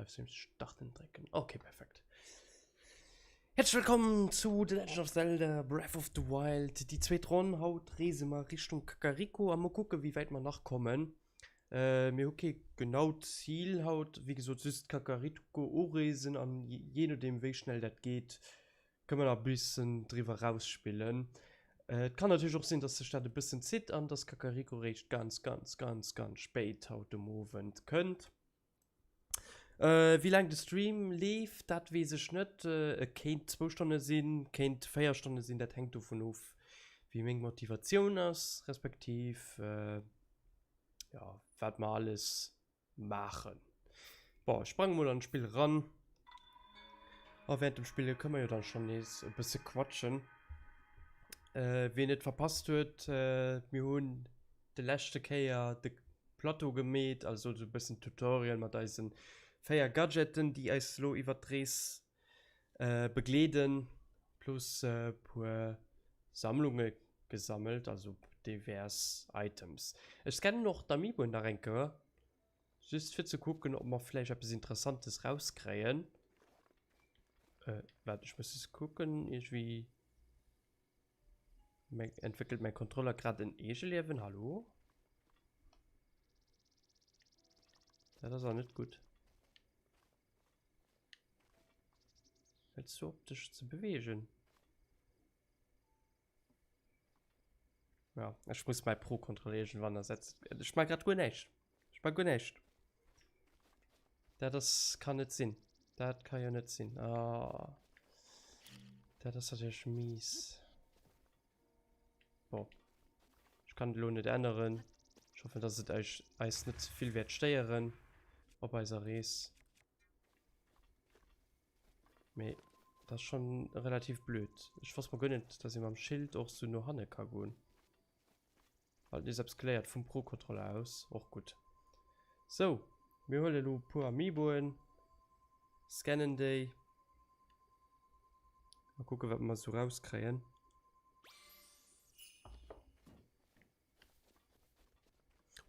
Livestream starten drécken. Ok, perfekt. Häerzlech wëllkomm zu The Legend of Zelda Breath of the Wild. Déi zweet Ronn. Haut reese mer Richtung Kakariko a mol kucke wéi wäit mer nach kommen. Äh, mir hu kee genaut Zil haut, wéi gesot just Kakariko ureesen an jee nodeem wéi schnell dat geet, kënne mer nach e bëssen driwwer rausspillen. Et kann natierlech och sinn, dass sech dat e bëssen zitt an dass Kakariko réischt ganz, ganz, ganz, ganz spéit haut dem Owend kënnt. Wéi laang de Stream leeft, dat weess ech net. E kéint zwou Stonne sinn, kéint 4 Stonne sinn, dat hänkt dovun of, wéi meng Motivatioun ass, respektiv jo, wat mer alles maachen. Bon, ech sprange mol an d'Spill ran. A während dem Spille kënne mer jo dann schonn nees e bësse quatschen. Äh, wien et verpasst huet, äh, mir hunn de leschte Kéier de Plateau gemeet, also esou e bëssen Tutorial mat eisen 4 Gadgeten, déi eis elo iwwert d'Rees äh, begleeden, plus e puer Sammlunge gesammelt, also divers Items. Ech scannen och d'Amiiboen nach eng Kéier, just fir ze kucken, ob mer vläicht eppes Interessantes rauskréien. Äh, waart, ech muss just kucken, iergendwéi entwéckelt mäi Controller grad en Eegeliewen, hallo? Dat ass awer net gutt. Hëls du op dech ze bewegen? Ja, ech muss mäi Pro-Controller iergendwann ersetzen. Ech mag grad guer näischt. Ech mag guer näischt. Dat ass, kann net sinn. Dat ka jo net sinn. Ah. Dat ass natierlech mies. Bon. Ech kann et elo net änneren. Ech hoffen, dass et eis, eis net ze vill wäert stéieren op eiser Rees. Mee dat ass schon relativ blöd. Ech wosst mol guer net, dass ee mam Schild och sou no hanne ka goen. Halt nees eppes geléiert vum Pro-Controller aus, och gutt. Sou, mir huele lo e puer Amiiboen, scannen déi a kucke wat mer sou rauskréien.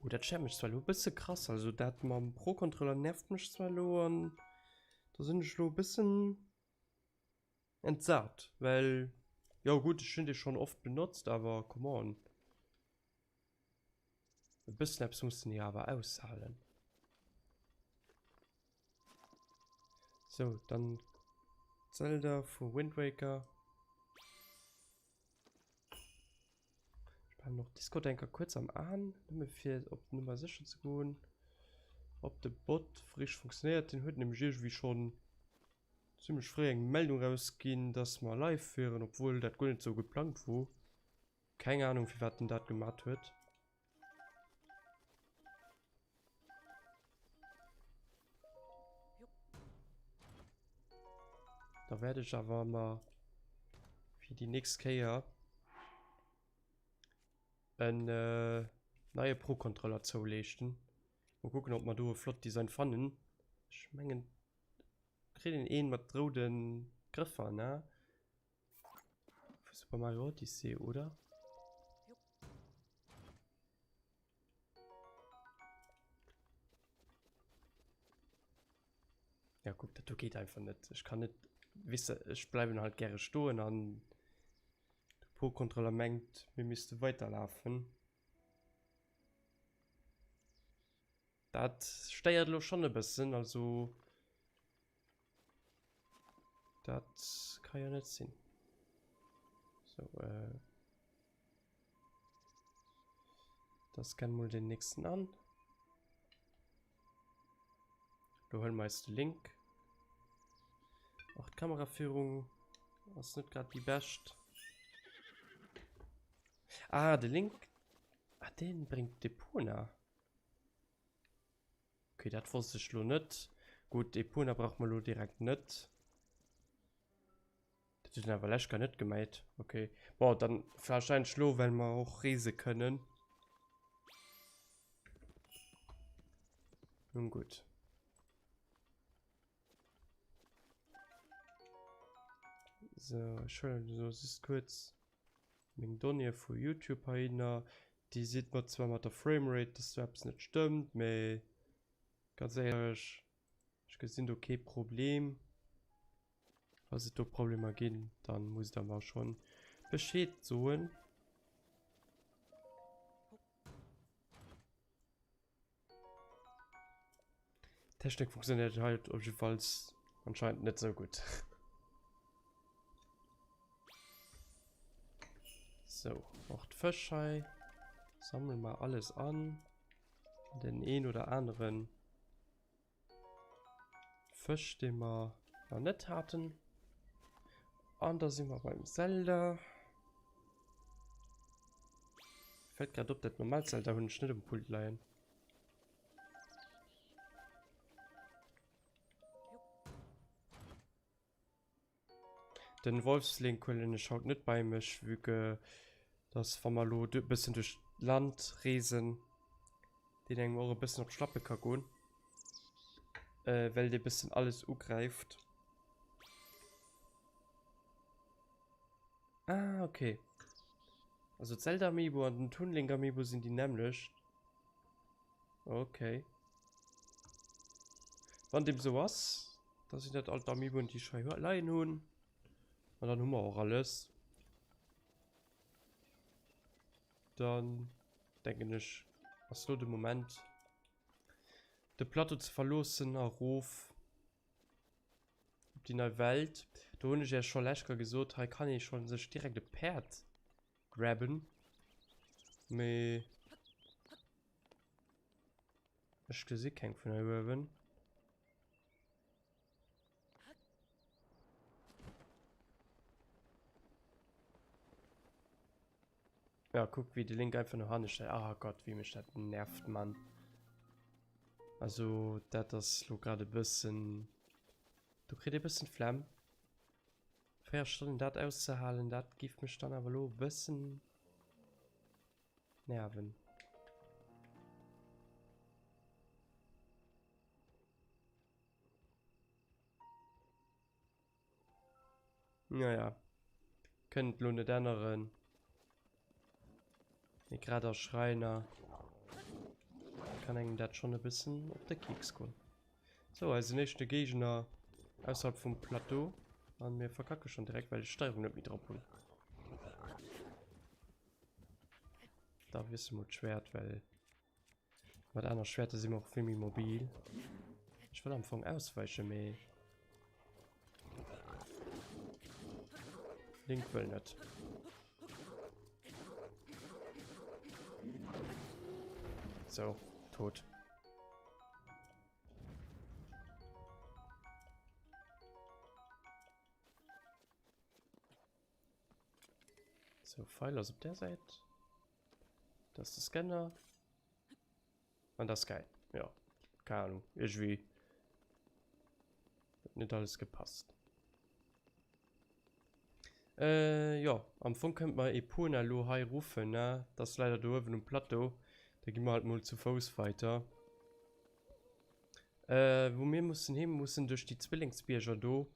Oh, dat stéiert mech zwar elo e bësse krass, also dat mam Pro-Controller nervt mech zwar elo an do sinn ech elo e bëssen entsat, well jo gutt, ech hunn dee schonn oft benotzt, awer come on, e bëssen eppes muss den jo awer aushalen. Sou, dann Zelda vu Wind Waker. Ech behalen och Discord enker kuerz am Aen, nëmme fir op Nummer sécher ze goen, ob de Bot richteg funktionéiert. Deen huet nämlech iergendwéi schonn zimmlech fréi eng Meldung rausginn, dass mer live wieren, obwuel dat guer net sou geplangt wor. Keng Ahnung firwat en dat gemat huet. Da werde ich awer mer fir déi nächst Kéier en äh, neie Pro-Controller zouleeschten. Mal kucken, ob mer do e flott Design fannen. Ech mengen, kritt een een mat rouden Grëffer, ne? Vu Super Mario Odyssey, oder? Ja, guck, dat do geet einfach net. Ech kann net, weess de, ech bleiwen halt gäre stoen an de Pro-Controller mengt, mir misste weiterlafen. Dat stéiert elo schonn e bëssen, also dat ka jo net sinn. Sou, äh, da scanne mol den nächsten an. Do huele mer eis de Link. Och d'Kameraführung ass net grad déi bescht. Ah, de Link, ah, deen bréngt d'Epona. Okay, dat wosst ech lo net. Gutt, Epona brauche mer lo direkt net. Dat huet en awer lech gar net geméit. Okay, bon, dann wahrscheinlech lo, well mer och reese kënnen. Nun gutt. So, ech huelen lo just kuerz meng Donnéeë vu YouTube heihinner. Déi seet mer zwar mat der Framerate, dass do eppes net stëmmt, mee ganz éierlech. Ech gesinn do kee Problem. Falls et do Problemer ginn, dann musst der mer schon Bescheed soen. Technik funktioniert halt op jiddefalls anscheinend net sou gutt. So, och d'Fësch hei. Sammele mer alles an. Den een oder aneren Fësch, dee mer nach net haten. An da si mer beim Zelda. Fällt grad op, dat normaalt Zelda hunn ech net um Pult leien. Den Wolfslink huelen ech haut net bei mech, vue que dass wa mer elo e bëssen duerch d'Land reesen, deen engem och e bëssen op d'Schlappe ka goen, well dee bëssen alles ugräift. Ah, okay. Also d'Zelda Amiibo an den Toon Link Amiibo sinn déi nämmlecht. Okay. Wann dem sou ass, da sinn dat all d'Amiiboen, déi ech hei leien hunn. An dann hu mer och alles. Dann denken ech, ass lo de Moment, de Plateau ze verloossen a rof op déi nei Welt. Do hunn ech iech scho lescht Kéier gesot, hei kann ee scho sech direkt e Päerd grabben. Mee ech gesi keng vun hei uewen. Ja, kuck wéi de Link einfach no hanne stellt. Ah Gott, wéi mech dat nervt, Mann. Also dat ass lo grad e bëssen... Do kritt ee bëssen d'Flemm. 4 Stonnen dat auszehalen, dat giff mech dann awer lo e bëssen nerven. Naja, kënnen et lo net änneren. Mee grad als Schreiner kann engem dat schon e bëssen op de Keks goen. Sou, eisen éischte Géigner ausserhalb vum Plateau. An mir verkacke schon direkt, well ech d'Steierung net méi drop hunn. Da wiessele mer d'Schwert, well mat aner Schwerter si mer och vill méi mobil. Ech wëll am Fong ausweichen, mee Link wëll net. So, tot. So, Pfeil ass op der Säit. Das ist de Scanner. An das ist geil. Ja, keine Ahnung. Irgendwie hat nicht alles gepasst. Äh, jo, am Fong kënnt mer Epona lo hei ruffen, ne? Dat ass leider do uewen um Plateau. Da gi mer halt mol zu Fouss weiter. Äh, wou mir mussen hin, mussen duerch déi Zwillingsbierger do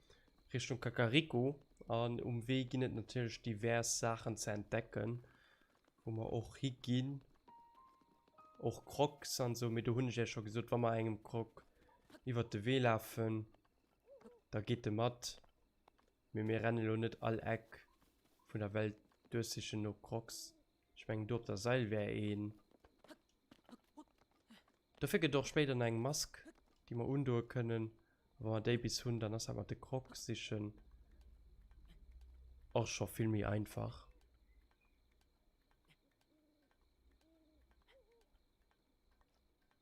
Richtung Kakariko. An um Wee ginn et natierlech divers Saachen ze entdecken, wou mer och higinn. Och Crocs an esou, mee do hunn ech Iech scho gesot, wa mer engem Croc iwwert de Wee lafen, da geet e mat. Mee mir rennen elo net all Eck vun der Welt duerchsichen no Crocs. Ech mengen do op der Seil wär een. Dofir gëtt och spéider nach eng Mask déi mer undoe kënnen. A wa mer déi bis hunn, dann ass dat mat de Crocs sichen och scho vill méi einfach.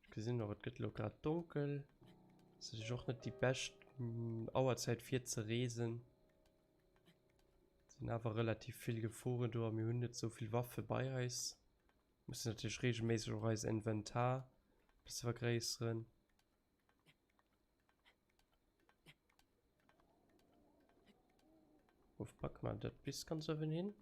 Ech gesinn och, et gëtt elo grad donkel. Ass natierlech och net déi bescht Auerzäit fir ze reesen. Sinn awer relativ vill Geforen do a mir hunn net sou vill Waffe bei eis. Mussen natierlech reegelméisseg och eis Inventar e bësse vergréisseren. Wou packe mer dat bis ganz uewen hin?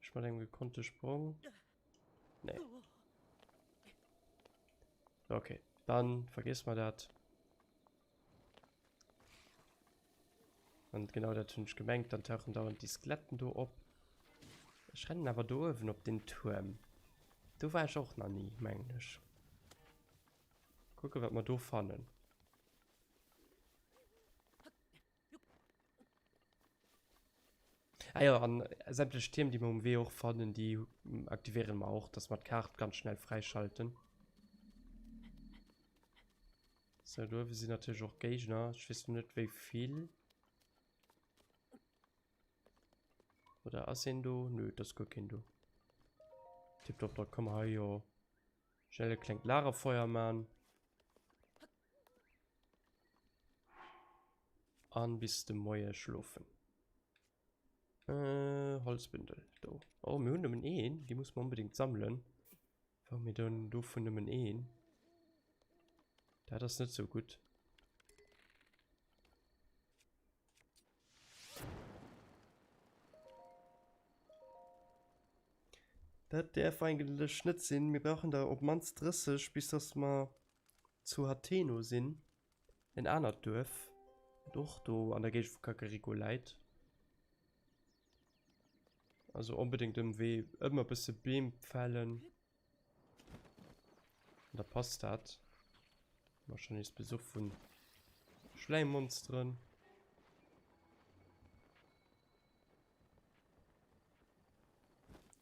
Ech mat engem gekonnte Sprong. Nee. Okay, dann vergiss mal dat. Und genau dat hunn ech gemengt, dann tauchen dauernd déi Skeletten do op. Ech rennen awer do uewen op den Tuerm. Do war ech och nach ni, mengen ech. Kucke wat mer do fannen. Ah jo, an sämtlech Tierm, déi mer um Wee och fannen, déi aktivéieren mer och, dass mer d'Kaart ganz schnell fräischalten. Sou, do uewe sinn natierlech och Géigner. Ech weess net, wéi vill. Oder ass een do? Nö, et ass guer keen do. Tipptopp, da komm hei jo schnell e klengt Lagerfeuer man. An bis de Moie schlofen. Äh, Holzbündel, do. Oh, mir hunn nëmmen een. Déi muss mer onbedéngt sammelen. Warum mir dann dovun nëmmen een? Dat ass net sou gutt. Dat däerf eigentlech net sinn. Mir brauchen der op d'mannst 30, bis dass mer zu Hateno sinn, en anert Duerf, dat och do an der Géigend vu Kakariko läit. Also onbedéngt um Wee ëmmer e bësse Beem fällen. An da passt dat. Hu mer schon nees Besuch vun Schläimmonsteren.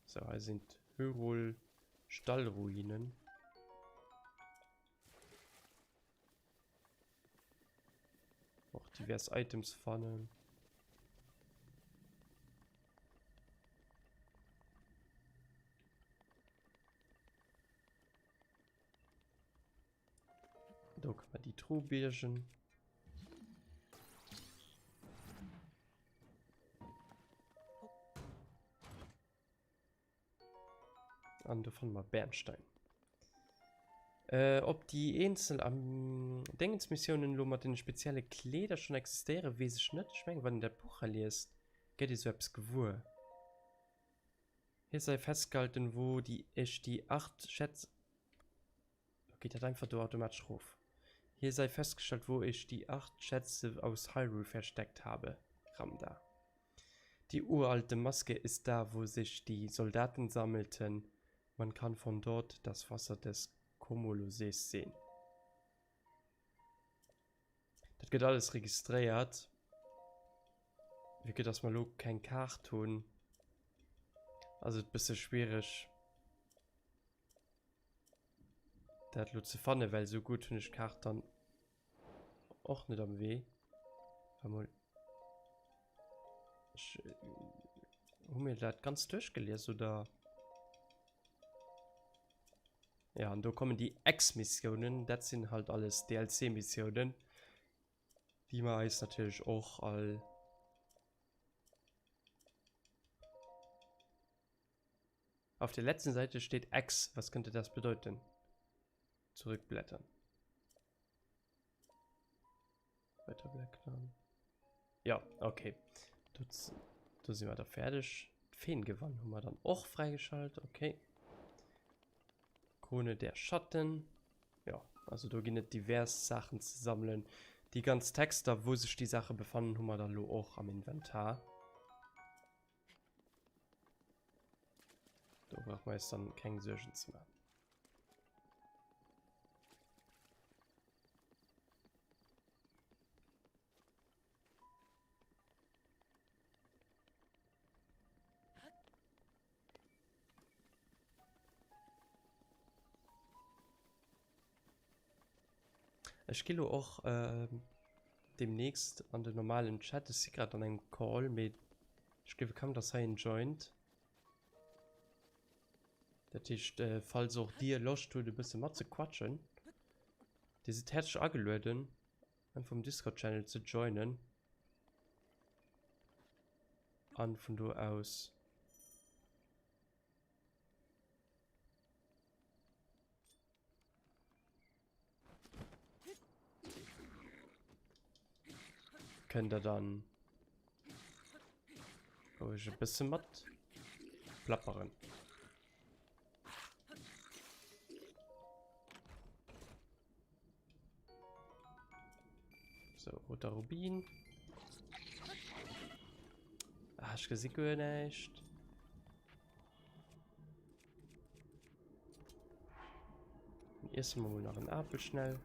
So, hei sinn d'Hyrule Stallruinen. Och divers Items fannen. Do kann man die Truhe biergen. An do fanne mer Bernstein. Äh, ob déi eenzel am Dingensmissiounen elo mat deene spezielle Kleeder schonn existéieren, weess ech net. Ech mengen, wann een dat Buch hei liest, gëtt ee sou eppes gewuer. Hier sei festgehalten, wo die ech die 8 Schätz. Geet dat einfach do automatesch erof? Hier sei festgestellt, wo ich die 8 Schätze aus Hyrule versteckt habe. Ramda. Die uralte Maske ist da, wo sich die Soldaten sammelten. Man kann von dort das Wasser des Komolosees sehen. Dat gëtt alles registréiert. Vue que dass mer elo keng Kaart hunn, ass et bësse schwiereg dat elo ze fannen, well esou gutt hunn ech d'Kaart dann och net am Wee. War mol ech hu mir dat ganz duerchgelies oder? Ja, an do kommen déi Ex-Missiounen, dat sinn halt alles DLC-Missiounen, déi mer eis natierlech och all Auf der letzten Seite steht Ex, was könnte das bedeuten? Zurückblättern. Weiterblättern. Ja, okay. Do, do si mer da fäerdeg. D'Feengewann hu mer dann och fräigeschalt. Okay. Krone der Schatten. Ja, also do ginn et divers Saachen ze sammelen. Déi ganz Texter, wou sech déi Saache befannen, hu mer da lo och am Inventar. Do brauche mer eis dann keng Suergen ze maachen. Ech gi lo och demnächst an den normalen Chat. Ech si grad an engem Call, mee ech gleewe kaum, dass hei een joint. Dat heescht, falls och dir Loscht hutt e bësse matzequatschen, dir sidd häerzlech agelueden einfach um Discord Channel ze joinen an vun do aus kënnt der dann roueg e bësse mat plapperen. So, roter Rubin. Ah, ech gesi guer näischt. Dann iesse mer mol nach en Apel schnell.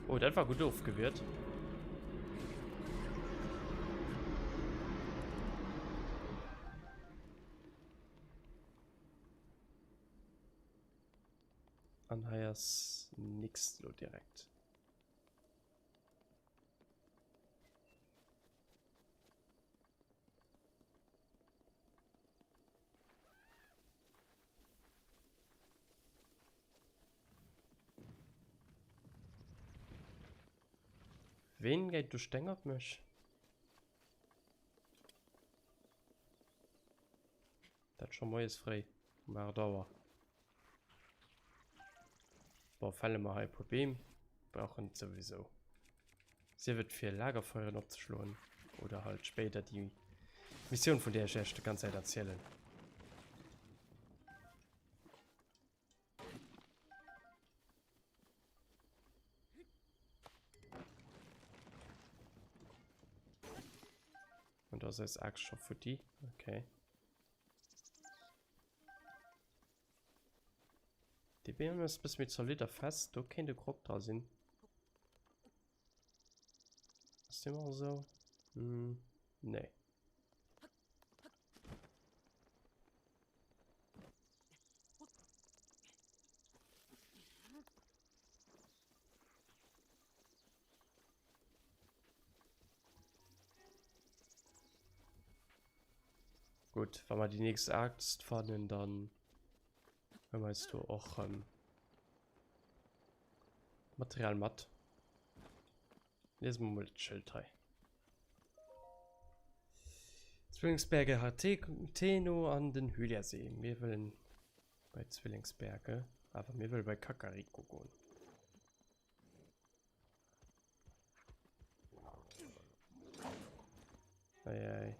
Oh, dat war gutt ofgewiert. An hei ass nix lo direkt. Ween geit do Steng op mech? Dat scho moies fréi um 8 Auer. Bon, fälle mer hei e puer Beem. Brauchen et souwisou. Sief et fir Lagerfeueren opzeschloen oder halt spéider déi Missioun, vun där ech iech déi ganz Zäit erzielen. Und da ass eis Axt scho futti. Okay. Dee Beem ass e bësse méi zolidd a fest, do kéint e Grog dra sinn. Ass deem och esou? Hm, nee. Gutt, wa mer déi nächst Axt fannen, dann hu mer eis do och ähm, Material mat. Liese mer mol d'Schëld hei. Zwillingsberge Hateno an den Hyliasee. Mir wëllen bei Zwillingsberge, awer mir wëlle bei Kakariko goen. Ei, ei.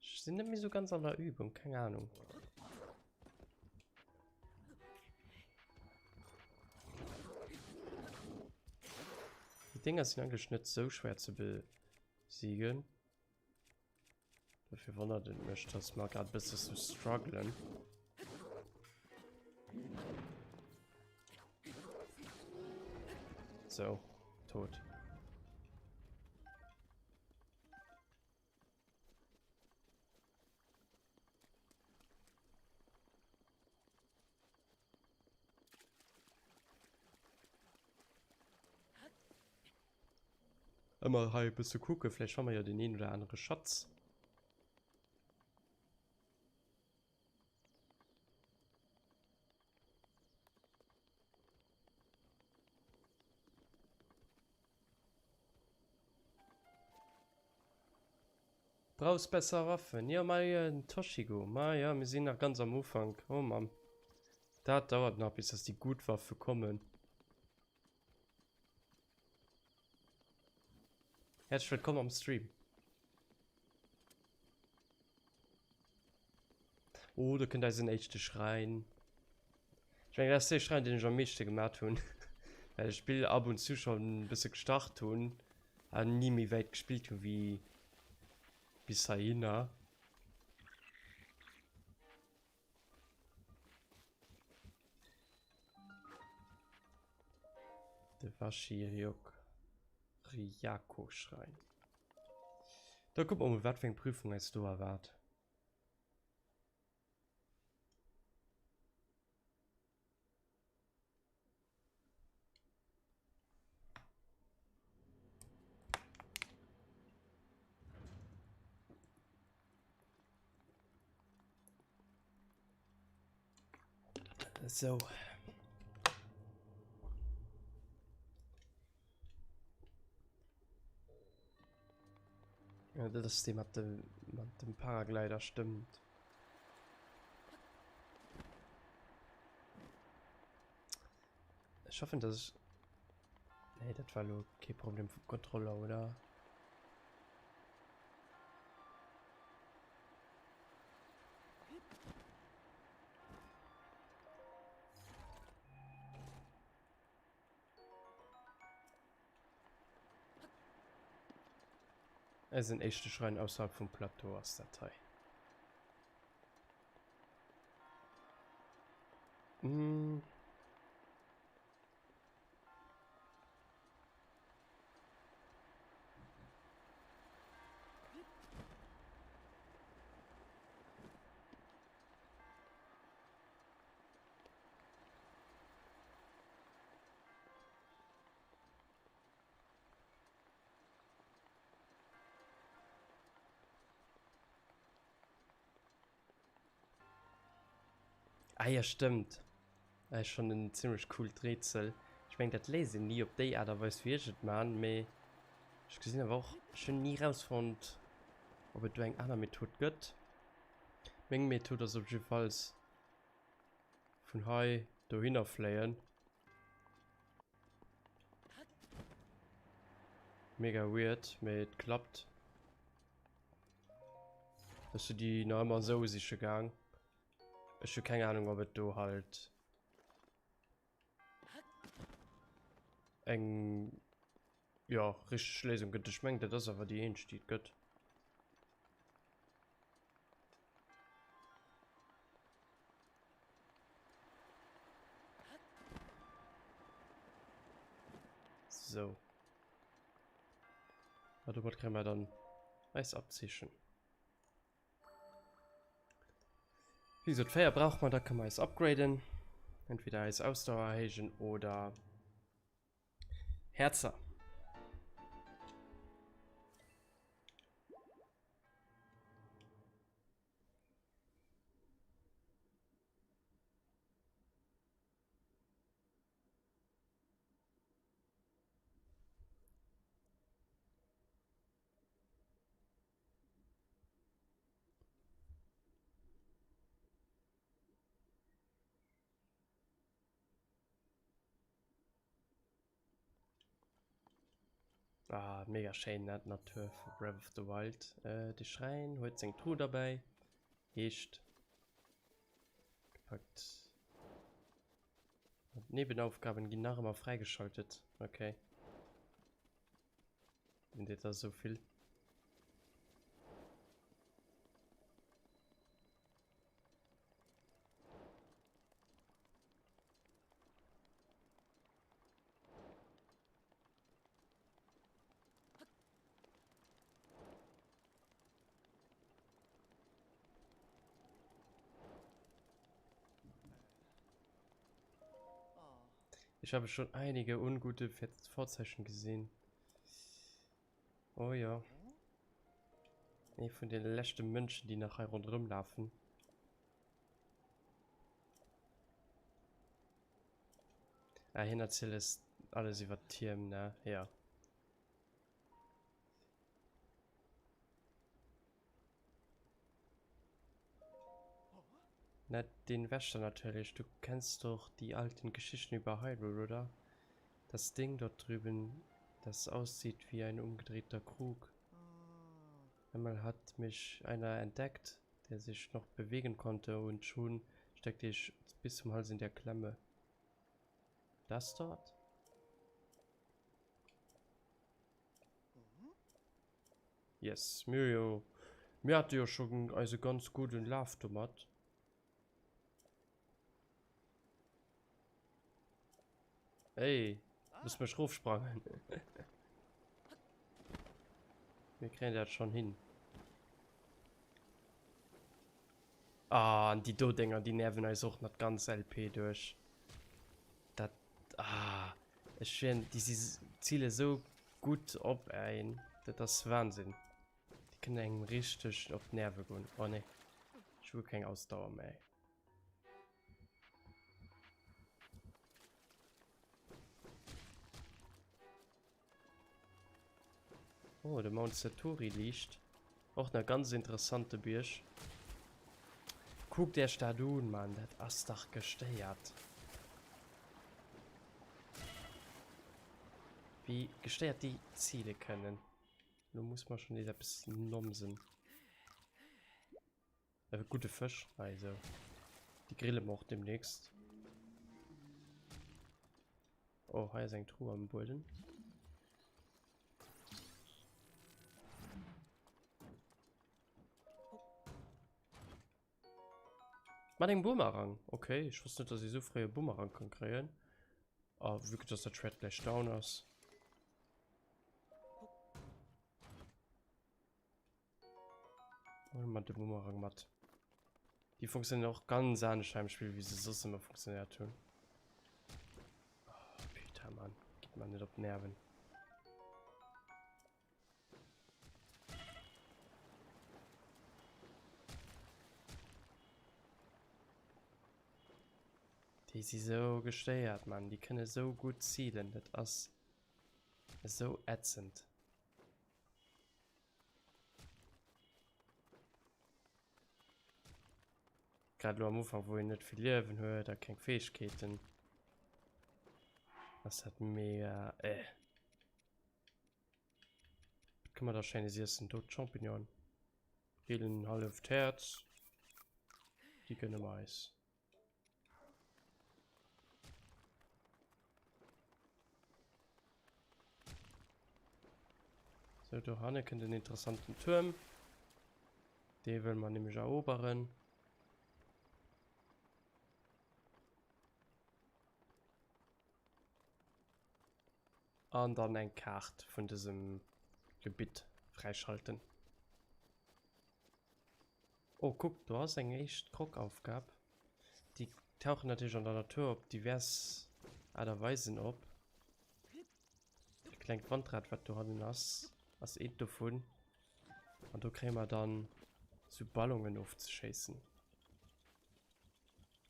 Ich sinn net méi so ganz an der Übung, keng Ahnung. Die Dinger sinn eigentlich net so schwer ze besiegen. Dofir wonnert et mech, dass mer grad bësse sou strugglen. So, tot. Ëmmer hei e bësse kucken, vläicht fanne mer jo deen een oder anere Schatz. Brauchs besser Waffen? Jo, ma jo, den Toshigo. Ma jo, mir sinn nach ganz am Ufank. Oh Mann. Dat dauert nach, bis dass déi gutt Waffe kommen. Häerzlech wëllkomm am Stream. Oh, do kënnt eisen éischte Schräin. Ech mengen, dat ass dee Schräin, deen ech am meeschte gemat hunn. Well ech d'Spill ab und zu schonn e bësse gestart hunn an ni méi wäit gespillt hu wéi bis heihinner. De Washiryoku-Schrein. Da kucke mer mol, wat fir eng Prüfung eis do erwaart. So. Ja, dat ass dee mat dem, mat dem Paraglider, stëmmt. Ech hoffen, dass ech... Nee, dat war lo kee Problem vum Controller, oder? Eisen éischte Schräin ausserhalb vum Plateau ass dat hei. Mm. Ah ja, stëmmt. Dat ass schon en zimmlech coolt Rätsel. Ech mengen, dat léist een ni op déi Aart a Weis, wéi ech et man, mee ech gesinn awer och, ech hunn ni rausfonnt, ob et do eng aner Method gëtt. Meng Method ass op jiddefalls vun hei dohinner fléien. Mega weird, mee et klappt. Ech si déi nach ëmmer esou siche gaang. Ech hu keng Ahnung, ob et do halt eng ja richteg Léisung gëtt. Ech mengen, dat ass awer déi eenzeg, déi et gëtt. So. Ja, domat kréie mer dann eis Abzeechen. Wéi gesot, 4 brauche mer, da kënne mer eis upgraden. Entweder eis Ausdauer erhéijen oder Häerzer. Ah, mega schéin dat Natur vu Breath of the Wild. Äh, de Schräin huet seng Truh derbäi. Heescht gepackt. Nebenaufgaben ginn nach ëmmer fräigeschaltet. Okay. Sinn dat da sou vill? Ich habe schon einige ungute Vorzeichen gesehen. Oh ja. Ee vun de leschte Mënschen, déi nach hei ronderëm lafen. Ah, hien erzielt es alles iwwer d'Tierm, ne? Ja. Na, den Wächter natürlich. Du kennst doch die alten Geschichten über Hyrule, oder? Das Ding dort drüben, das aussieht wie ein umgedrehter Krug. Einmal hat mich einer entdeckt, der sich noch bewegen konnte und schon steckte ich bis zum Hals in der Klemme. Das dort? Yes, mir jo, mir hate jo schon eise ganz gudden Laf domat. Ey, muss mech rofsprangen. Mir kréien dat schon hin. Ah, an déi do Dinger, déi nerven eis och nach d'ganz LP duerch. Dat, ah, ech schwéieren, déi si zile sou gutt op ein. Dat ass Wahnsinn. Déi kënnen engem richteg op d'Nerve goen. Oh nee, ech hu keng Ausdauer méi. Oh, de Mount Satori liicht. Och nach ganz interessante Bierg. Kuckt Iech dat un, Mann, dat ass dach gestéiert. Wéi gestéiert déi zile kënnen. Lo muss mer schon nees eppes nomsen. E gudde Fësch, also déi grille mer och demnächst. Oh, hei ass eng Truhe am Bueden. Mat engem Boomerang. Okay, ech wosst net, dass ee sou fréi e Boomerang kann kréien. A vue que dass dat Schwert gläich down ass. Huele mer de Boomerang mat. Déi funktionieren och ganz anescht hei am Spill, wéi se soss ëmmer funktioniert hunn. Oh, Peter, Mann, geht mer net op d'Nerven. Déi si sou gestéiert, Mann. Déi kënne sou gutt zilen. Dat ass esou ätzend. Grad elo am Ufank, wou een net vill Liewen huet a keng Fäegkeeten, ass dat mega äh. Wat kënne mer da Schéines iessen? Do d'Champignonen. Heelen en halleft Häerz. Déi gënne mer eis. Sou, do hanne kënnt en interessanten Tuerm. Dee wëlle mer nämlech eroberen. An dann eng Kaart vun dësem Gebitt fräischalten. Oh, kuck, do ass eng éischt Krockaufgab. Déi tauchen natierlech an der Natur op divers Aart a Weisen op. Dat klengt Wandrad, wat dohannen ass, ass eent dovun. An do kréie mer dann sou Ballonen ofzeschéissen.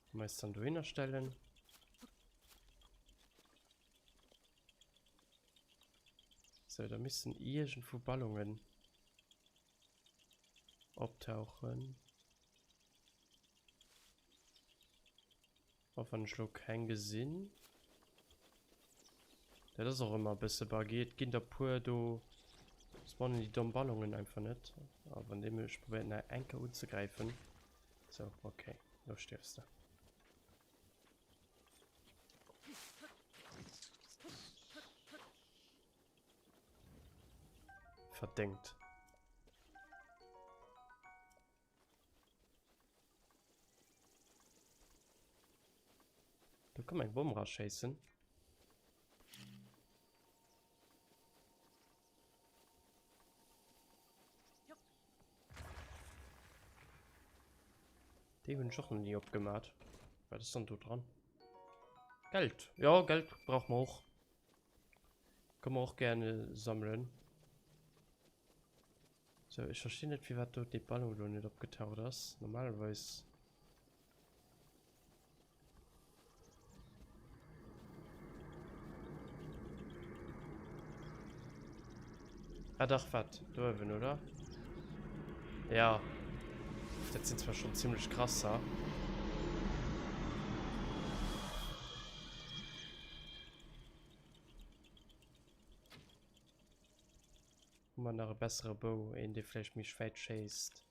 Wa mer eis dann dohinner stellen. Sou, da missten iergendwou Ballonen optauchen. Och wann ech lo keng gesinn. Dat ass och ëmmer e bësse buggy. Et ginn der puer do spawnen déi domm Ballonen einfach net. A wann dee mech probéiert nach eng Kéier unzegräifen. Sou, okay, lo stierfs de. Verdéngt. Do kann man eng Bomm raschéissen. Déi hunn ech och nach ni opgemaat. Wat ass dann do dran? Geld. Ja, Geld brauche mer och. Kann man och gerne sammelen. So, ech verstinn net, firwat do dee Ballon lo net opgetaucht ass. Normalerweis. Ah dach, wat? Do uewen, oder? Ja. Dat sinn zwar schon ziemlech krasser. Hu mer nach e bessere Bou, een dee vläicht méi wäit schéisst.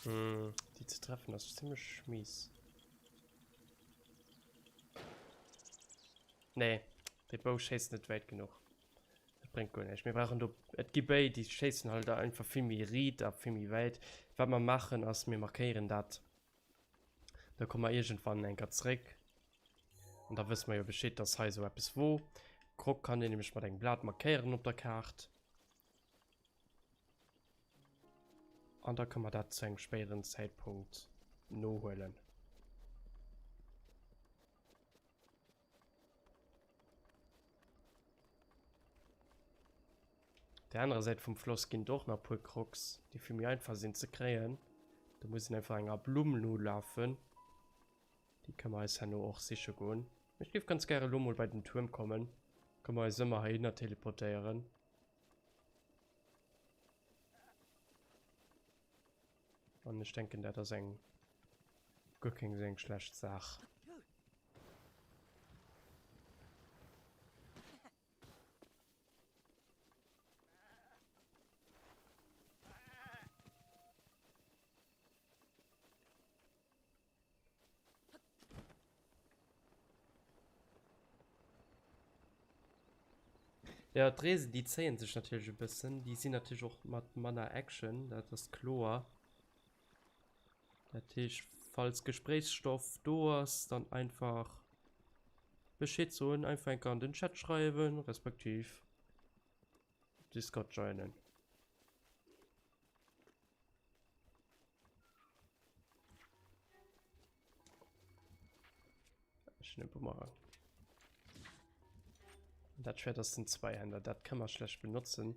Hm, déi ze treffen ass zimmlech mies. Nee, dee Bou schéisst net wäit genuch. Dat bréngt guer näischt. Mir brauchen do, et gi Béi, déi schéissen halt einfach vill méi riit a vill méi wäit. Wat mer maachen ass, mir markéieren dat. Da komme mer iergendwann eng Kéier zréck. An da wësse mer jo Bescheed, dass hei esou eppes wor. Krog kann een nämlech mat engem Blat markéieren op der Kaart. An da kënne mer dat zu engem spéideren Zäitpunkt nohuelen. Der anerer Säit vum Floss ginn et och nach e puer Crocs, déi vill méi einfach sinn ze kréien. Do muss een einfach enger Blumm nolafen. Déi kënne mer eis herno och siche goen. Mee ech géif ganz gäre elo mol bei den Tuerm kommen. Kënne mer eis ëmmer heihinner teleportéieren. An ech denken, dat ass eng guer keng esou eng schlecht Saach. Jo, d'Reesen, déi zéien sech natierlech e bëssen. Déi sinn natierlech och mat manner Action, dat ass kloer. Dat heescht, falls Gespréichsstoff do ass, dann einfach Bescheed soen, einfach eng Kéier an den Chat schreiwen, respektiv Discord joinen. Ech hunn e Bumerang. An dat Schwert ass den Zweihänder. Dat kann man schlecht benutzen.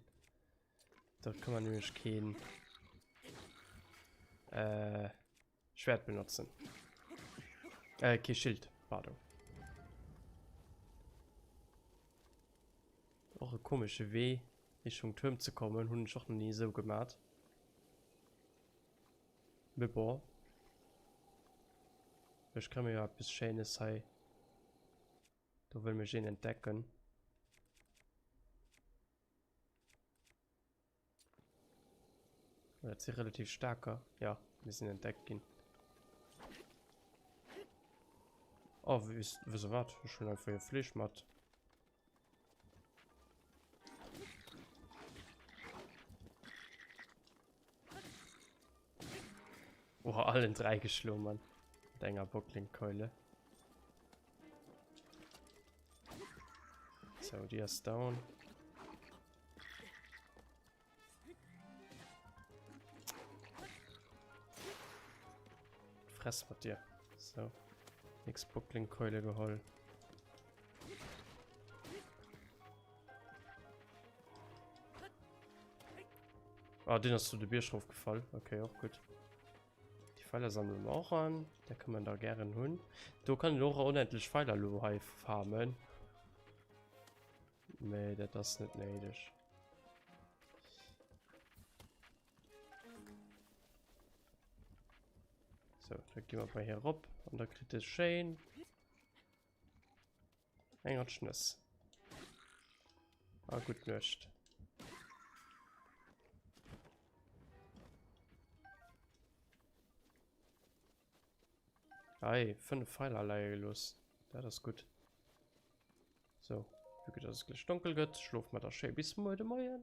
Da kann man nämlich keen äh, Schwert benutzen. Äh, kee Schild, pardon. Och e komesche Wee Richtung Tuerm ze kommen, hunn ech och nach ni esou gemat. Mee bon. Ech kréie mir jo eppes Schéines hei. Do wëll mech een entdecken. Dat si relativ staarker. Ja, mir sinn entdeckt ginn. Oh, wësst der wat? Ech hunn einfach hier Fleesch mat. Oh, allen drei geschlagen, Mann. Mit enger Bocklingkeule. So, die ist down. Fress mat dir. So. Nix Bocklingkeule geholl. Ah, den ass zu de Bierg rauf gefall. Okay, och gutt. Die Pfeiler sammeln wir och an. Da kann man da gären hunn. Do kann een och onendlech Pfeiler lo hei farmen. Nee, dat ass net néideg. So, da gehen wir bei hier rop und da kriegt es schön eng Ratsch Nüss. Ah, gut Nuecht. Ei, 5 Pfeiler leie gelooss. Dat ass gutt. So, vue que dass et gläich donkel gëtt, schlofe mer da schéi bis muer de Moien.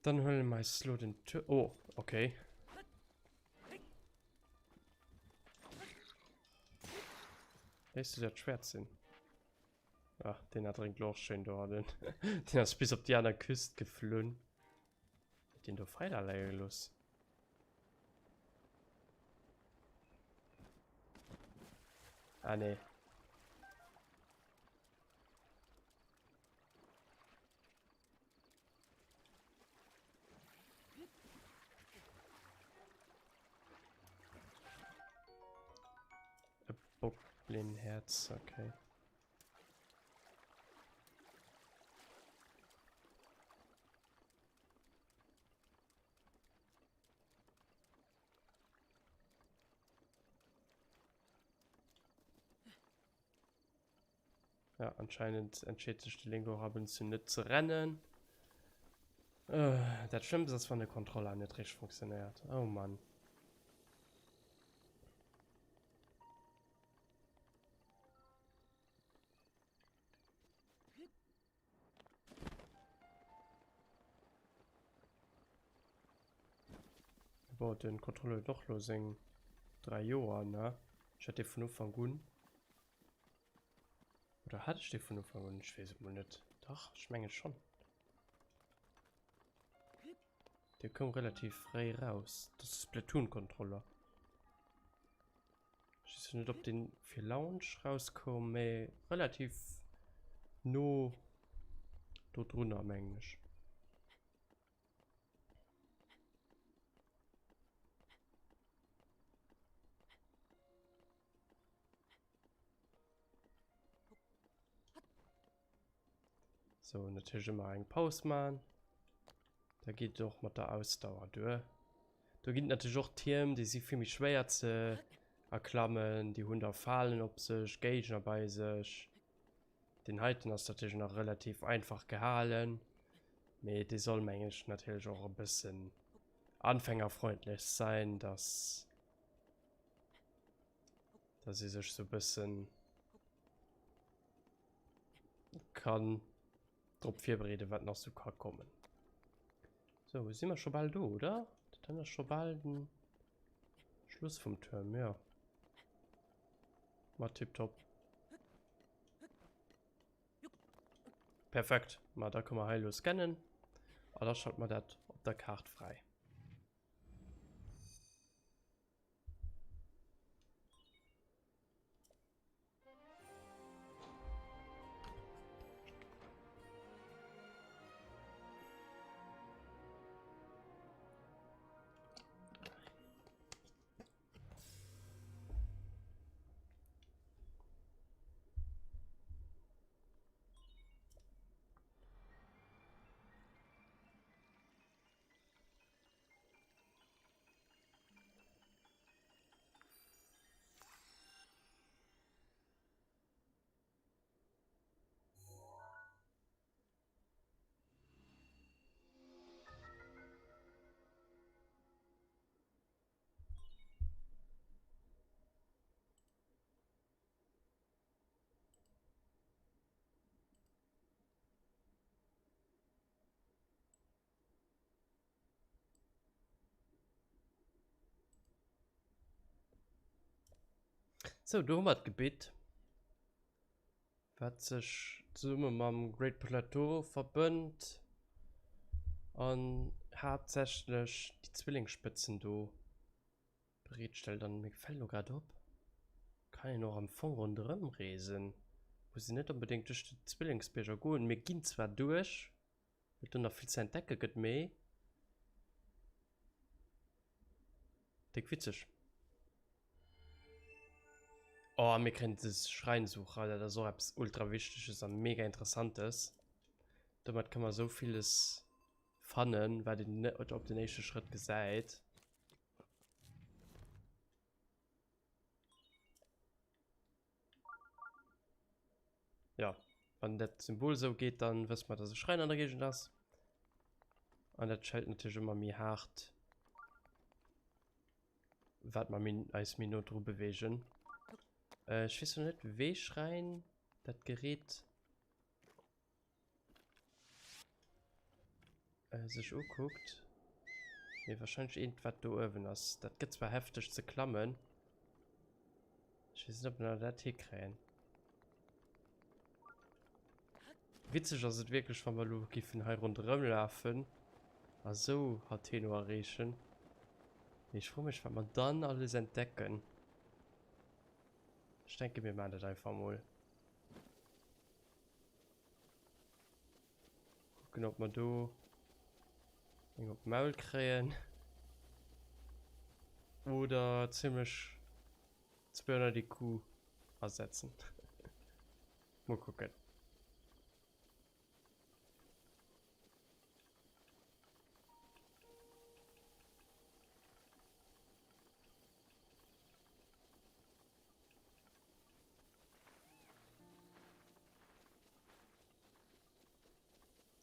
Dann huele mer eis lo den Tour. Oh, okay. Léisst du dat Schwert sinn? Ach, den erdrénkt lo och schön do. Den, den ass bis op déi aner Küst geflunn. Huet deen do Feiler leie gelooss? Ah, nee. E Bockblindherz, okay. Ja, anscheinend entscheet sech de Link och ab und zu net ze rennen. Äh, dat Schlëmmst ass, wann de Controller net richteg funktionéiert. Oh Mann. Bon, den Controller huet och lo seng 3 Joer, ne? Ech hat dee vun Ufank un. Oder hat ech dee vun Ufank un? Ech weess et mol net. Dach, ech mengen schonn. Dee koum relativ fréi raus. Dat ass de Splatoon-Controller. Ech weess net, ob deen fir Launch rauskoum, mee relativ no do drunner, mengen ech. So, natierlech ëmmer eng Paus man. Da geet et och mat der Ausdauer duer. Do ginn et natierlech och Tierm, déi si vill méi schwéier ze erklammen. Déi hunn da Falen op sech, Géigner bei sech. Deen heiten ass natierlech nach relativ einfach gehalen, mee dee soll meng ech natierlech och e bëssen anfängerfreundlech sein, dass. Dass ee sech sou bëssen kann drop virbereeden, wat nach sou ka kommen. Sou, si mer scho bal do, oder? Dat dann ass scho bal den Schluss vum Tuerm, jo. Ma tipptopp. Perfekt. Ma da kënne mer hei elo scannen a da schalte mer dat op der Kaart fräi. Sou, do hu mer d'Gebitt, wat sech zesumme mam Great Plateau verbënnt an haaptsächlech déi Zwillingsspëtzen do bereetstellt. An mir fält elo grad op, kann een och am Fong ronderëm reesen, muss een net onbedéngt duerch déi Zwillingsbierger goen. Mir ginn zwar duerch, well et do nach vill ze entdecke gëtt, mee déck witzeg. Oh, a mir kréien de Schreinsucher, dat ass och eppes ultra Wichteges a mega Interessantes. Domat ka mer esou villes fannen, wat een net op den éischte Schrëtt gesäit. Ja, wann dat Symbol esou geet, dann wësse mer, dass e Schräin an der Géigend ass. An dat schellt natierlech ëmmer méi haart, wat mer méi, eis méi no dru beweegen. Äh, ech weess noch net, wee Schräin dat Gerät sech ukuckt. Mee wahrscheinlech eent wat do uewen ass. Dat gëtt zwar hefteg ze klammen. Ech weess net ob mer dat hikréien. Witzeg ass et wierklech wa mer elo giffen hei ronderëm lafen a sou Hateno erreechen. Mee ech froe mech wat mer dann alles entdecken. Ech denke mir maachen dat einfach mol. Kucken ob mer do eng op d'Maul kréien. Oder zimmlech 200 IQ asetzen. Mol kucken.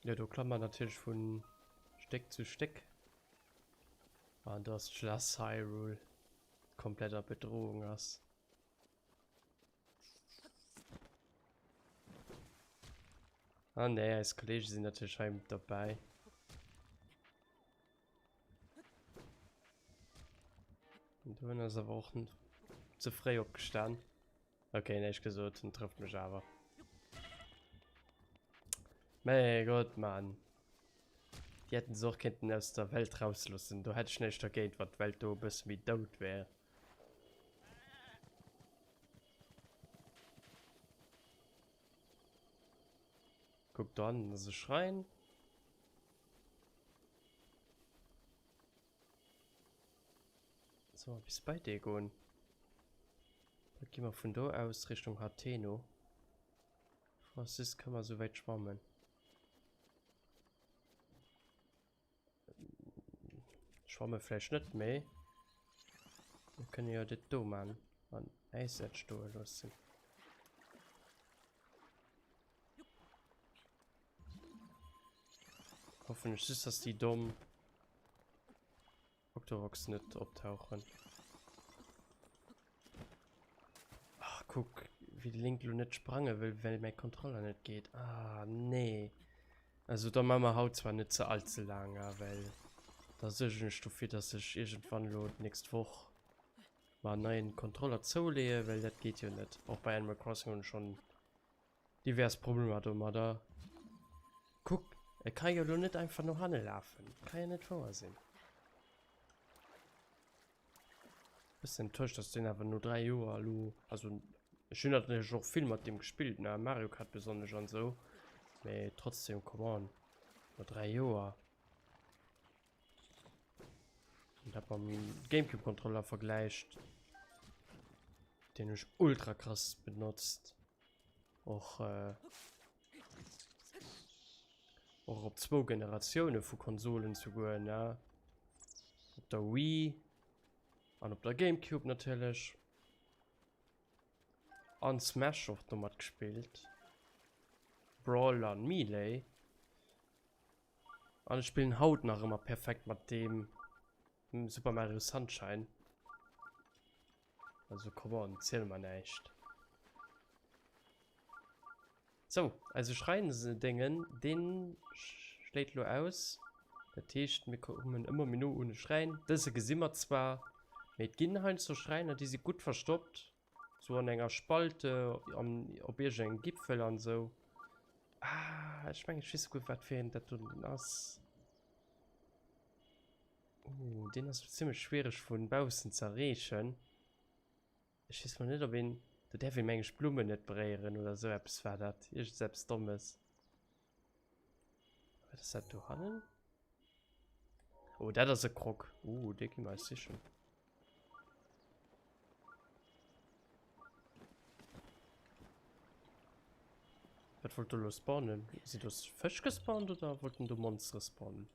Jo, do klamme mer natierlech vu Stéck zu Stéck. An do ass d'Schlass Hyrule komplett a Bedrohung ass. Ah nee, eis Kollege sinn natierlech hei dobäi. Do ass awer och ze fréi opgestan. Okay, näischt gesot, en trëfft mech awer. Mäi Gott, Mann. Déi hätten se och kéinten aus der Welt rausloossen. Do hätt ech näischt dergéint, wann d'Welt do e bësse méi dout wär. Kuck, do hannen ass e Schräin. Soll mer bis bei dee goen? Da gi mer vun do aus Richtung Hateno. Francis, kann mer souwäit schwammen? Schwamme vläicht net, mee mir kënne jo dat do man an Ice Edge stoe loossen. Hoffen ech just, dass déi domm Octoroks net optauchen. Kuck, wéi de Link lo net sprange wëll, well mäi Controller net geet. Ah, nee. Also da maache mer haut zwar net ze all ze laang, ah, well da suergen ech dofir, dass ech iergendwann lo d'nächst Woch mer en neien Controller zouleeën, well dat geet jo net. Och bei Animal Crossing hunn ech schonn divers Problemer domadder. Kuck, e ka jo lo net einfach no hanne lafen. Ka jo net wouer sinn. Bëssen enttäuscht, dass deen awer no 3 Joer elo, also ech hunn natierlech och vill mat deem gespillt, ne, Mario Kart besonnesch an esou, mee trotzdem, come on, no 3 Joer. An dat mam Gamecube Controller vergläicht, deen ech ultra krass benotzt, och och op zwou Generatioune vu Konsolen souguer, ne, op der Wii an op der Gamecube natierlech an Smash och domat gespillt, Brawl an Melee. An ech spillen haut nach ëmmer perfekt mat deem Super Mario Sunshine. Also come on, ziel mer näischt. So, eise Schräin-Déngen, deen schléit lo aus. Dat heescht, mir kommen ëmmer méi no un e Schräin. Dëse gesi mer zwar, mee et ginn heiansdo Schräiner, déi si gutt verstoppt. Sou an enger Spalte, an, op iergendengem Gipfel an esou. Ah, ech mengen, ech weess souguer, wat fir een dat do ass. Oh, deen ass zimmlech schwiereg vun baussen ze erreechen. Ech weess mol net, ob een, do däerf een, meng ech, d'Blummen net beréieren oder esou eppes war dat. Iergendseppes Dommes. Wat ass dat do hannen? Oh, dat ass e Krog. Uh, dee gi mer eis sichen. Wat wollt do lo spawnen? Sinn do Fësch gespawnt oder wollten do Monstere spawnen?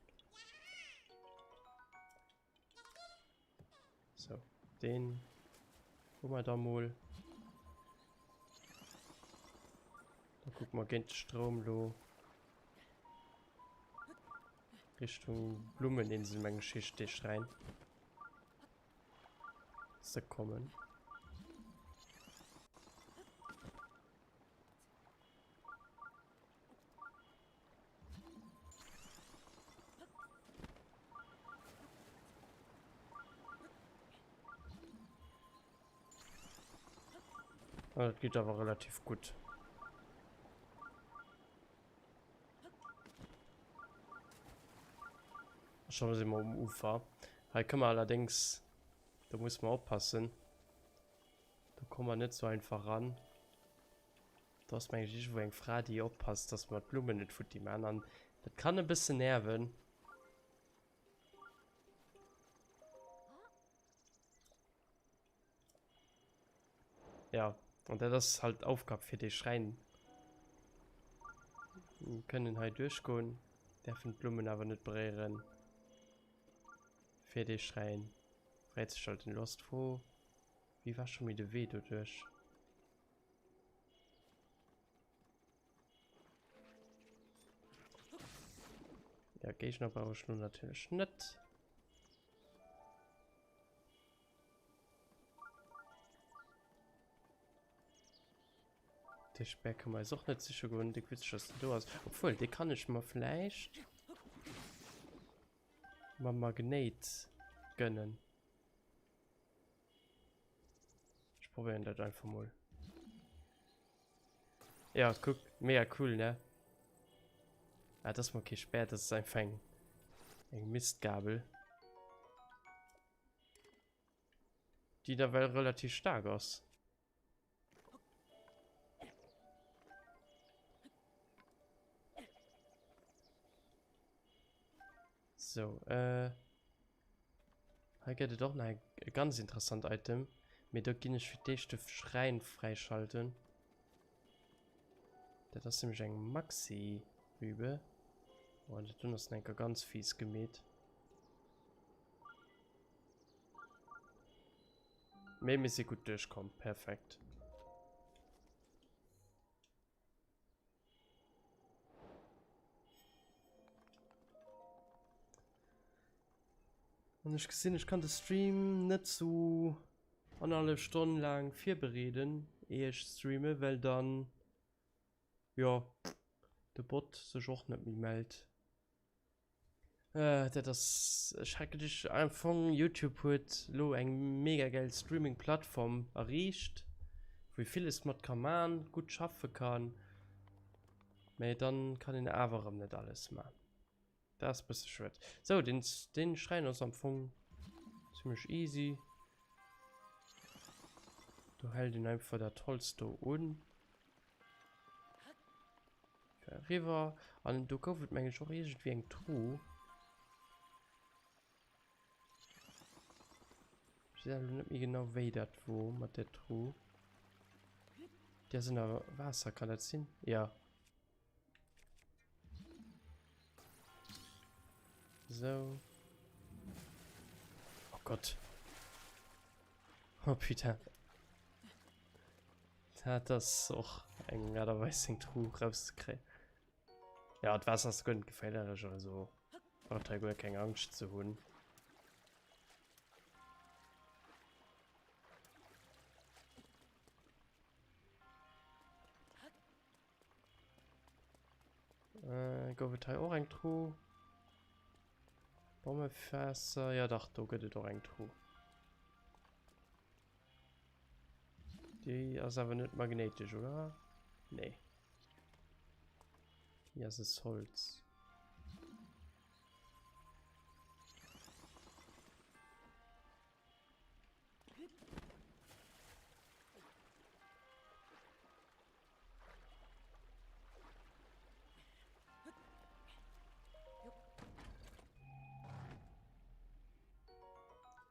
So, den hu mer da mol. Da gucke mer géint de Stroum lo Richtung Blummeninsel, meng ech, heescht dee Schräin, ze kommen. Ah, dat geet awer relativ gutt. Scho si mer um Ufer. Hei kënne mer allerdéngs, do musse mer oppassen, do komme mer net sou einfach ran. Do ass mengen ech iergendwou eng Fra déi oppasst dass mer d'Blummen net futti man an dat kann e bëssen nerven. Ja, an dat ass halt d'Aufgab fir dee Schräin. Mir kënnen hei duerchgoen, däerfen d'Blummen awer net beréieren. Fir dee Schräin fräizeschalten. Elo ass d'Fro, wéi war scho méi de Wee doduerch? Ja, Géigner brauche ich nun natürlich net. De Speer kann man och net sicher goen, de witzeg, dass den do ass. Obwohl, de kann ich mir vielleicht mam Magnéit gönnen. Ech probéieren dat einfach mol. Ja, kuck, mega cool, ne? Ah, das ist mal kein Speer, das ist einfach eng, eng Mistgabel. Die derweil relativ stark ass. So, äh. Hei gëtt et och nach e ganz interessant Item. Mee do ginn ech fir d'éischt de Schräin fräischalten. Dat ass nämlech eng Maxi-Rübe. Oh, an dat dunn ass nach enker ganz fies gemeet. Mee mir si gutt duerchkomm. Perfekt. An ech gesinn, ech kann de Stream net sou annerhallef Stonn laang virbereeden. Ier ech streamen, well dann, jo, de Bot sech och net méi mellt. Dat ass, ech hat geduecht am Fong Youtube huet lo eng mega geil Streaming Plattform erreecht, wou ee villes mat ka man, gutt schaffe kann, mä dann kann een awer erëm net alles man. Dat ass bësse schued. Sou, den, den Schräin ass am Fong zimmlech easy. Do hält een einfach dat Holz do un. Eriwwer. An do gouf et meng ech och iergendwéi eng Truh. Ech weess awer net méi genau wéi dat wor mat der Truh. Déi ass ënner Waasser, kann dat sinn? Ja. So. Oh Gott. Oh putain. Dat ass och eng Aart a Weis seng Truh rauszekréien. Ja, d'Waasser ass guer net geféierlech, also braucht hei guer keng Angscht ze hunn. Äh, gouf et hei och eng Truh? Bommefässer, ja dach, do gëtt et och eng Truh. Déi ass awer net magnéitesch, oder? Nee. Déi ass aus Holz.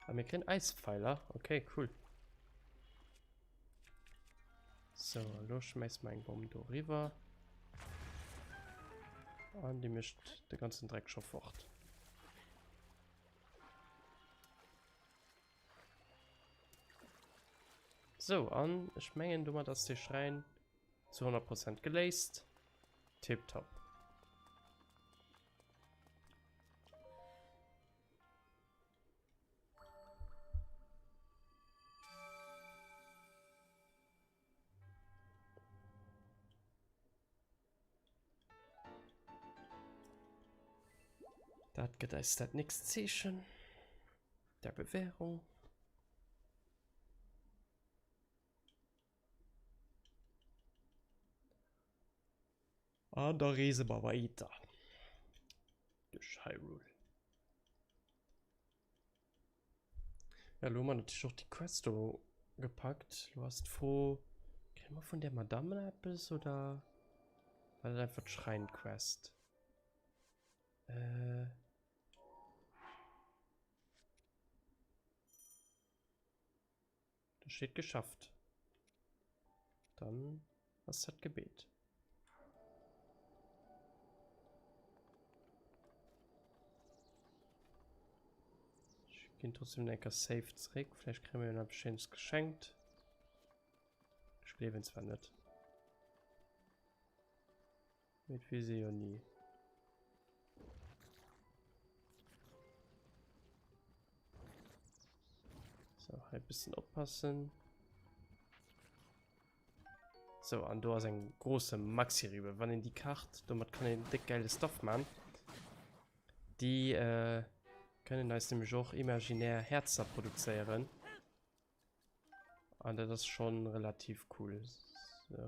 Ah, mir kriegen Eispfeiler. Okay, cool. So, lo schmeiß mal eng Bombe do rüber. An die mischt den ganzen Dreck schon fort. Sou, an ech mengen domat ass de Schräin zu 100 Prozent geléist. Tipptopp. Dat gëtt eis dat nächst Zeechen der Bewährung. An da reese mer weiter duerch Hyrule. Ja, lo hu mer natierlech och déi Quest do gepackt. Lo ass d'Fro, kréie mer vun där Madame eppes oder war dat einfach d'Schräin-Quest? Äh. Da steet geschafft. Dann ass dat Gebet. Ech ginn trotzdem eng Kéier safe zréck. Vläicht kréie mir jo nach eppes Schéines geschenkt. Ech gleewen zwar net. Mee et weess ee jo ni. So, hei bëssen oppassen. So, an do ass eng grosse Maxi-Rübe. Wann een déi kacht, domat kann een déck geile Stuff man. Déi äh, kënnen eis nämlech och imaginär Häerzer produzéieren. An dat ass schon relativ cool. So.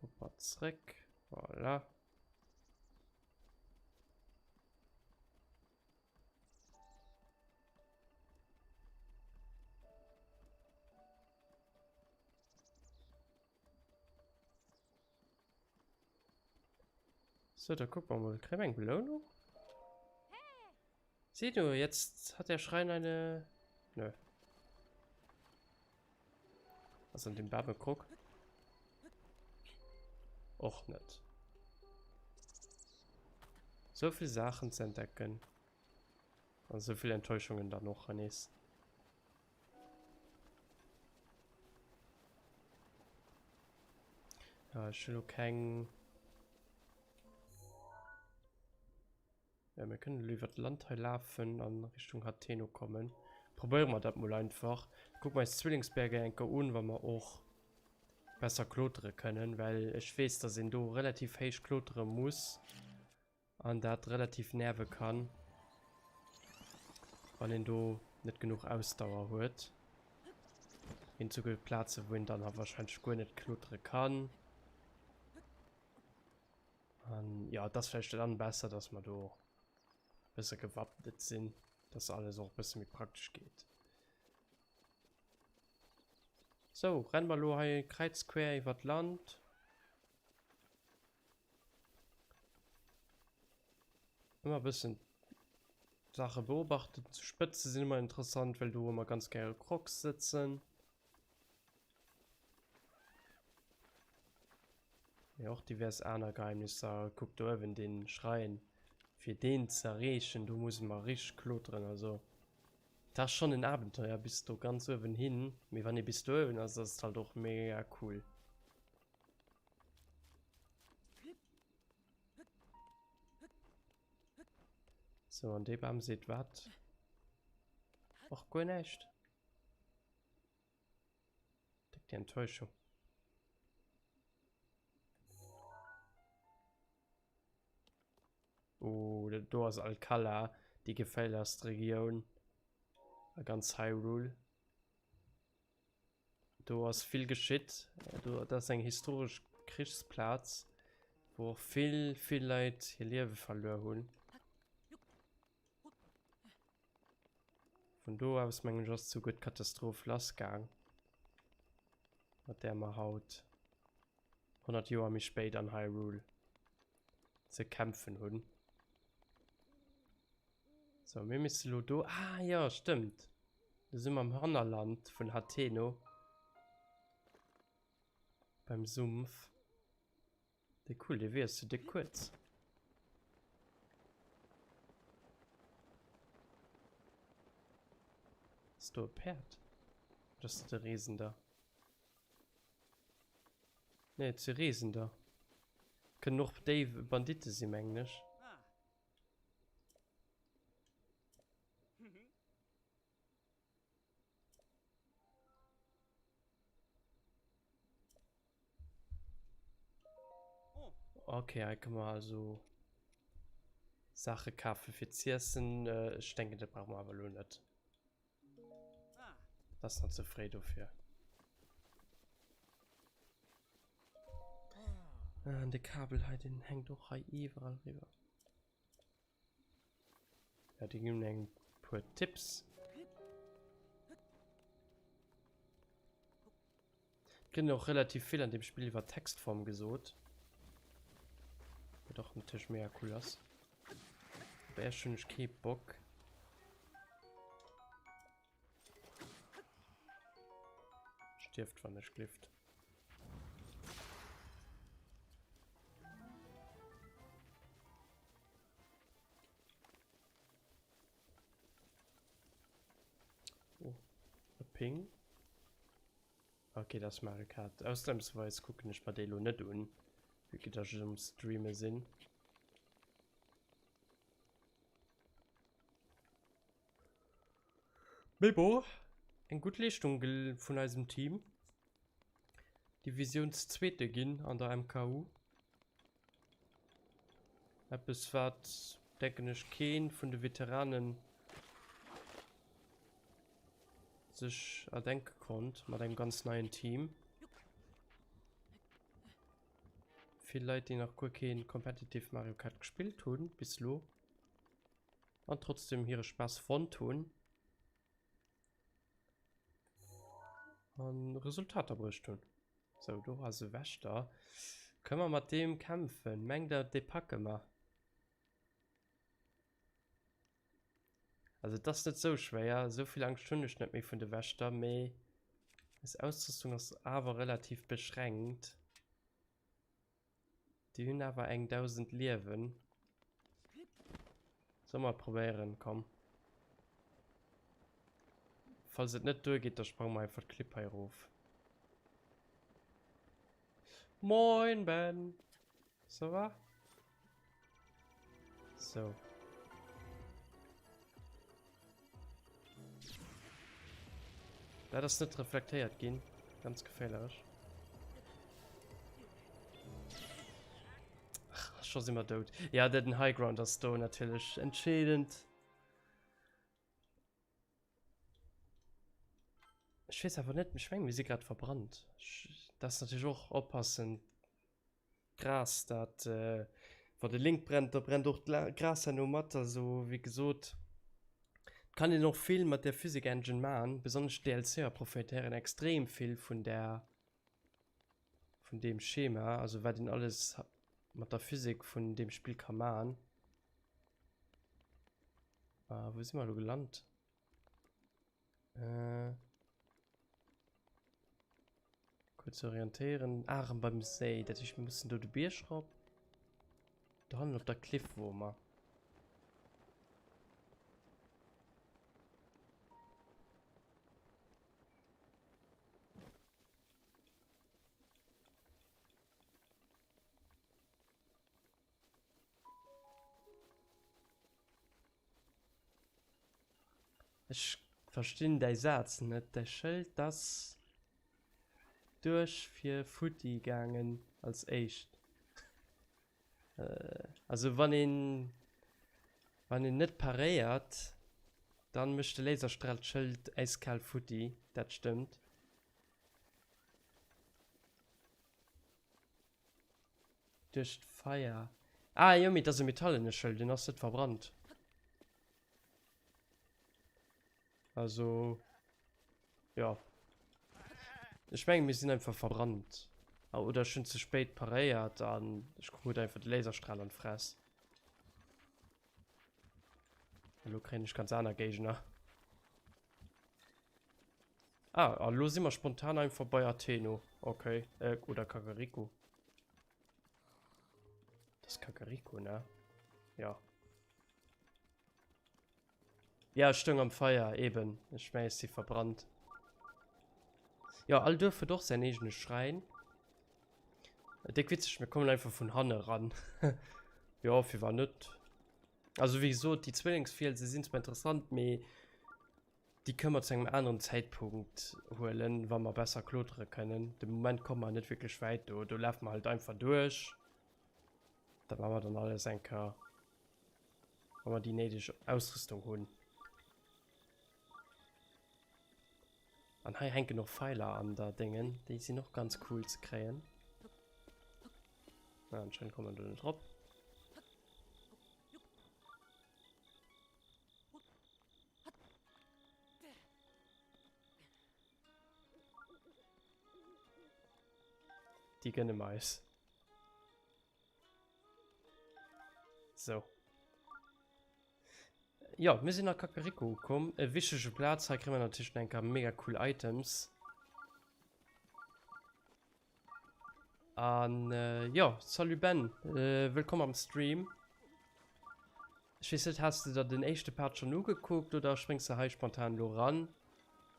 Hoppa zréck. Voilà. So, da gucken wir mal. Kriegen wir eng Belohnung? Sieh du, jetzt hat der Schrein eine... Nö. Was an dem Babelkrug? Och net. So viel Sachen zu entdecken. Und so viele Enttäuschungen dann noch nees. Ja, ech hu lo keng. Ja, mir kënnen elo iwwer d'Land hei lafen an Richtung Hateno kommen. Probéiere mer dat mol einfach. Kucke mer eis Zwillingsberger eng Kéier un, wa mer och besser klotere kënnen, well ech weess, dass een do relativ héich klotere muss an dat relativ nerve kann, wann een do net genuch Ausdauer huet. Ginn souguer Plaze wou een dann awer wahrscheinlech guer net klotere kann. An ja, et ass vläicht dann besser, dass mer do e bësse gewappnet sinn, dass alles och e bësse méi praktesch geet. Sou, renne mer elo hei kräizquer iwwer d'Land. Ëmmer e bëssen d'Saache beobachten. D'Spëtze sinn ëmmer interessant, well do ëmmer ganz gäre Crocs sëtzen. Mee och divers aner Geheimnisser. Kuck do uewen dee Schräin. Fir deen ze erreechen, do muss mer richteg kloteren. Also dat ass schonn en Abenteuer bis do ganz uewen hin. Mee wann ee bis do uewen ass, ass et halt och mega cool. So, an dee Bam seet wat? Och guer näischt. Déck déi Enttäuschung. Oh, do ass Alcala, déi geféierlechst Regioun a ganz Hyrule. Do ass vill geschitt. Do, dat ass eng historesch Krichsplaz, wou och vill, vill Leit hir Liewe verluer hunn. Vun do aus, mengen ech, ass souguer d'Katastroph lassgaang, mat där mer haut, 100 Joer méi spéit, an Hyrule ze kämpfen hunn. Sou, mir misste lo do, ah jo, stëmmt, do si mer am Hannerland vun Hateno, beim Sumpf. Déi cool, dee Wee ass jo déck kuerz. Ass do e Päerd? Oder ass dat e Reesender? Nee, et si Reesender. Kënnen och déi Banditte si mengen ech. Okay, hei kënne mer also Saache kafe fir z'iessen. Ech denken, dat brauche mer awer elo net. Dat ass nach ze fréi dofir. An de Kabel hei, deen hänkt och hei iwwerall riwwer. Ja, déi ginn eng puer Tipps. Kritt och relativ vill an dem Spill iwwer Textform gesot. Wat och natierlech mega cool ass. Op Äerch hunn ech kee Bock. Stierft wann ech glift. Oh, e Ping. Okay, dat ass Mario Kart. Ausnahmsweis kucken ech mer déi elo net un, vue que dass ech um Streame sinn. Mee bon, eng gutt Leeschtung vun eisem Team. Divisiounszweete ginn an der MKU. Eppes wat, denken ech, keen vun de Veteranen sech erdenke konnt mat engem ganz neien Team. Vill Leit déi nach guer keen Competitive Mario Kart gespillt hunn bis elo an trotzdem hire Spaass fonnt hunn an Resultater bruecht hunn. Sou, do ass e Wächter. Kënne mer mat deem kämpfen? Mengt der, dee packe mer? Also et ass net sou schwéier. Esou vill Angscht hunn ech net méi vun de Wächter, mee eis Ausrüstung ass awer relativ beschränkt. Déi hunn awer eng 1000 Liewen. Solle mer et probéieren? Komm. Falls et net duergeet, da sprange mer einfach d'Klipp hei erof. Moin Ben! Ça va? So. Dat ass net reflektéiert ginn. Ganz geféierlech. Ach, scho si mer dout. Ja, den High Ground ass do natierlech entscheedend. Ech weess awer net, ech mengen, mir si grad verbrannt. Dat ass natierlech och oppassen. D'Gras, dat, wa de Link brennt, da brennt och d'Gras herno mat. Also, wéi gesot, et kann een och vill mat där Physik Engine maachen. Besonnesch d'DLCer profitéieren extrem vill vun där, vun deem Schema, also wat een alles mat der Physik vun deem Spill ka maachen. Ah, wou si mer elo gelant? Äh, kurz orientéieren. Ah, erëm beim Séi. Dat heescht, mir mussen do de Bierg rop. Do hannen op der Cliff wore mer. Ech verstinn däi Saz net. Däi Schëld ass duerch fir futti gaangen als éischt. Also wann een wann een net paréiert, dann mécht de Laserstral d'Schëld äiskal futti, dat stëmmt. Duerch d'Feier. Ah jo, mee et ass e metallene Schëld, deen ass net verbrannt. Also, jo. Ech mengen, mir sinn einfach verbrannt. Oder ech hunn ze spéit paréiert an ech krut einfach de Laserstral an d'Fress. Elo kréien ech ganz aner Géigner. Ah, a lo si mer spontan einfach bei Atheno. Okay. Äh, oder Kakariko. Das ist Kakariko, ne? Ja. Ja, ech stoung am Feier, eben. Ech mengen, ech si verbrannt. Ja, all Duerf huet och säin eegene Schräin. Déck witzeg, mir kommen einfach vun hanne ran. Jo, firwat net? Also, wéi gesot, déi Zwillingsfielse sinn zwar interessant, mee déi kënne mer zu engem aneren Zäitpunkt huelen, wa mer besser klotere kënnen. De Moment komme mer net wierklech wäit do. Do lafe mer halt einfach duerch. Dat maache mer dann alles eng Kéier, wa mer déi néideg Ausrüstung hunn. An hei hänken och Pfeiler an der Déngen. Déi sinn och ganz cool ze kréien. Na, anscheinend kommen wir do net drop. Déi gënne mer eis. So. Jo, mir sinn a Kakariko ukomm. E wichtege Plaz. Hei kréie mer natierlech nach eng Kéier mega cool Items. An jo, salut Ben, wëllkomm am Stream. Ech weess net, has de der den éischte Part schonn ugekuckt oder spréngs de hei spontan elo ran?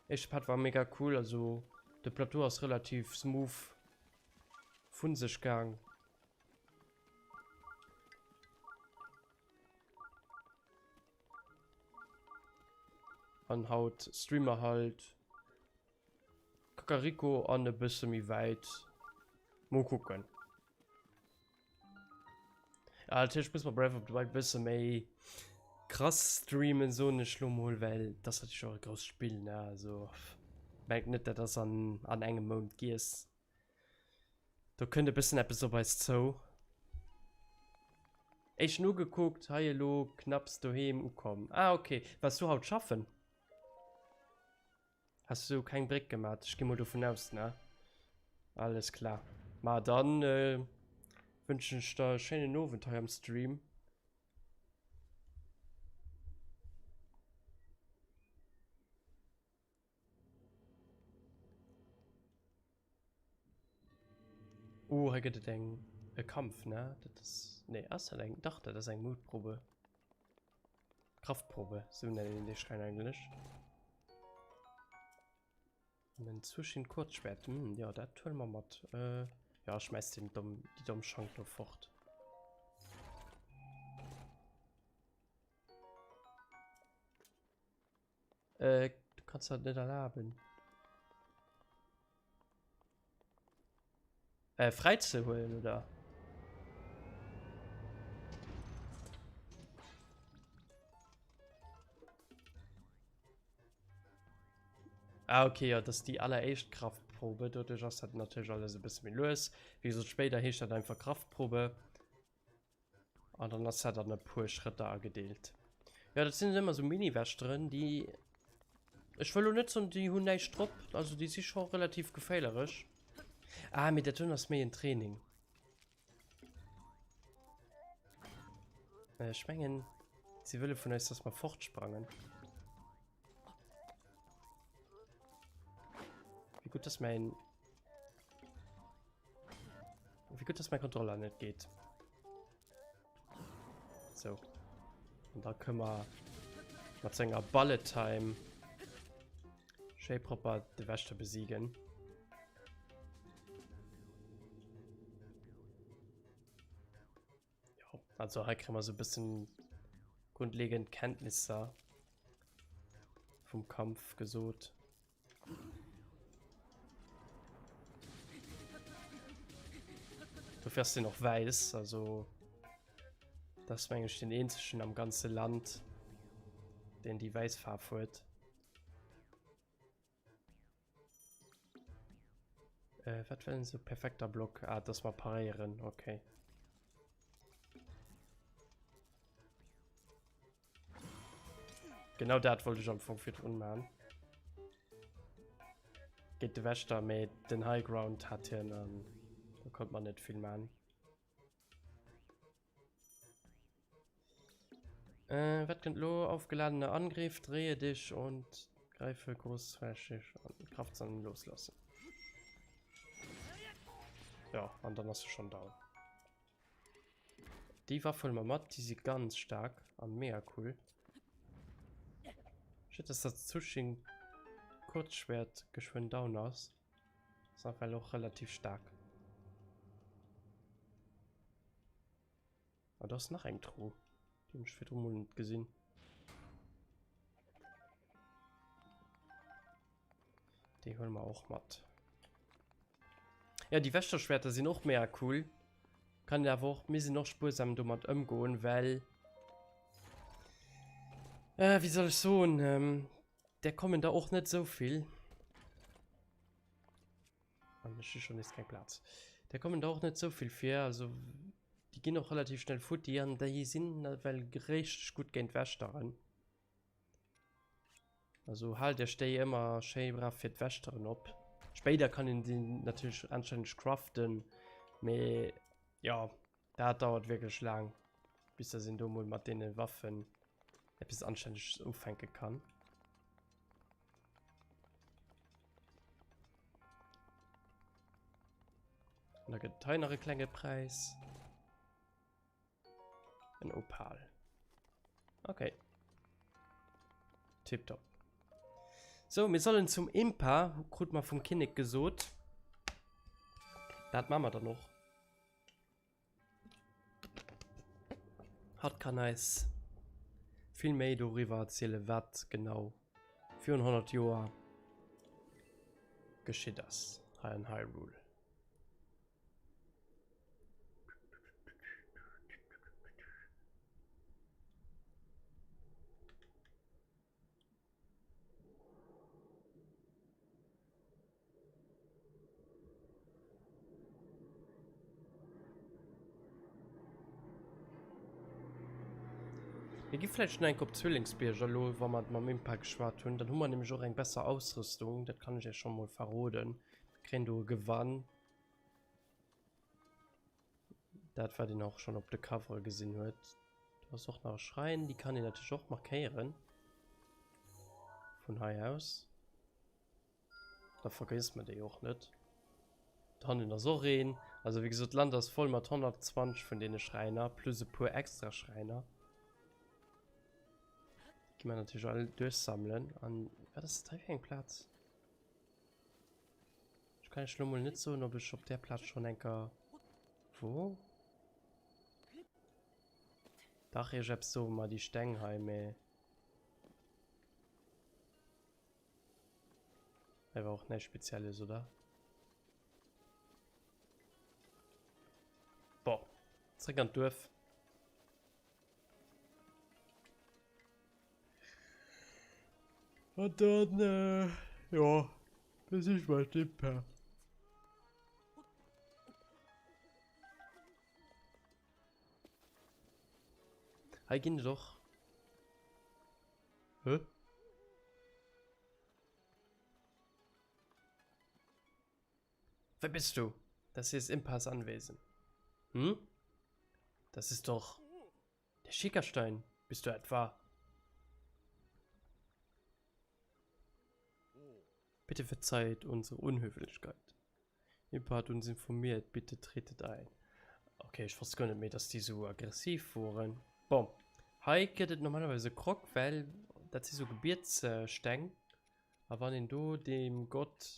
Éischte Part war mega cool, also de Plateau ass relativ smooth vun sech gaang. An haut streame mer halt Kakariko an e bësse méi wäit. Mol kucken. Ja, natierlech muss mer Breath of the Wild bësse méi krass streamen, soen ech lo mol, well dat ass natierlech och e grousst Spill, ne? Also mengt net, dat ass an, an engem Mount giess. Do kënnt e bëssen eppes op eis zou. Éischten ugekuckt, hei elo knapps doheem ukomm. Ah ok, waars du haut schaffen? Has du keng Bréck gemat? Ech gi mol dovun aus, ne? Alles klar. Ma dann äh, wënschen ech der e schéinen Owend hei am Stream. Oh, hei gëtt et eng e Kampf, ne? Dat ass, nee, ass dat eng, dach, dat ass eng Mutprobe. Kraftprobe, sou nennen een dee Schräin eigentlech. An en Zushin Kurzschwert, hm, jo, dat huele mer mat. Äh, ja, schmäiss den domm, déi domm Schank do fort. Äh, du kanns dat net erlaben. Äh, fräi ze huelen, oder? Ah, okay, ja, das ist die alleréischt Kraftprobe. Doduerch ass dat natierlech alles e bësse méi lues. Wéi gesot, spéider heescht dat einfach Kraftprobe. An dann ass dat an e puer Schrëtter agedeelt. Ja, dat sinn ëmmer sou Mini-Wächteren, déi, ech wëll lo net soen, déi hunn näischt drop, also déi si scho relativ geféierlech. Ah, mee dat hunn ass méi en Training. Äh, ech mengen, si wëlle vun eis, dass mer fortsprangen. Wéi gutt, dass mäin... Wéi gutt, dass mäin Controller net geet. So. Und da können wir mat senger Bullet Time schéi propper de Wächter besiegen. Ja, also hei kriegen wir so ein bisschen grundlegend Kenntnisse vom Kampf gesot. Dofir ass den och wäiss, also dat ass meng ech den eenzegen am ganze Land, deen déi wäiss Faarf huet. Äh, wat war denn so perfekter Block? Ah, dass mer paréieren, okay. Genau dat wollt ech am Fong virdrun man. Géint de Wächter, mee den High Ground hat hien an do konnt man net vill man. Äh, wat kënnt lo? Aufgeladener Angriff, drehe dich und greife großflächig an. Kraftzahn loslassen. Ja, an dann ass e schon down. Déi Waff huele mer mat, déi si ganz staark an mega cool. Shit, dass dat Zushin Kurzschwert geschwënn down ass. Ass nawell och relativ staark. Ah, do ass nach eng Truh. Déi hunn ech virdru mol net gesinn. Déi huele mer och mat. Ja, déi Wächterschwerter sinn och mega cool. Kann een awer och, mir sinn och spuersam domat ëmgoen, well äh, wéi soll ech soen, ähm, där kommen der och net esou vill. An ech hu schon nees keng Plaz. Där kommen der och net esou vill vir, also déi ginn och relativ schnell futti an déi sinn nawell richteg gutt géint Wächteren. Also haalt iech déi ëmmer schéi brav fir d'Wächteren op. Spéider kann een déi natierlech anstänneg craften, mee jo, dat dauert wierklech laang, bis dass een do mol mat deene Waffen eppes Anstänneges ufänke kann. An da gëtt et hei nach e klenge Präis. En Opal. Okay. Tipptopp. So, mir sollen zum Impa, krut mer vum Kinnek gesot. Dat machen wir dann noch. Hatt kann eis vill méi doriwwer erzielen, wat genau virun 100 Joer geschitt ass hei an Hyrule. Mir gi vläicht nach enk op Zwillingsbierger elo, wa mer mam Impa geschwat hunn. Dann hu mer nämlech och eng besser Ausrüstung, dat kann ech iech scho mol verroden. Kréien do e Gewann. Dat wat een och schon op de Covere gesinn huet. Do ass och nach e Schrein, déi kann een natierlech och markéieren. Vun hei aus. Da vergësst man déi och net. Hannen ass och een. Also wéi gesot, d'Land ass voll mat 120 vun deene Schräiner, plus e puer extra Schräiner. Déi gi mer natierlech all duerchsammelen. An wat ass dat hei fir eng Plaz? Ech kann iech lo mol net soen, ob ech op där Plaz schonn enker wor. Dach, iergeppes soe mer déi Steng hei, mee hei war och näischt Spezielles, oder? Zréck an d'Duerf. An dann, äh, jo, besiche mer d'Impa. Hei ginn et och. Hä? Wer bist du? Das hier ist Impas Anwesen. Hm? Das ist doch der Schickerstein. Bist du etwa? Bitte verzeiht unsere Unhöflichkeit. Impa hat uns informiert. Bitte tretet ein. Okay, ech wosst guer net méi, dass déi sou aggressiv woren. Bon, hei gëtt et normalerweis e Croc, well dat si sou Gebietssteng. A wann een do dem Gott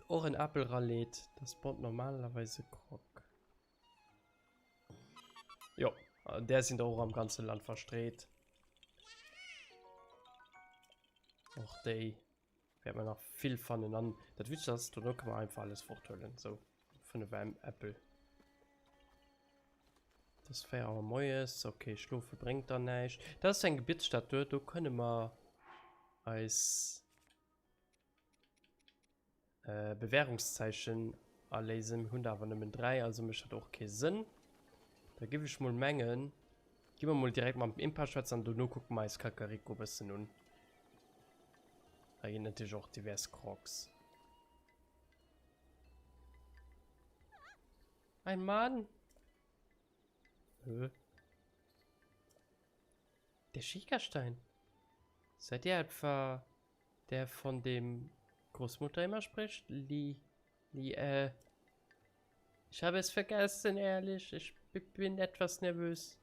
och en Apel raleet, da spawnt normalerweis e Croc. Jo, där sinn der och am ganze Land verstreet. Och déi wäerte mer nach vill fannen. An dat Wichtegst ass, dono kënne mer einfach alles forthuelen. Sou, 5 Äppel. Et ass 4 Auer moies. Ok, schlofe bréngt dann näischt. Dat ass eng Gebietsstatue. Do kënne mer eis äh, Bewährungszeichen erléisen. Mir hunn der awer nëmmen 3, also mécht dat och kee Sënn. Da giff ech mol mengen, gi mer mol direkt mam Impa schwätzen an dono kucke mer eis Kakariko e bëssen un. Hei ginn natierlech och divers Crocs. Ein Mann! Hä? Der Schickerstein. Seid ihr etwa der von dem Großmutter immer spricht? Li, li, äh. Ich habe es vergessen, ehrlich. Ich bin etwas nervös.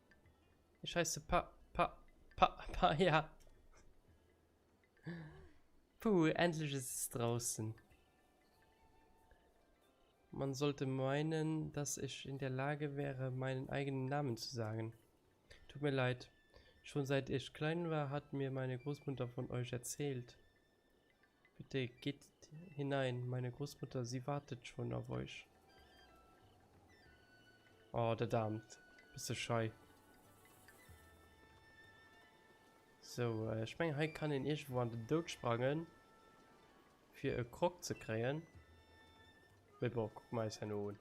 Ich heiße Pa, Pa, Pa, Pa, ja. Puh, endlich ist es draußen. Man sollte meinen, dass ich in der Lage wäre, meinen eigenen Namen zu sagen. Tut mir leid. Schon seit ich klein war, hat mir meine Großmutter von euch erzählt. Bitte geht hinein, meine Großmutter, sie wartet schon auf euch. Oh, der Damt. Bist du schei. So, äh, ich meine, hier kann een irgendwo an den Doud sprangen. Fir e Croc ze kréien. Mee bon, kucke mer eis herno un.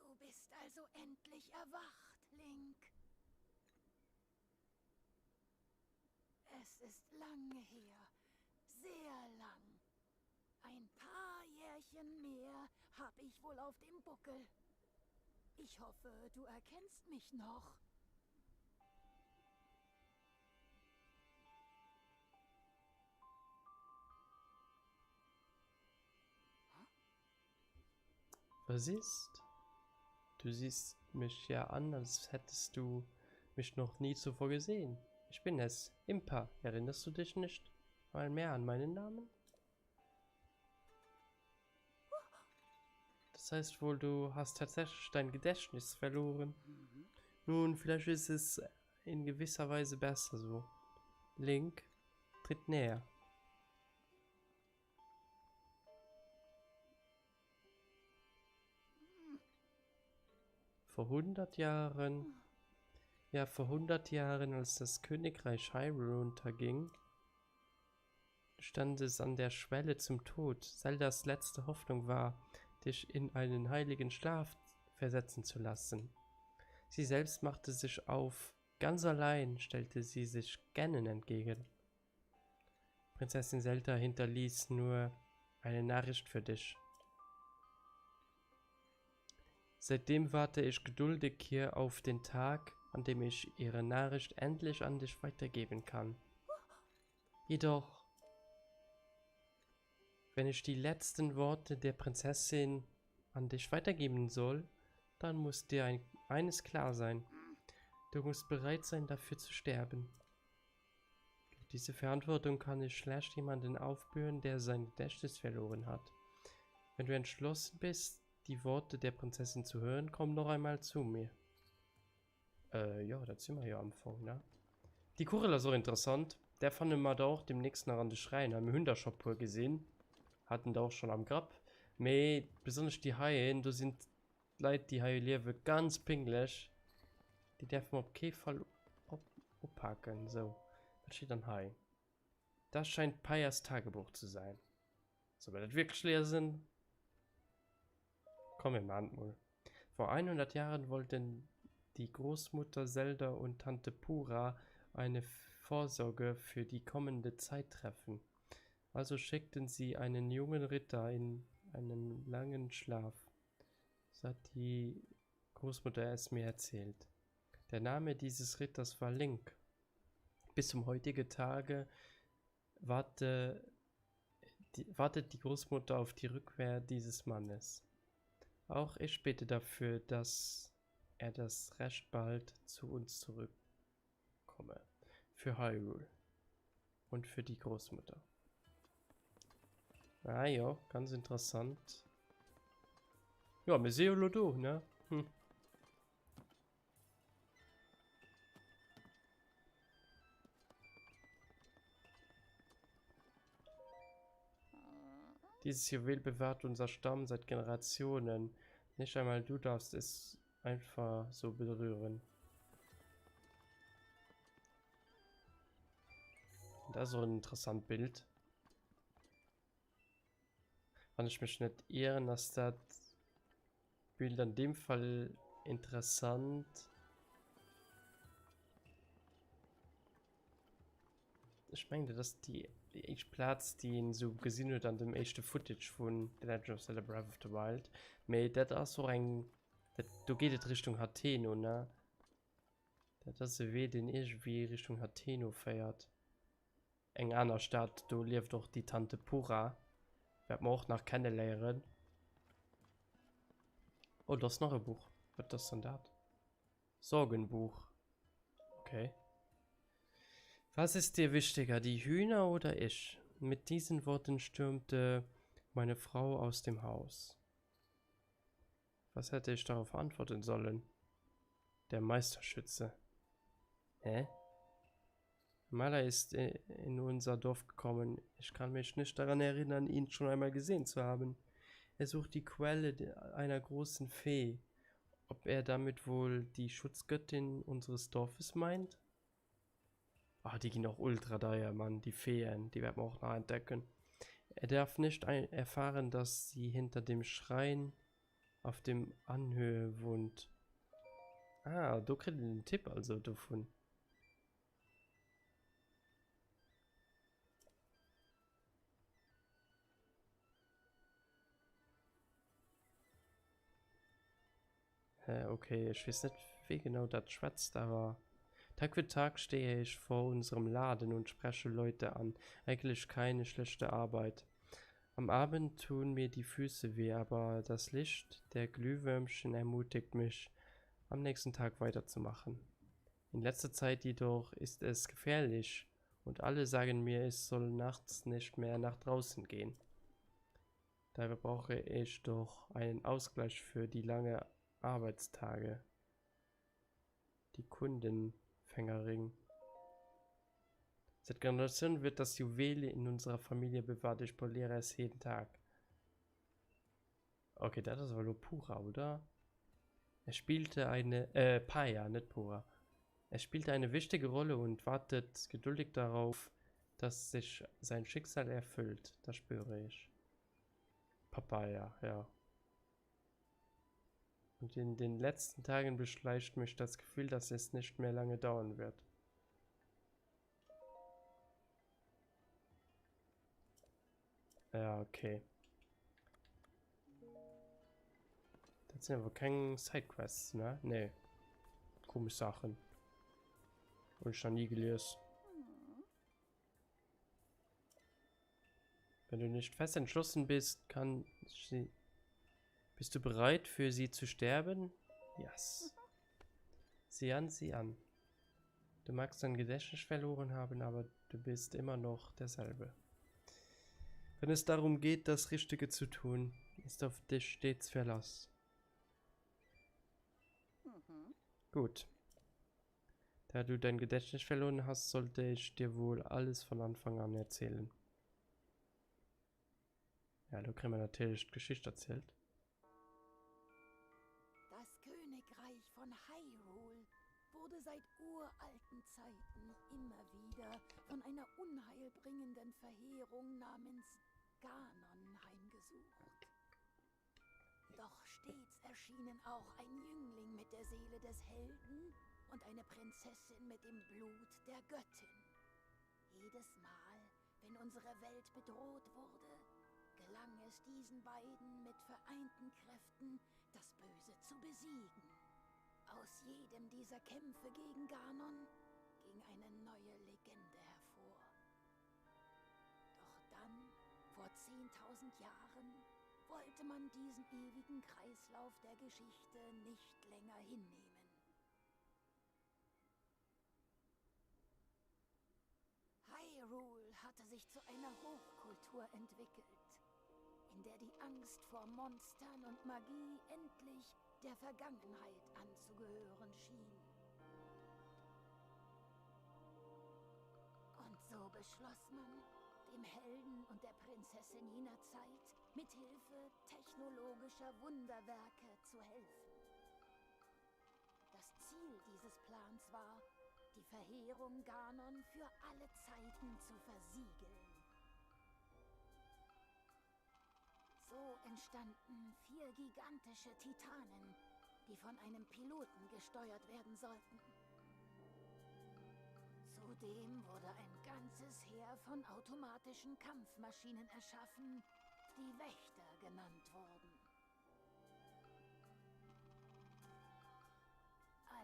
Du bist also endlich erwacht, Link. Es ist lange her, sehr lang. Ein paar Jährchen mehr hab ich wohl auf dem Buckel. Ich hoffe, du erkennst mich noch. Was ist? Du siehst mich ja an, als hättest du mich noch nie zuvor gesehen. Ich bin es, Impa. Erinnerst du dich nicht mal mehr an meinen Namen? Das heißt wohl, du hast tatsächlich dein Gedächtnis verloren. Nun, vielleicht ist es in gewisser Weise besser so. Link tritt näher. Vor 100 Jahren, ja, vor 100 Jahren, als das Königreich Hyrule unterging, stand es an der Schwelle zum Tod. Zeldas letzte Hoffnung war, dich in einen heiligen Schlaf versetzen zu lassen. Sie selbst machte sich auf, ganz allein stellte sie sich Ganon entgegen. Prinzessin Zelda hinterließ nur eine Nachricht für dich. Seitdem warte ich geduldig hier auf den Tag, an dem ich ihre Nachricht endlich an dich weitergeben kann. Jedoch, wenn ich die letzten Worte der Prinzessin an dich weitergeben soll, dann muss dir ein, eines klar sein. Du musst bereit sein, dafür zu sterben. Diese Verantwortung kann ich schlecht jemanden aufbühren, der sein Gedächtnis verloren hat. Wenn du entschlossen bist, die Worte der Prinzessin zu hören, komm noch einmal zu mir. Äh, jo, dat si mer jo am Fong, ne? Déi Kugel ass och interessant. Där fanne mer der och demnächst nach an de Schräiner. Mir hunn der scho puer gesinn, haten der och schonn am Grapp. Mee besonnesch déi heien, do sinn d'Leit, déi hei liewe ganz pinglech. Déi däerfe mer op kee Fall op upaken. Sou, wat steet dann hei? Das scheint Paias Tagebuch zu sein. Soll mer dat wierklech liesen? Komm, mir maachen et mol. Vor 100 Jahren wollten die Großmutter Zelda und Tante Pura eine Vorsorge für die kommende Zeit treffen. Also schickten sie einen jungen Ritter in einen langen Schlaf. So hat die Großmutter es mir erzählt. Der Name dieses Ritters war Link. Bis zum heutigen Tage warte, die, wartet die Großmutter auf die Rückkehr dieses Mannes. Auch ich bete dafür, dass er das recht bald zu uns zurückkomme. Für Hyrule. Und für die Großmutter. Ah jo, ganz interessant. Jo, mir si jo lo do, ne? Hm. Dieses Juwel bewahrt unser Stamm seit Generationen. Nicht einmal du darfst es einfach so berühren. Dat ass och en interessant Bild. Wann ech mech net ieren, ass dat Bild an deem Fall interessant. Ech mengen dat ass déi éischt Plaz déi een esou gesinn huet an dem éischte Footage vun The Legend of Zelda Breath of the Wild. Mee dat ass och eng, dat do geet et Richtung Hateno, ne? Dat ass e Wee deen iergendwéi Richtung Hateno féiert. Eng aner Stad, do lieft och déi Tante Pura, wäert mer och nach kenneléieren. Oh, do ass nach e Buch. Wat ass dann dat? Sorgenbuch. Okay. Was ist dir wichtiger, die Hühner oder ich? Mit diesen Worten stürmte meine Frau aus dem Haus. Was hätte ich darauf antworten sollen? Der Meisterschütze. Hä? Maler ist in unser Dorf gekommen. Ich kann mich nicht daran erinnern, ihn schon einmal gesehen zu haben. Er sucht die Quelle einer großen Fee. Ob er damit wohl die Schutzgöttin unseres Dorfes meint? Ah, die ginn och ultra deier, Mann, die Feen, die werden wir och nach entdecken. Er darf nicht erfahren, dass sie hinter dem Schrein auf dem Anhöhe wohnt. Ah, do kritt een den Tipp also dovun. Hä, okay, ech weess net, wee genau dat schwätzt, awer Tag für Tag stehe ich vor unserem Laden und spreche Leute an. Eigentlich keine schlechte Arbeit. Am Abend tun mir die Füße weh, aber das Licht der Glühwürmchen ermutigt mich, am nächsten Tag weiterzumachen. In letzter Zeit jedoch ist es gefährlich und alle sagen mir, ich soll nachts nicht mehr nach draußen gehen. Dabei brauche ich doch einen Ausgleich für die lange Arbeitstage. Die Kundenfängerring. Seit Generationen wird das Juwel in unserer Familie bewahrt. Ich poliere es jeden Tag. Okay, dat ass awer elo Pura, oder? Er spielte eine, äh, Paya, net Pura. Er spielte eine wichtige Rolle und wartet geduldig darauf, dass sich sein Schicksal erfüllt. Das spüre ich. Papaya, ja. Und in den letzten Tagen beschleicht mich das Gefühl, dass es nicht mehr lange dauern wird. Ja, okay. Dat sinn awer keng Sidequests, ne? Nee. Komisch Sachen. Hunn ech nach nie gelies. Wenn du nicht fest entschlossen bist, kann sie... Bist du bereit, für sie zu sterben? Yes. Sieh an, sieh an. Du magst dein Gedächtnis verloren haben, aber du bist immer noch derselbe. Wenn es darum geht, das Richtige zu tun, ist auf dich stets Verlass. Mhm. Gut. Da du dein Gedächtnis verloren hast, sollte ich dir wohl alles von Anfang an erzählen. Ja, elo kréie mer natierlech d'Geschicht erzielt. Das Königreich von Hyrule wurde seit uralten Zeiten immer wieder von einer unheilbringenden Verheerung namens Ganon heimgesucht. Doch stets erschienen auch ein Jüngling mit der Seele des Helden und eine Prinzessin mit dem Blut der Göttin. Jedes Mal, wenn unsere Welt bedroht wurde, gelang es diesen beiden mit vereinten Kräften, das Böse zu besiegen. Aus jedem dieser Kämpfe gegen Ganon ging eine neue Legende hervor. Doch dann, vor 10.000 Jahren, wollte man diesen ewigen Kreislauf der Geschichte nicht länger hinnehmen. Hyrule hatte sich zu einer Hochkultur entwickelt, in der die Angst vor Monstern und Magie endlich der Vergangenheit anzugehören schien. Und so beschloss man, dem Helden und der Prinzessin jener Zeit mit Hilfe technologischer Wunderwerke zu helfen. Das Ziel dieses Plans war, die Verheerung Ganon für alle Zeiten zu versiegeln. So entstanden vier gigantische Titanen, die von einem Piloten gesteuert werden sollten. Zudem wurde ein ganzes Heer von automatischen Kampfmaschinen erschaffen, die Wächter genannt wurden.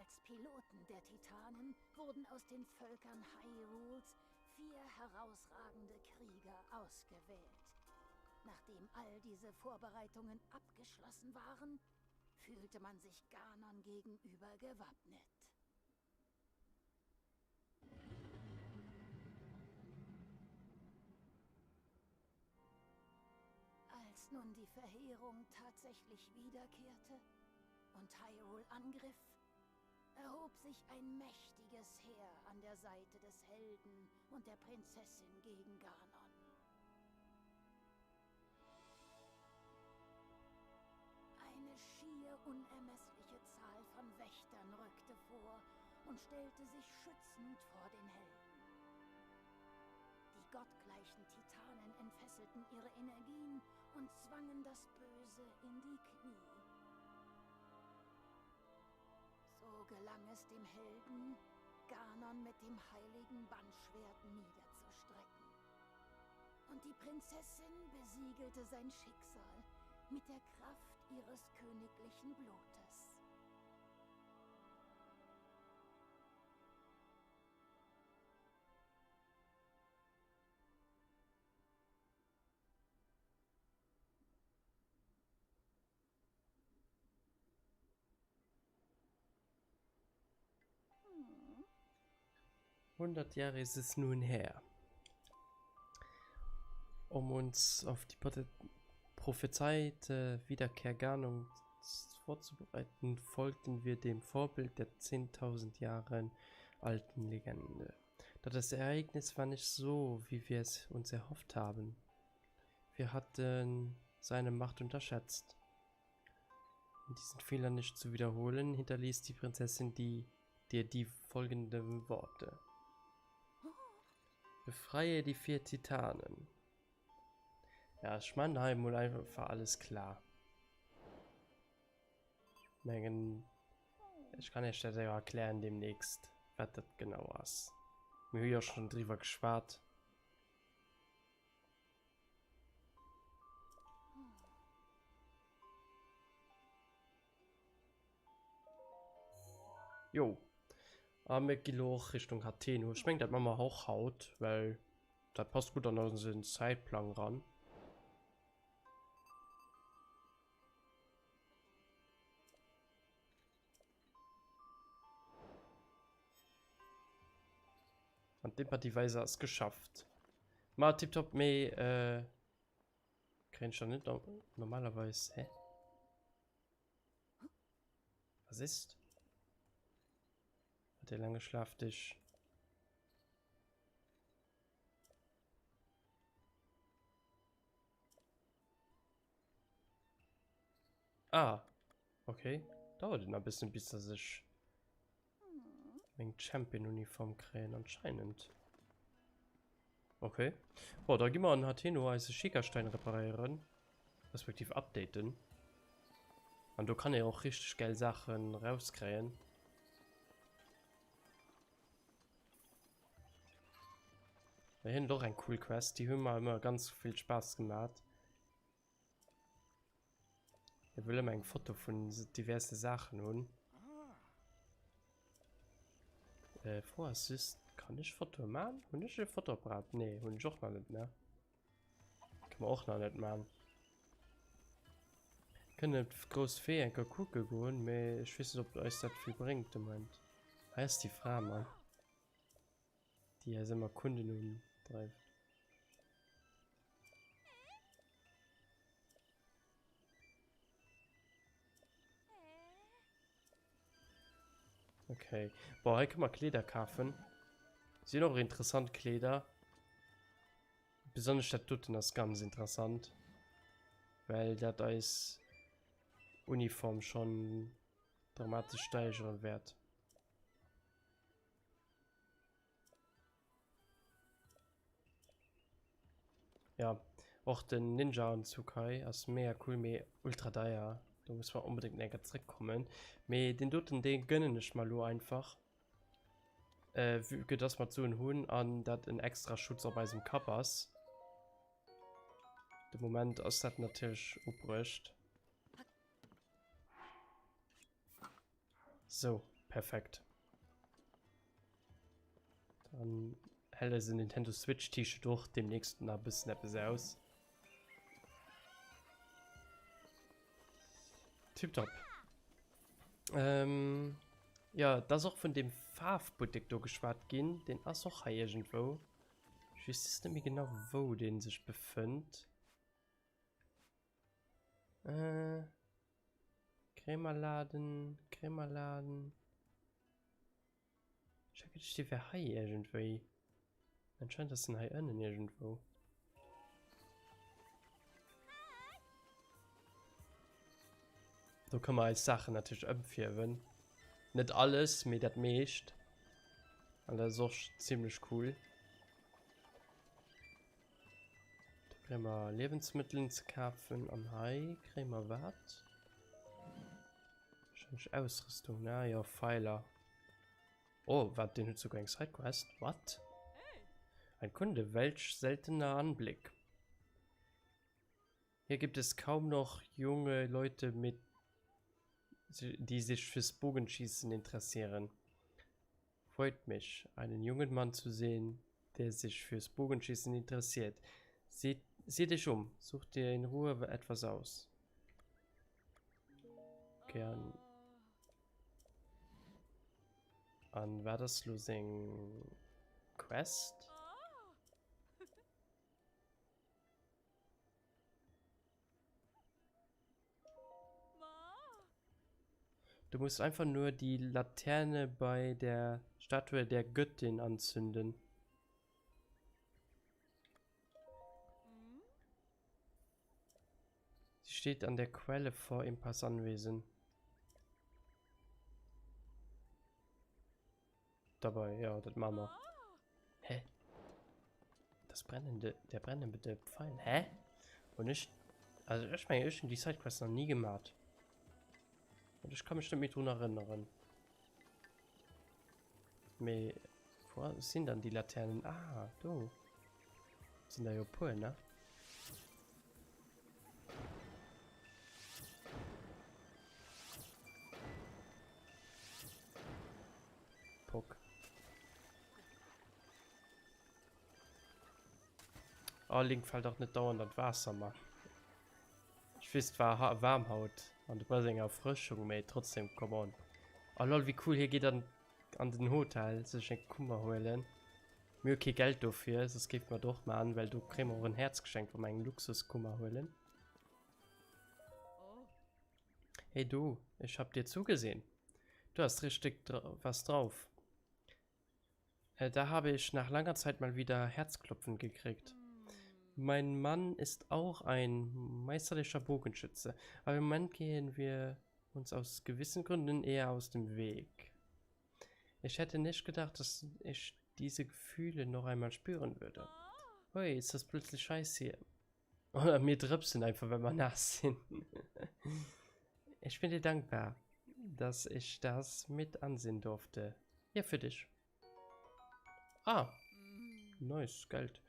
Als Piloten der Titanen wurden aus den Völkern Hyrules vier herausragende Krieger ausgewählt. Nachdem all diese Vorbereitungen abgeschlossen waren, fühlte man sich Ganon gegenüber gewappnet. Als nun die Verheerung tatsächlich wiederkehrte und Hyrule angriff, erhob sich ein mächtiges Heer an der Seite des Helden und der Prinzessin gegen Ganon. Eine schier unermessliche Zahl von Wächtern rückte vor und stellte sich schützend vor den Helden. Die gottgleichen Titanen entfesselten ihre Energien und zwangen das Böse in die Knie. So gelang es dem Helden, Ganon mit dem heiligen Bannschwert niederzustrecken. Und die Prinzessin besiegelte sein Schicksal mit der Kraft ihres königlichen Blutes. 100 Jahre ist es nun her. Um uns auf die prophezeite Wiederkehr Ganons vorzubereiten, folgten wir dem Vorbild der 10.000 Jahre alten Legende. Doch das Ereignis war nicht so, wie wir es uns erhofft haben. Wir hatten seine Macht unterschätzt. Um diesen Fehler nicht zu wiederholen, hinterließ die Prinzessin die, dir die folgenden Worte. Befreie die vier Titanen. Ja, ech man hei mol einfach alles klar. Mengen ech kann iech dat jo erklären demnächst, wat dat genau ass. Mir hu jo schon driwwer geschwat. Jo. A mir gi lo och Richtung Hateno. Ech meng dat man mer och haut, well dat passt gutt an onsen Zäitplang ran. An d'Empathieweise ass geschafft. Ma tipptopp, mee äh, kréien ech dann net normalerweis, hä? Was ist? Der lange Schlaftisch. Ah, okay. Dauert et nach e bëssen, bis dass ech meng Champion-Uniform kréien, anscheinend. Okay. Bon, da gi mer an Hateno eise Schickerstein reparéieren, respektiv updaten. An do kann ee och richteg gäil Saachen rauskréien. Mir hunn och eng cool Quest, déi hu mer ëmmer ganz vill Spaass gemat. Hie wëll ëmmer eng Foto vun diverse Saachen hunn. Äh, Fro ass just, kann ech Fotoe man? Hunn ech e Fotoapparat? Nee, hunn ech och nach net, ne? Kann mer och nach net man. Kënnen d'grouss Fee eng Kéier kucke goen, mee ech weess net, ob eis dat vill bréngt de Moment. Hei ass déi Fra, Mann, déi eis ëmmer Kunden undreift. Okay. Boah, hei kënne mer Kleeder kafen. Sinn och interessant Kleeder. Besonnesch dat doten ass ganz interessant, well dat eis Uniform schon dramatesch steigere wäert. Ja, och den Ninja-Anzug hei ass mega cool, mee ultra deier. Do muss mer onbedéngt eng Kéier zréckkommen. Mee deen doten, dee gënnen ech mer elo einfach. Äh, vue que dass mer d'Suen hunn an dat en extra Schutz op eisem Kapp ass. De Moment ass dat natierlech ubruecht. So, perfekt. Dann hält eise Nintendo Switch T-Shirt och demnächst nach e bëssen eppes aus. Tipptopp. Ähm, ja, da ass och vun deem Faarfbuttek do geschwat ginn. Deen ass och hei iergendwou. Ech weess just net méi genau, wou dee sech befënnt. Äh, Krämerladen, Krämerladen. Ech hat geduecht, dee wär hei iergendwéi. Anscheinend ass en hei ënnen iergendwou. Do kënne mer eis Saachen natierlech ëmfierwen. Net alles, mee dat meescht. An dat ass och zimmlech cool. Do kréie mer Liewensmëttelen ze kafen. An hei kréie mer wat? Wahrscheinlech Ausrüstung, ne? Jo, Pfeiler. Oh, wat, deen huet souguer eng Sidequest. What? Ein Kunde, welch seltener Anblick. Hier gibt es kaum noch junge Leute mit, die sich fürs Bogenschießen interessieren. Freut mich, einen jungen Mann zu sehen, der sich fürs Bogenschießen interessiert. Sieh, sieh dich um, such dir in Ruhe etwas aus. Gern. An war das lo seng Quest? Du musst einfach nur die Laterne bei der Statue der Göttin anzünden. Sie steht an der Quelle vor Impas Anwesen. Dabei, ja, dat maache mer. Hä? Das brennende, der brennende Pfeil. Hä? Und ich, also ich meine, ich habe die Sidequest noch nie gemacht. Und ich kann mich nicht mehr dran erinnern. Mee wo sinn dann déi Laternen? Ah, do sinn der jo e puer, ne? Pock. Oh, Link, fall dach net dauernd an d'Waasser, Mann. Ech weess, et war waarm haut an du brauchs eng Erfrëschung, mee trotzdem, come on. Oh lol, wéi cool, hie geet an an den Hotel sech eng Kummer huelen. Mir hu kee Geld dofir, soss géife mer et och man, well do kréie mer och en Häerz geschenkt, wa mer eng Luxuskummer huelen. Hey du, ich hab dir zugesehen. Du hast richtig was drauf. Äh, da habe ich nach langer Zeit mal wieder Herzklopfen gekriegt. Mein Mann ist auch ein meisterlicher Bogenschütze, aber im Moment gehen wir uns aus gewissen Gründen eher aus dem Weg. Ich hätte nicht gedacht, dass ich diese Gefühle noch einmal spüren würde. Hui, ist das plötzlich heiß hier. Oder mir drëpsen einfach, wenn wir nass sind. Ich bin dir dankbar, dass ich das mit ansehen durfte. Ja, für dich. Ah, nice, Geld.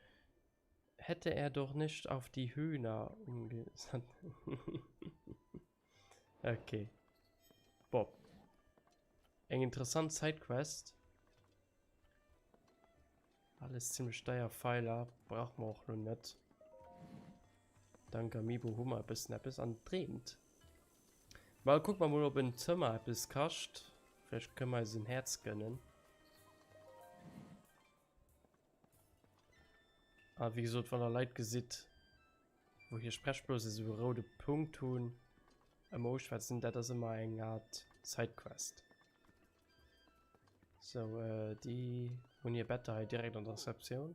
Hätte er doch nicht auf die Hühner umgesattelt. Okay. Boah. Eng interessant Sidequest. Alles ziemlech deier Pfeiler, brauche mer och lo net. Dank Amiibo hu mer e bëssen eppes an et reent. Mal kucke mer mol op en Zëmmer eppes kascht. Vläicht kënne mer eis en Häerz gönnen. A wéi gesot, wann der Leit gesitt, wou hir Sprechblose esou e roude Punkt hunn, ëmmer uschwätzen, dat ass ëmmer eng Art Sidequest. Sou, déi hunn hir Better hei direkt an der Receptioun.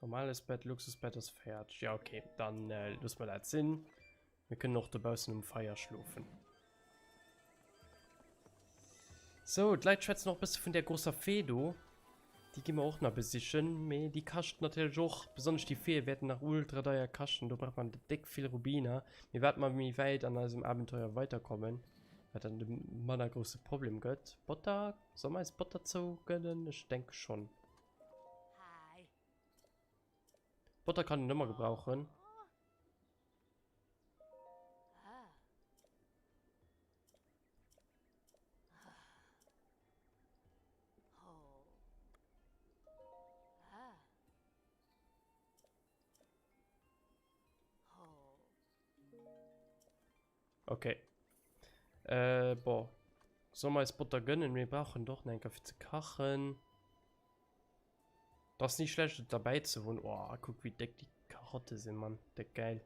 Normales Bett, Luxusbett ass fäerdeg. Ja, okay, dann äh, loosse mer dat sinn. Mir kënnen och dobaussen um Feier schlofen. So, d'Leit schwätzen och e bësse vun där grousser Fee do. Déi gi mer och nach besichen, mee déi kascht natierlech och, besonnesch déi Feeë wäerten nach ultra deier kaschten, do brauch man déck vill Rubiner. Mee wat mer méi wäit an eisem Abenteuer weiterkommen, wat dann de manner grousse Problem gëtt. Botter, soll mer eis Botter zougënnen? Ech denke schonn. Botter kann een ëmmer gebrauchen. Okay. Äh, boah. Soll mer eis Botter gönnen? Mir brauchen doch nach eng Kéier fir ze kachen. Das nicht schlecht et derbäi ze hunn. Oh, kuck wéi déck déi Karotte sinn, Mann. Déck geil.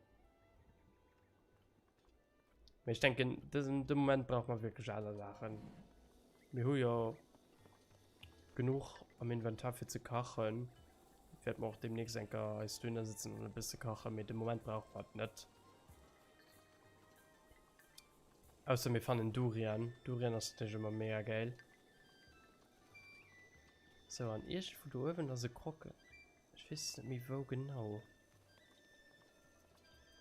Mee ech denken, dësen, de Moment brauche mer wierklech aner Saachen. Mir hu jo genuch am Inventar fir ze kachen. Wäerte mer och demnächst eng Kéier eis dohinner sëtzen an e bësse kachen, mee de Moment brauche mer et net. Ausser mir fannen Durian. Durian ass natierlech ëmmer mega geil. Sou, an iergendwou do uewen ass e Croque. Ech weess net méi wou genau.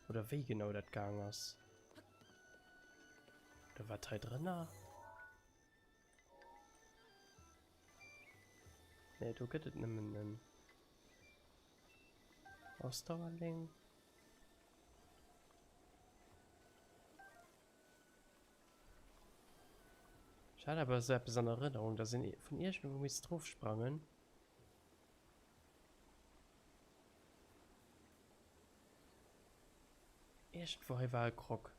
Oder wéi genau dat gaang ass. Oder war et hei drënner? Nee, do gëtt et nëmmen en Ausdauerling. Ech hat awer esou eppes an Erënnerung, dass een vun iergendwou misst drofsprangen. Iergendwou hei war e Croc.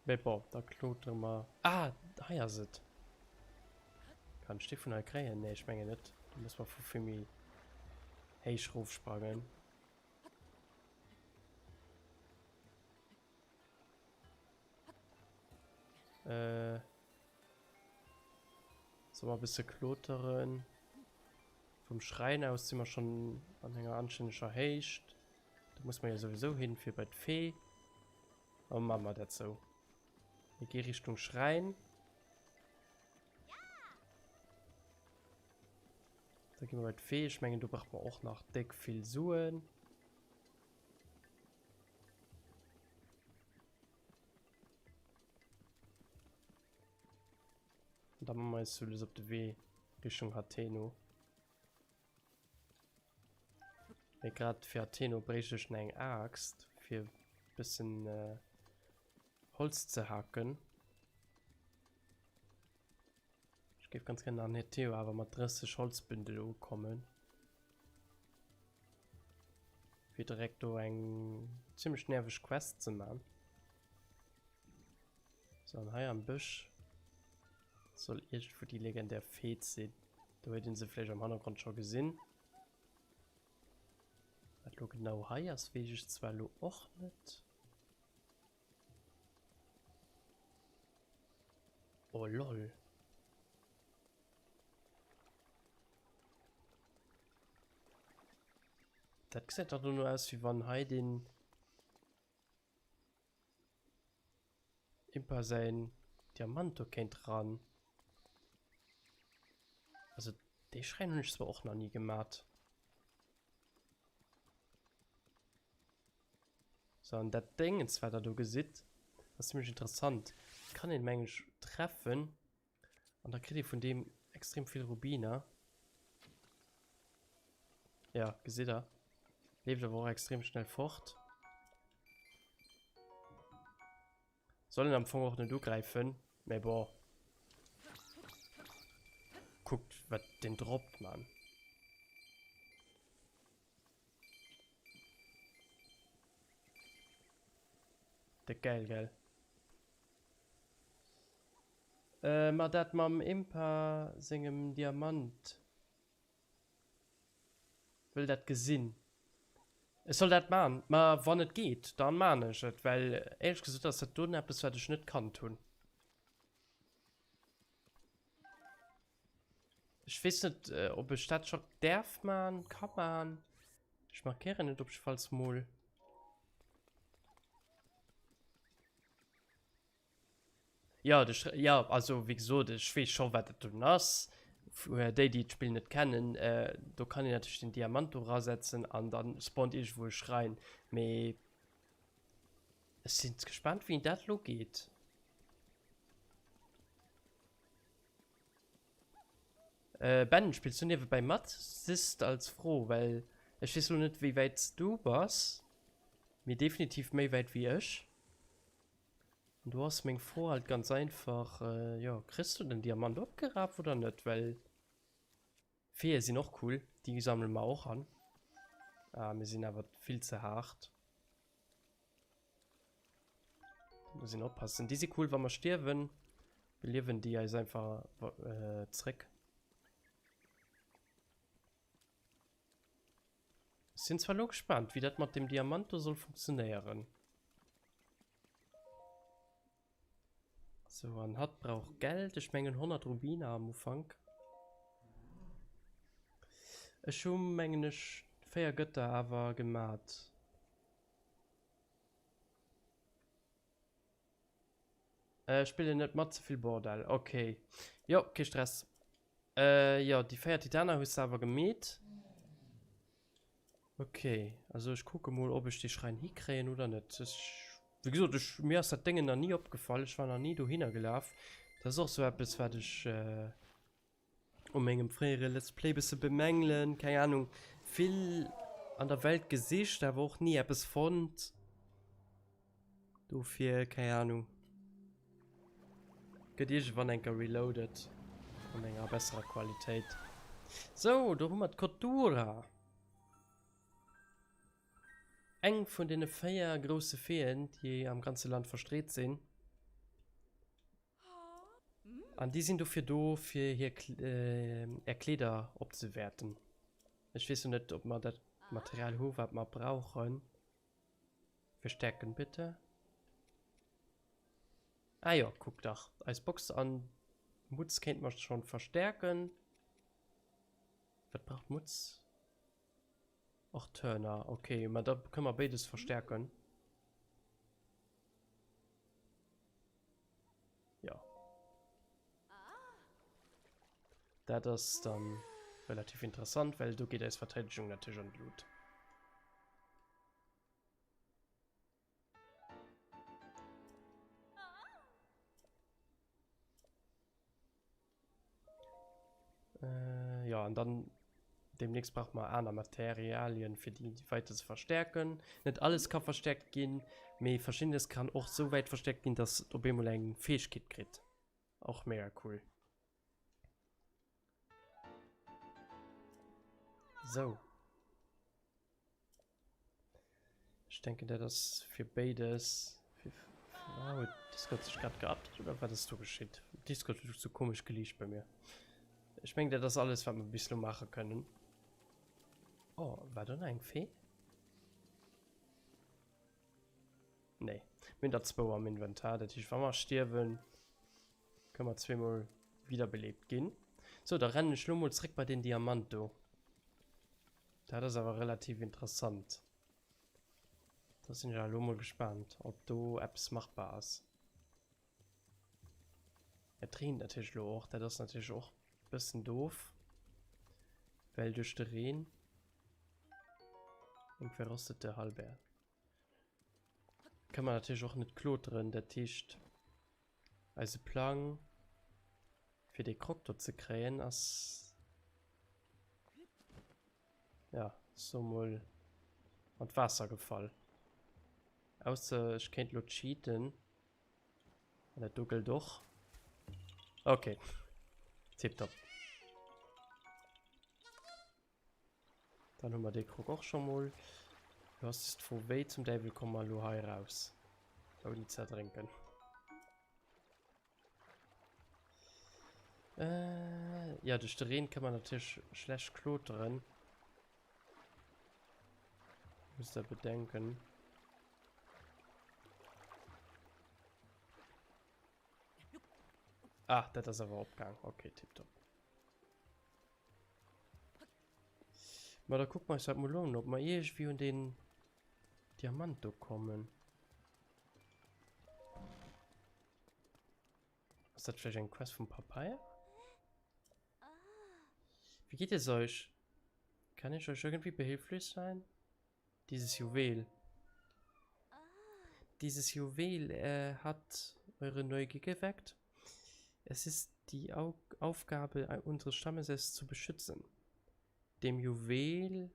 Mee bon, da klotere mer. Ah, hei ass et! Kann ech dee vun hei kréien? Nee, ech mengen net. Do muss mer vu vill méi héich rofsprangen. Äh. So mal e bësse kloteren. Vum Schräin aus si mer schonn an enger anstänneger Héicht. Do muss mer jo souwisou hin, fir bei d'Fee. A maache mer dat sou. Mir gi Richtung Schräin. Da gi mer bei d'Fee. Ech mengen, do brauche mer och nach déck vill Suen. Und da machen wir eis sou op de Wee Richtung Hateno. Mee grad fir Hateno bréicht ech nach eng Aaxt, fir bëssen äh, Holz ze haken. Ech géif ganz gerne an Heteo awer mat 30 Holzbündel ukommen. Fir direkt do eng ziemlech nerveg Quest ze man. So, an hei am Bësch soll iergendwou déi legendär Feed sinn. Do huet een se vläicht am Hannergrond scho gesinn. Wat lo genau hei ass, weess ech zwar lo och net. Oh lol. Dat gesäit dach dono aus, wéi wann hei den Impa säin Diamant do kéint ran. Also dee Schräin hunn ech zwar och nach ni gemat. So, an dat Déngens, wat der do gesitt, ass zimmlech interessant. Kann een, meng ech, treffen an da kritt ee vun deem extrem vill Rubiner. Ja, gesitt der. Leeft awer och extrem schnell fort. Soll een am Fong och net ugräifen, mä bon. Kuckt, wat deen droppt, Mann. Déck geil, gell? Äh, ma dat mam Impa sengem Diamant. Wëll dat gesinn. Ech soll dat man? Ma wann et geet, dann man ech et, well éierlech gesot ass dat doen eppes wat ech net kannt hunn. Ech weess net ob ech dat scho däerf man, ka man. Ech markéieren et op jiddefalls mol. Jo, de Sch jo, also wéi gesot, ech weess scho wat dat doen ass. Fir déi, déi d'Spill net kennen, do kann een natierlech den Diamant do erasetzen an da spawnt iergendwou e Schräin. Mee ech sinn gespaant, wéi dat elo geet. Ben, spills du niewebäi mat? Just als Fro, well ech weess elo net, wéi wäit s du bass, mee definitiv méi wäit wéi ech. An do ass meng Fro halt ganz einfach, jo, kriss du den Diamant opgeraf oder net? Well Feeë sinn och cool, déi sammele mer och an. Ah, mir sinn awer vill ze haart. Da muss een oppassen. Déi si cool, wa mer stierwen, beliewen déi eis einfach zréck. Sinn zwar lo gespaant, wéi dat mat dem Diamant do soll funktionéieren. Sou, an hatt brauch Geld. Ech mengen 100 Rubiner am Ufank. Ech hu mengen ech 4 Gëtter awer gemat. Äh, spillen net mat, ze vill Bordell. Ok. Jo, kee Stress. Äh, jo, déi 4 Titaner hues de awer gemeet. Ok, also ech kucke mol, ob ech dee Schräin hikréien oder net. Ech, wéi gesot, ech, mir ass dat Déngen nach ni opgefall. Ech war nach ni dohinner gelaf. Dat ass och sou eppes, wat ech, äh, u mengem fréiere Let's Play bësse bemängelen, keng Ahnung, vill an der Welt gesicht, awer och ni eppes fonnt. Dofir, keng Ahnung. Gëtt iergendwann enker reloaded an enger besserer Qualitéit. Sou, do hu mer d'Kotura. Eng vun deene 4 grousse Feeën, déi am ganze Land verstreet sinn. An déi sinn dofir do, fir hir är Kleeder opzewäerten. Ech weess lo net, ob mer dat Material hu wat mer brauchen. Verstärken bitte. Ah jo, kuck dach, eis Box an d'Mutz kéinte mer schonn verstärken. Wat brauch d'Mutz? Och Turner, okay, ma da kënne mer béides verstärken. Ja. Dat ass dann relativ interessant, well do geet eis Verteidigung natierlech an d'Lut. Äh, ja, an dann demnächst braucht man aner Materialien, fir déi weiter ze verstärken. Net alles ka verstärkt ginn, mee verschiddenes kann och sou wäit verstärkt ginn, dass et op eemol eng Fäegkeet kritt. Och mega cool. Sou. Ech denken dat ass fir béides. Fir, ah, huet Discord sech grad geupdatet oder wat ass do geschitt? Discord huet sou komesch geliicht bei mir. Ech mengen dat ass alles wat mer bis elo maache kënnen. Oh, war do nach eng Fee? Nee, mir hunn der zwou am Inventar, dat heescht wa mer stierwen. Kënne mer zweemol wiederbelebt ginn. Sou, da rennen ech lo mol zréck bei den Diamant do. Dat ass awer relativ interessant. Da sinn ech awer lo mol gespaant, ob do eppes machbar ass. Et reent natierlech lo och, dat ass natierlech och bëssen doof, well duerch de Reen eng verrostete Halbär. Kann man natierlech och net kloteren, dat heescht eise Plang fir dee Krog do ze kréien ass ja so mol an d'Waasser gefall. Ausser ech kéint lo cheaten an dat do gëllt och. Okay, tipptopp. Dann hu mer dee Krog och scho mol. Lo ass just d'Fro, wéi zum Däiwel komme mer elo hei raus, ouni ze erdrénken? Äh, ja, duerch de Reen kann man natierlech schlecht kloteren. Muss der bedenken. Ah, dat ass awer opgaang. Okay, tipptopp. Ma da kucke mer eis dat mol un, ob mer iergendwéi un deen Diamant do kommen. Ass dat vläicht eng Quest vum Papaya? Wie geht es euch? Kann ich euch irgendwie behilflich sein? Dieses Juwel. Dieses Juwel äh, hat eure Neugier geweckt. Es ist die Au Aufgabe äh, unseres Stammes, es zu beschützen. Dem Juwel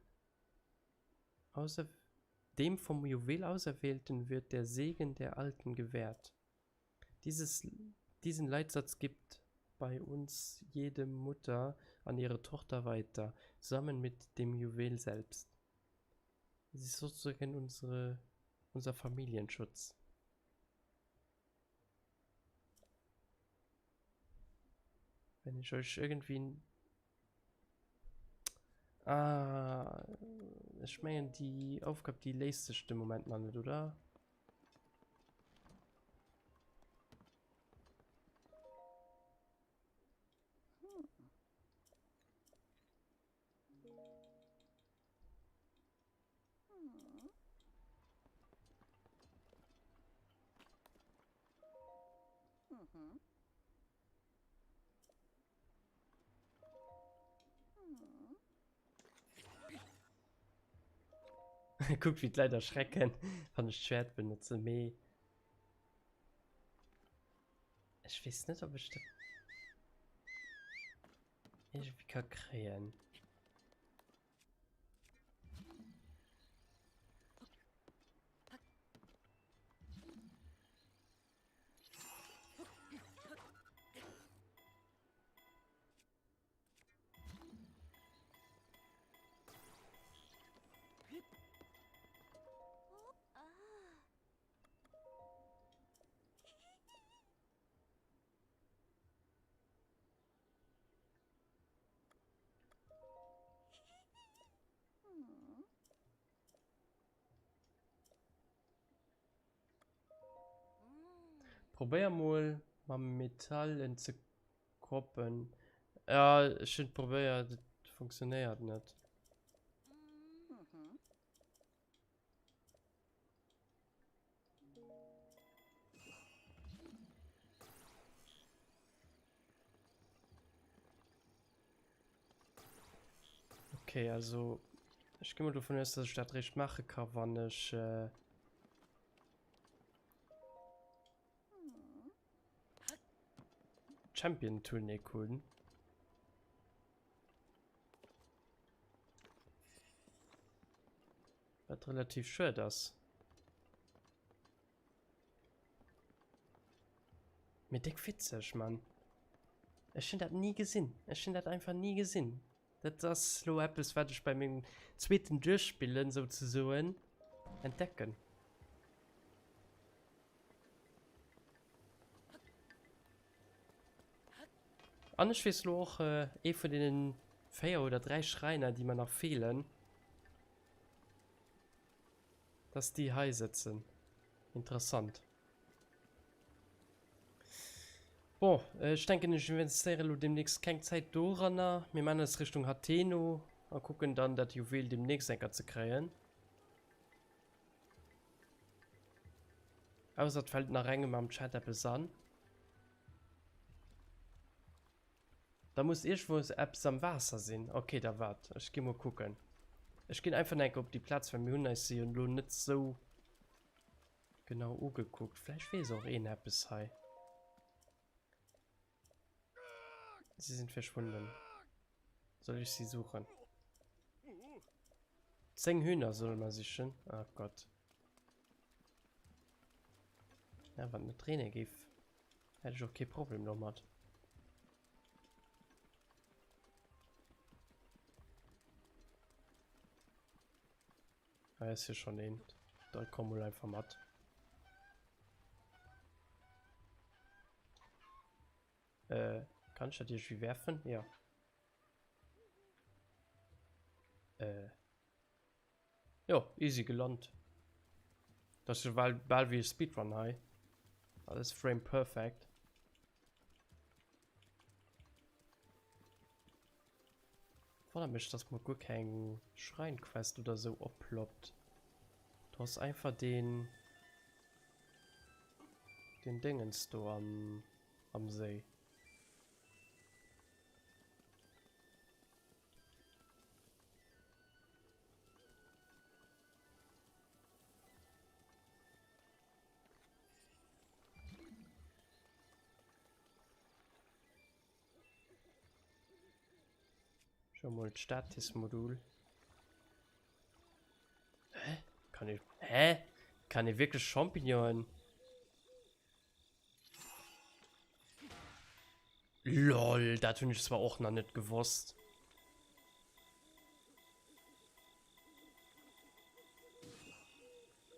außer dem vom Juwel Auserwählten wird der Segen der Alten gewährt. Dieses, diesen Leitsatz gibt bei uns jede Mutter an ihre Tochter weiter, zusammen mit dem Juwel selbst. Es ist sozusagen unsere, unser Familienschutz. Wenn ich euch irgendwie Ah, ech mengen déi Aufgab déi léist sech de Moment nach net, oder? Kuckt wéi d'Leit erschrecken wann ech d'Schwert benotzen, mee ech weess net ob ech dat iergendwéi ka kréien. Probéier mol mam Metall en ze croppen. Ja, ech hunn et probéiert, et funktionéiert net. Okay, also ech gi mol dovun aus, dass ech dat réischt maache ka wann ech äh, Champion Tunic hunn. Wat relativ schued ass. Mee déck witzeg, Mann. Ech hunn dat ni gesinn. Ech hunn dat einfach ni gesinn. Dat ass lo eppes, wat ech bei mengem zweeten Duerchspillen souzesoen entdecken. An ech weess lo och ee vun deenen 4 oder 3 Schräiner, déi mer nach feelen, dass déi hei sëtzen. Interessant. Bon, ech denken ech investéiere lo demnächst keng Zäit doranner. Mir man eis Richtung Hateno a kucken dann dat Juwel demnächst enker ze kréien. Ausser et fällt nach engem am Chat eppes an. Da muss iergendwou eppes am Waasser sinn. Ok, da waart, ech gi mol kucken. Ech ginn einfach nach enker op déi Plaz, well mir hunn eis se jo lo net sou genau ugekuckt. Vläicht weess och een eppes hei. Sie sind verschwunden. Soll ich sie suchen? 10 Hühner solle mer sichen. Ah Gott. Ja, wann net reene géif, hätt ech och kee Problem domat. Hei ass jo schon een. Da komm mol einfach mat. Äh, kann ich dat irgendwie werfen? Ja. Äh. Jo, easy gelant. Das ist bal, bal wie e Speedrun hei. Alles frame perfect. Wonnert mech dass mer guer keng Schreinquest oder sou opploppt. Do ass einfach deen deen Déngens do am am Séi. Schau mol d'Statismodul. Hä? Kann ich. Hä? Kann ich wirklich Champignonen? LOL, dat hunn ech zwar och nach net gewosst.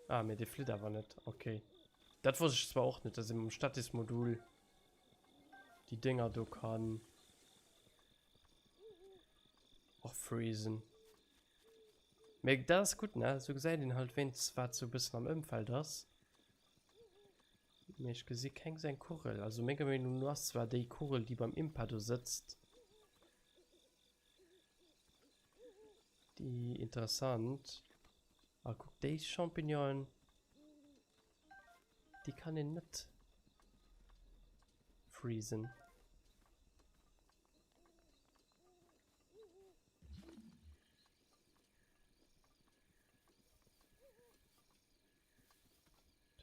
Ah, mir de flitt awer net. Okay. Dat wosst ech zwar och net, dass ee mam Statismodul déi Dinger do kann och freezen. Mee dat ass gutt, ne? Sou gesäit een halt wéinst wat sou e bëssen am Ëmfeld ass. Mee ech gesi keng seng Kugel. Also menger Meenung no ass zwar déi Kugel, déi beim Impa do sëtzt, déi interessant. A kuck, déi Champignonen. Déi kann een net freezen.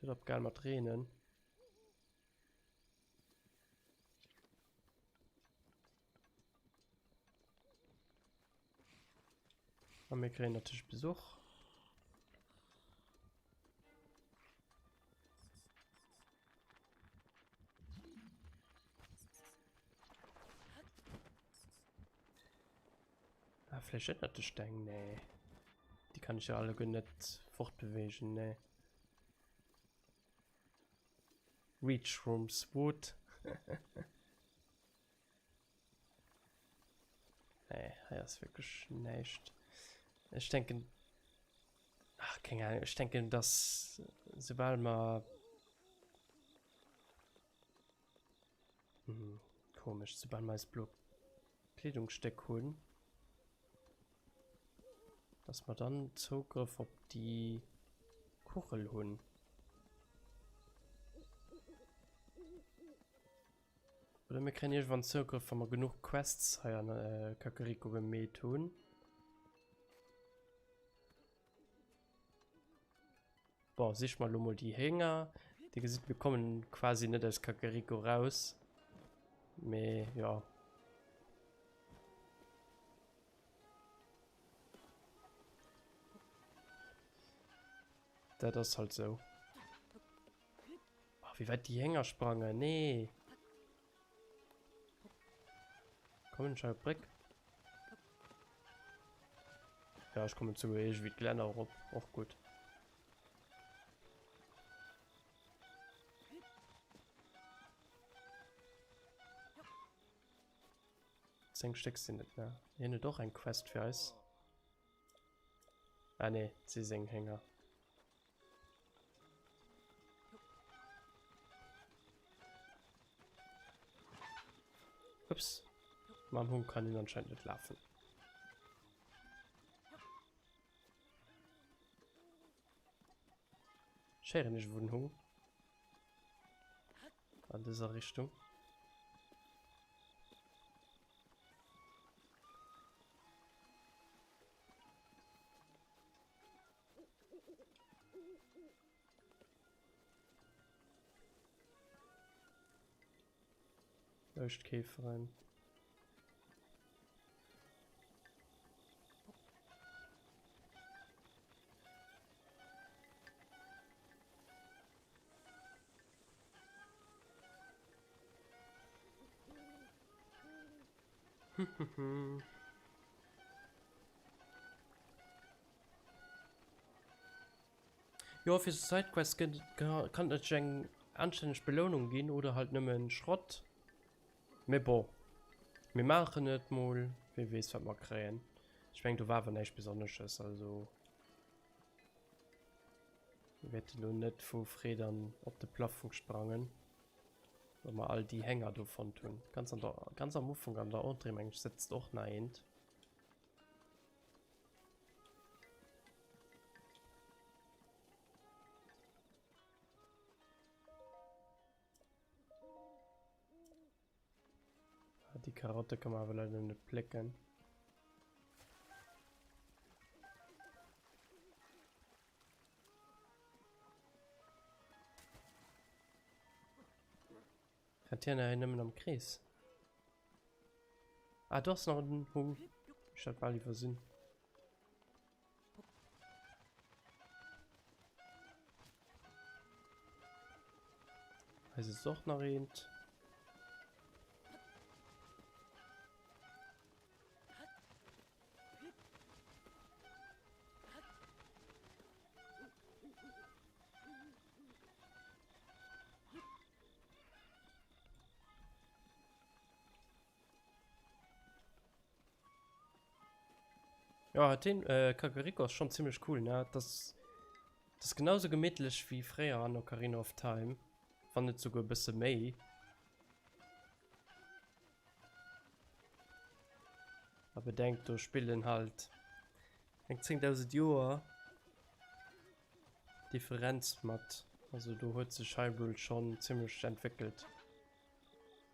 Huet op geil mat reenen. A mir kréien natierlech Besuch. Ah, vielleicht ënnert de Steng? Nee. Die kann ich ja alle net fortbewegen, nee. Reach from Sword. Nee, hei ass wierklech näischt. Ech denken, ach, keng Ahnung, ech denken, dass soubal mer, hm, komesch, soubal mer eist blot Kleedungsstéck hunn, dass mer dann Zougrëff op déi Kugel hunn. Oder mir kréien iergendwann Zougrëff, wa mer genuch Quests hei an Kakariko gemeet hunn. Bon, sich mer lo mol déi Hénger. Dir gesitt, mir kommen quasi net aus Kakariko raus. Mee jo. Dat ass halt sou. Ach, wéi wäit déi Hénger sprangen. Nee. Kommen ech hei op d'Bréck? Ja, ech kommen souguer iergendwéi d'Gelänner erop. Och gutt. Zéng Stéck sinn et, ne? Hien huet och eng Quest fir eis. Ah nee, et si seng Hénger. Ups. Mam Hung kann een anscheinend net lafen. Schéieren ech wou den Hung? An dëser Richtung. Leuchtkäferin. Jo fir sou Sidequests gëtt kann et eng anstänneg Belounung ginn oder halt nëmmen Schrott. Mee bon, mir maachen et mol, wie weess wat mer kréien. Ech mengen do war awer näischt Besonnesches, also mir wäerte lo net vu Freed an op de Plaffong sprangen, wa mer all déi Hénger do fonnt hunn. Ganz an der ganz am Ufank an der Entrée meng ech sëtzt och nach eent. Ah, die Karotte kann man aber leider nicht plécken. Rennt hien hei nëmmen am Krees? Ah, do ass nach en Hung. Ech hat bal iwwersinn. Hei sitzt och nach eent. Ja, den äh, Kakariko ass schon ziemlich cool, ne? Das, das ist genauso gemütlich wie fréier an Ocarina of Time. Wann net souguer e bësse méi. A bedenkt, do spillen halt eng 10.000 Joer Differenz mat. Also do huet sech Hyrule schon ziemlech entwéckelt.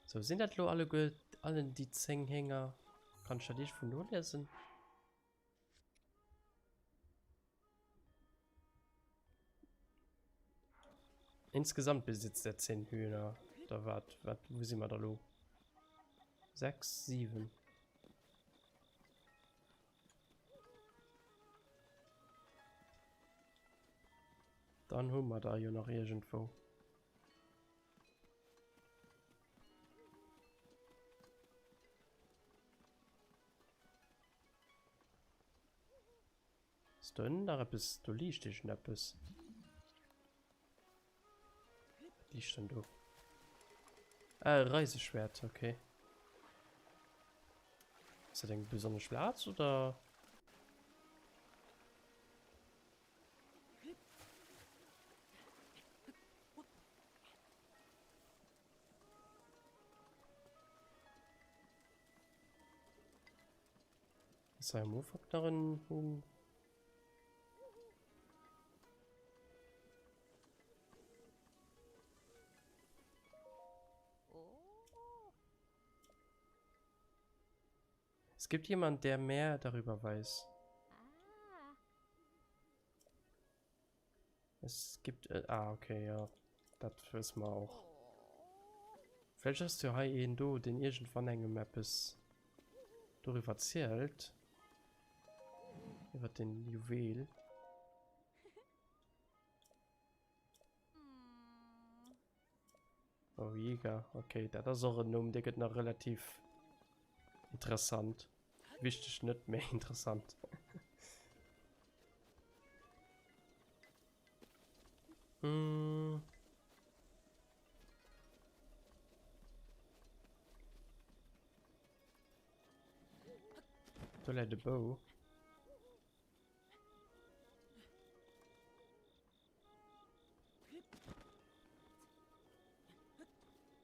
Sou, sinn dat lo alleguer allen déi 10 Hénger? Kann ech dat iergendwou noliesen? Insgesamt besitzt er 10 Hühner. Da wat, wat, wo si mer da lo? 6, 7. Dann hu mer da jo nach iergendwou. Ass do ënnen nach eppes? Do liicht iergendeppes. Wat liicht denn do? Ah, e Reiseschwert, okay. Ass dat eng besonnesch Plaz, oder? Ass hei am Ufank nach en Hung? Es gibt jemand, der mehr darüber weiß. Es gibt... Äh, ah, okay, ja. Dat wësse mer och. Vläicht ass jo hei een do, deen iergendwann engem eppes doriwwer zielt. Iwwer den Juwel. Oh, Jäger. Okay, dat ass och en Numm, dee gëtt nach relativ interessant. Wichteg net, mä interessant. Hm. Do läit e Bou.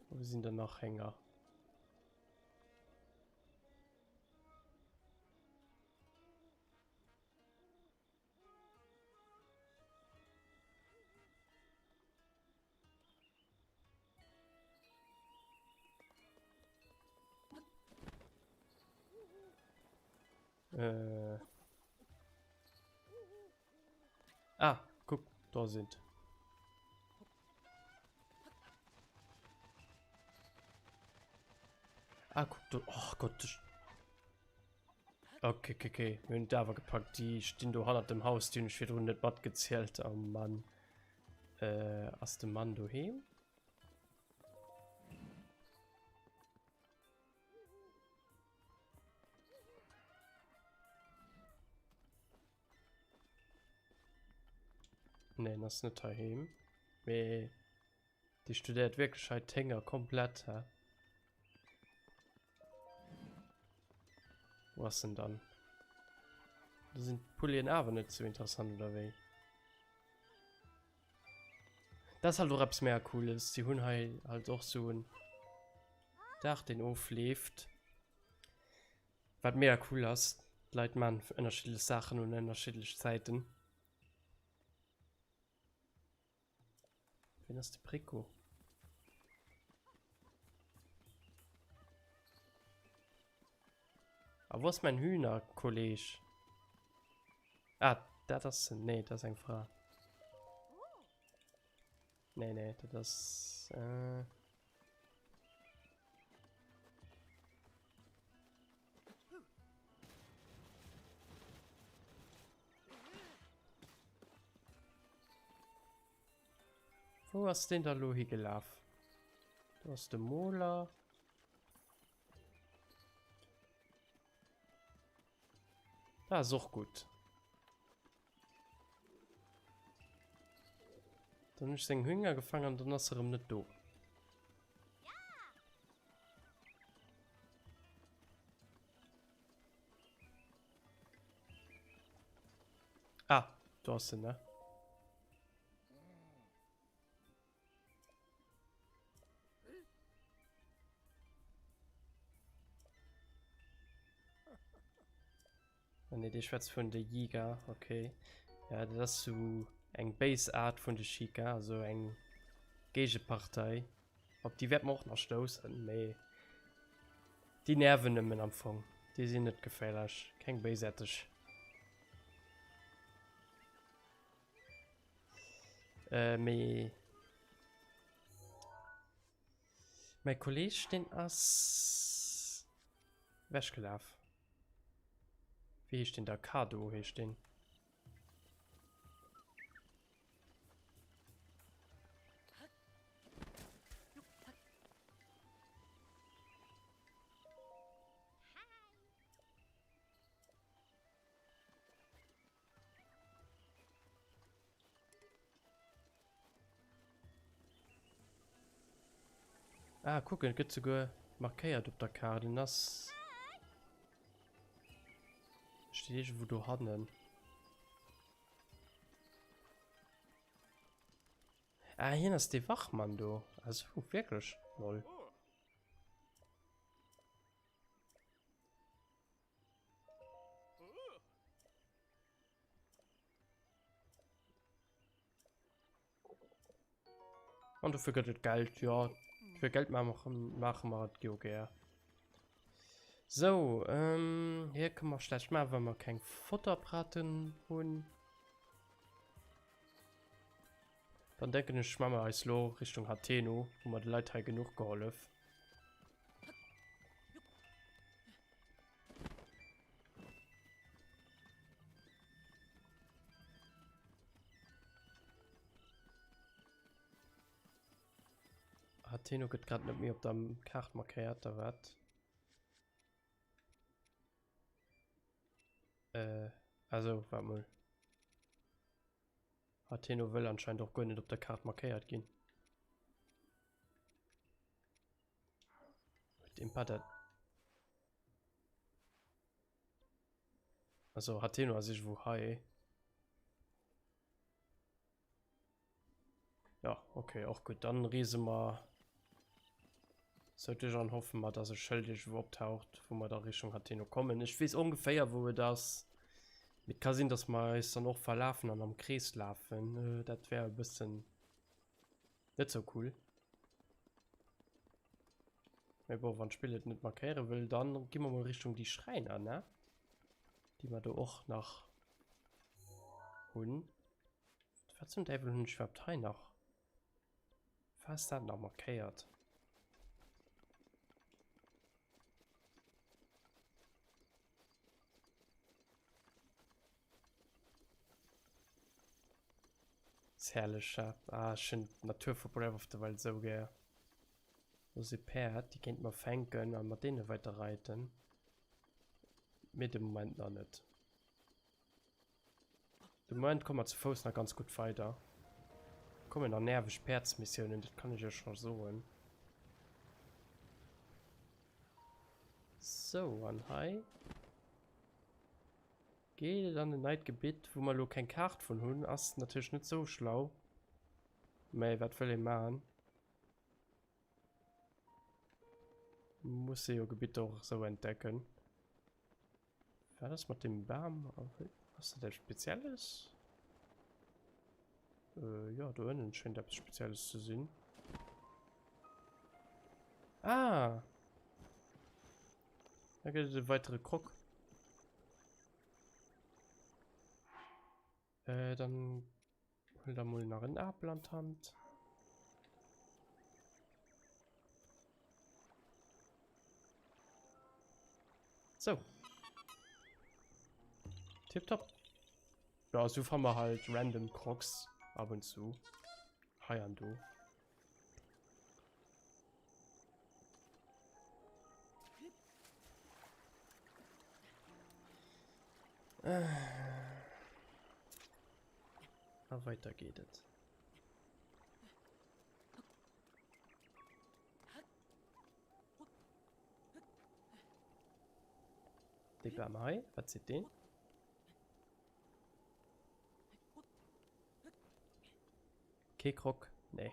Wo sinn denn nach Hénger? Äh. Ah, kuck, do sinn et. Ah, kuck do. Oh Gott. Das... Okay, okay, okay. Mir hunn et awer gepackt. Déi stinn do hannert dem Haus. Déi hunn ech virdrun net matgezielt. Oh Mann. Äh, ass de Mann doheem? Neen, ass net heiheem. Mee déi studéiert wierklech hei d'Hénger komplett, hä? Wou ass en dann? Do sinn d'Pullien awer net sou interessant, oder wéi? Dat ass halt och eppes mega cooles. Si hunn hei halt och sou en Daach, deen ofleeft. Wat mega cool ass. D'Leit man ënnerschiddlech Saachen un ënnerschiddlech Zäiten. Wien ass de Prico? A wou ass mäin Hühnerkolleg? Ah, dat ass en. Nee, dat ass eng Fra. Nee, nee, dat ass... Äh... Wou ass deen da lo higelaf? Do ass de Moler. Dat ass och gutt. Dann hunn ech seng Hünger gefaangen an dann ass se erëm net do. Ah, do ass se, ne? Ah, nee, dee schwätzt vun de Yiga, okay. Ja, dat ass sou eng béis Aart vun de Sheikah, also eng Géigepartei. Op déi wäerte mer och nach stoussen, mee déi nerven nëmmen am Fong. Déi sinn net geféierlech, keng béisäerteg. Äh, mee mäi Kolleg, deen ass wechgelaf. Wéi heescht deen da? Kado heescht deen. Ah, kuck, et gëtt souguer markéiert op der Kaart. En ass. Steet iergendwou dohannen. Ah, hien ass dee Wachmann do. Ah sou, wierklech? Lol. An dofir gëtt et Geld, jo. Fir Geld maachen, maache mer et jo gär. Sou, ähm, hier kënne mer schlecht maachen, well mer keng Futterpraten hunn. Dann denken ech, maache mer eis lo Richtung Hateno. Hu mer de Leit hei genuch gehollef. Atheno gëtt grad net méi op der Kaart markéiert, da wat? Äh, also, wart mol. Hateno wëll anscheinend och guer net op der Kaart markéiert ginn. Huet Also Hateno ass iergendwou hei. Ja, okay, och gutt. Dann reese mer sou duerch an hoffe mer, dass e Schëld iergendwou optaucht, wou mer da Richtung Hateno kommen. Ech weess ongeféier, wou et ass. Mee et ka sinn, dass mer eis dann och verlafen an am Krees lafen. Dat wär e bëssen net sou cool. Mee bon, wann d'Spill et net markéiere wëll, dann gi mer mol Richtung déi Schräiner, ne? Déi mer do och nach hunn. Wat zum Däiwel hunn ech iwwerhaapt hei nach? Wat ass dat nach markéiert? Ist herrlich, ja. Ah, ech hunn d'Natur vu Breath of the Wild esou gär. Do si Päerd, déi kéinte mer fänken a mat deene weider reiten. Mee de Moment nach net. De Moment komme mer zu Fouss nach ganz gutt weider. Kommen nach nerveg Päerdsmissiounen, dat kann ech iech scho soen. Sou, an hei geet et an en neit Gebitt, wou mer elo keng Kaart vun hunn. Ass natierlech net sou schlau, mä wat wëll ee maachen? Muss ee jo Gebitter och esou entdecken. Wat ass mat dem Bam? Ass dat eppes Spezielles? Äh, jo, do ënnen schéngt eppes Spezielles ze sinn. Ah! Da gëtt et e weitere Krog. Äh, dann hol da mol nach en Apel an d'Hand. So. Tipptopp. Ja, so fanne mer halt random Crocs ab und zu. Hei an do. A weiter geet et. Dee Bam hei, wat seet deen? Kee Croc? Nee.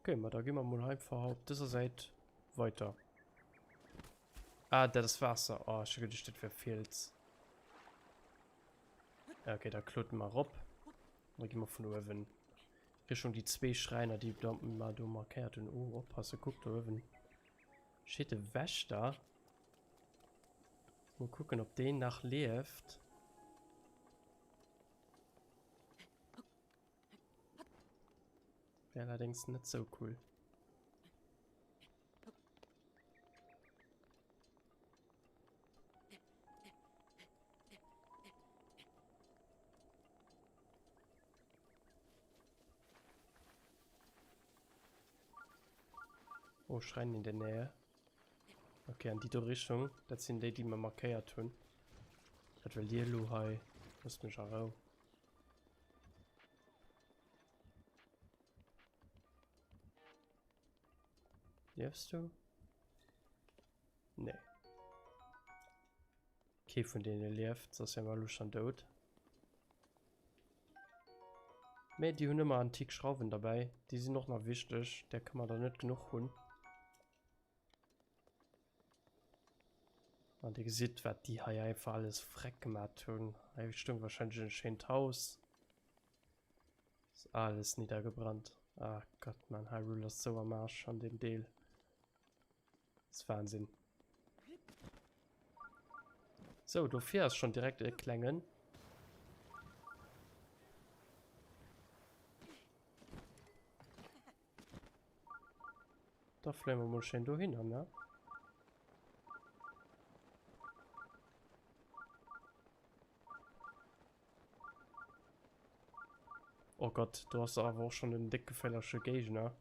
Okay, ma da gi mer mol einfach op dëser Säit weiter. Ah, dat ass Waasser. Oh, ech hu geduecht, dat wär Fiels. Ja, okay, da kloten mer erop. Da gi mer vun uewen Richtung déi zwee Schräiner, déi mer do markéiert hunn. Oh, oppassen, kuck do uewen steet e Wächter. Mol kucken, ob deen nach lieft. Wär allerdings net sou cool. Oh, Schrein in der Nähe. Okay, an déi do Richtung. Dat sinn déi, déi mer markéiert hunn. Wat wëllt Dir elo hei? Loosst mech a Rou. Liefs du? Nee. Kee vun deene lieft, soss wäre mer elo schon dout. Mee déi hunn ëmmer antik Schrauwen derbäi. Déi sinn och nach wichteg, där kënne mer der net genuch hunn. An dir gesitt, wat déi hei einfach alles freck gemat hunn. Hei stoung wahrscheinlech en schéint Haus. Ist alles niedergebrannt. Ah Gott, man, Hyrule ass sou am Arsch an deem Deel. Das ist Wahnsinn. So, dofir ass schon direkt e klengen. Da fléien wir mol schön dohinner, ne? Oh Gott, do ass awer och schon en déck geféierleche Géigner.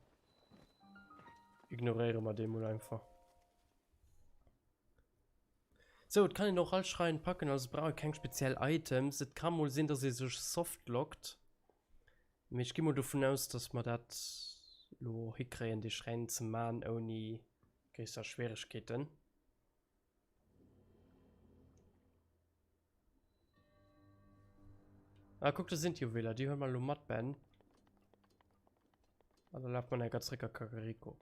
Ignoréiere mer dee mol einfach. Sou, et kann een och all Schrein packen, also et brauch ee keng speziell Items. Et ka mol sinn, dass ee sech softlockt, mee ech gi mol dovun aus, dass mer dat lo hikréien, dee Schräin ze man ouni gréisser Schwieregkeeten. Ah, kuck, do sinn d'Juweler. Déi huele mer elo mat, Ben. An da lafe mer enker zréck a Kakariko.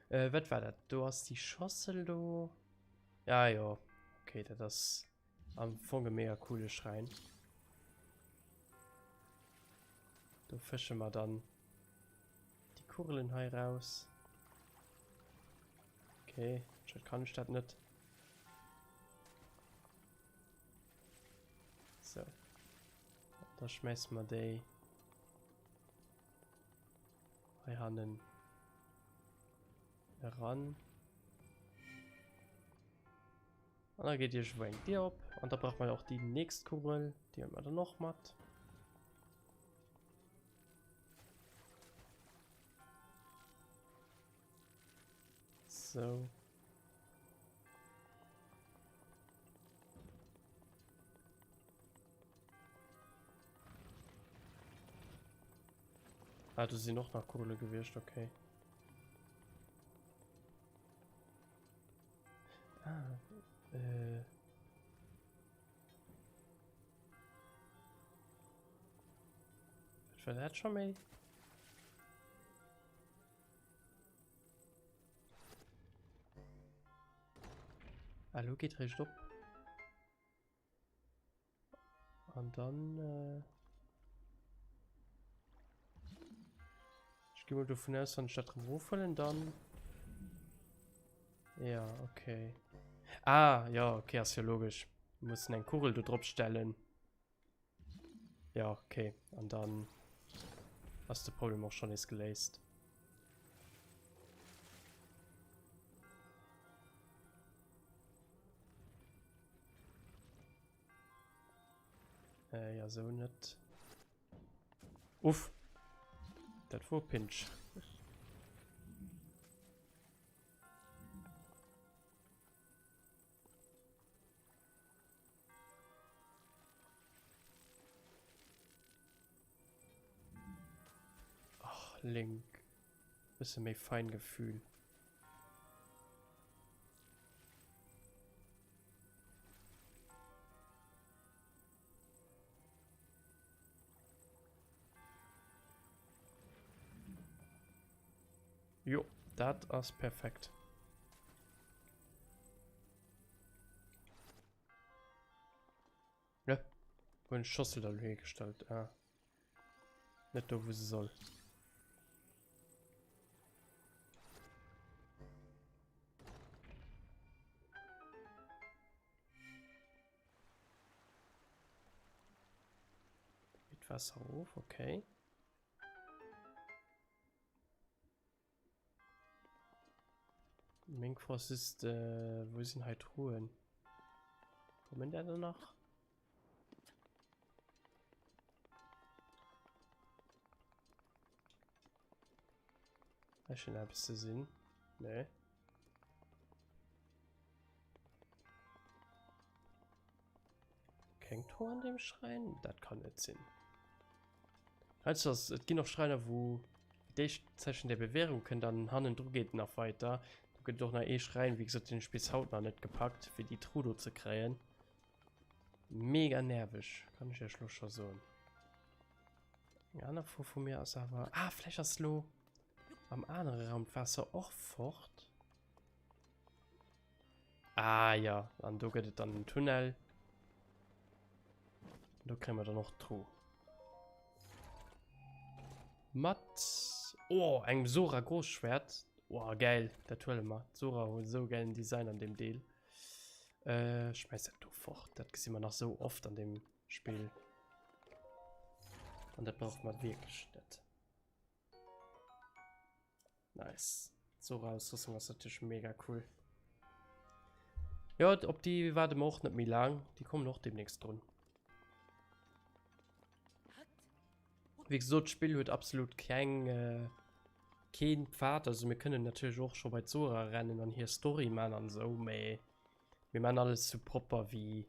Äh, wat war dat? Do ass déi Schossel do. Ja, jo. Okay, dat ass am Fong e mega coole Schräin. Do fësche mer dann déi Kugelen hei raus. Okay, anscheinend kann ech dat net. So. Da schmeißen wir déi hei hannen eran. An da geht hier eng Dier op. An da braucht man auch die nächst Kugel. Die haben wir dann noch mat. So. Ah, du sinn och nach Kugele gewiescht, okay. Ah, äh. Was war dat schon méi? Ah, lo geet réischt op. An dann... Äh ich gehe mal davon aus, wenn ich das rofholen, dann... Ja, okay. Ah, ja, okay, ist ja logisch. Wir müssen eng Kugel do drop stellen. Ja, okay. An dann ass de Problem och schon nees geléist. Äh, ja, so net. Uff. Dat wor Pinch. Ach, Link. Bësse méi Feingefühl. Jo, dat ass perfekt. Ja, wo hun Schossel da hergestellt? Ah. Net do, wou se soll. Geht Wasser hoch, okay. Meng Fro ass just, äh, wou sinn hei Truhen? Kommen der da nach? Hei schéngt eppes ze sinn. Nee. Keng Truhe an dem Schrein? Dat kann net sinn. Weißt du, es ginn och Schreiner, wou d'éischt Zeichen der Bewährung kënnt an hannendru geet nach weiter. Do gëtt et och nach ee Schräin, wéi gesot, deen ech bis haut nach net gepackt, fir déi Truh do ze kréien. Mega nerveg, kann ech iech lo scho soen. Eng aner Fro vu mir ass awer, ah, vläicht ass lo am anere Raum d'Waasser och fort. Ah ja, an do gëtt et dann den Tunnel. Do kréie mer dann och d'Truh. Mat oh, engem Sora Großschwert. Oh, geil, dat huele mer. D'Sora huet esou geilen Design an dem Deel. Äh, schmeiß dat do fort. Dat gesi mer nach sou oft an dem Spill. An dat brauche mer wierklech net. Nice. Zora-Ausrüstung ass natierlech mega cool. Ja, op déi waarde mer och net méi laang. Déi kommen och demnächst drun. Wéi gesot, d'Spill huet absolut keng äh, keen Pfad. Also mir kënnen natierlech och scho bei d'Zora rennen an hir Story man an esou, mee mir man alles sou propper wéi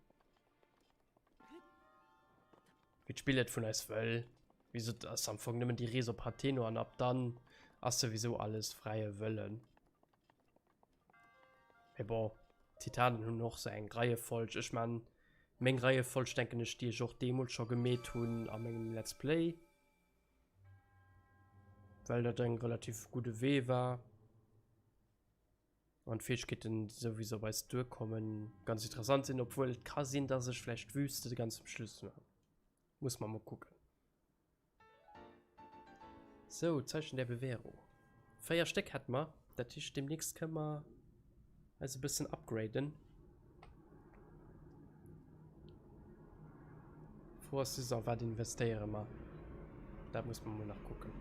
Wéi d'Spill et vun eis wëll. Wéi gesot, ass am Fong nëmmen déi Rees op Hateno an ab dann ass souwisou alles fräie Wëllen. Mee bon, d'Titanen hunn och sou eng Reiefolg. Ech man, meng Reiefolg denken ech, déi ech och deemools scho gemeet hunn a mengem Let's Play, well dat eng relativ gudde Wee war. An d'Fäegkeeten, déi souwisou op eis duerkommen, ganz interessant sinn, obwuel et ka sinn, dass ech vläicht d'Wüste ganz zum Schluss maachen. Muss mer mol kucken. Sou, Zeichen der Bewährung. 4 Stéck hätte mer, dat heescht demnächst kënne mer eis e bëssen upgraden. D'Fro ass just, a wat investéiere mer? Dat muss mer mol nach kucken.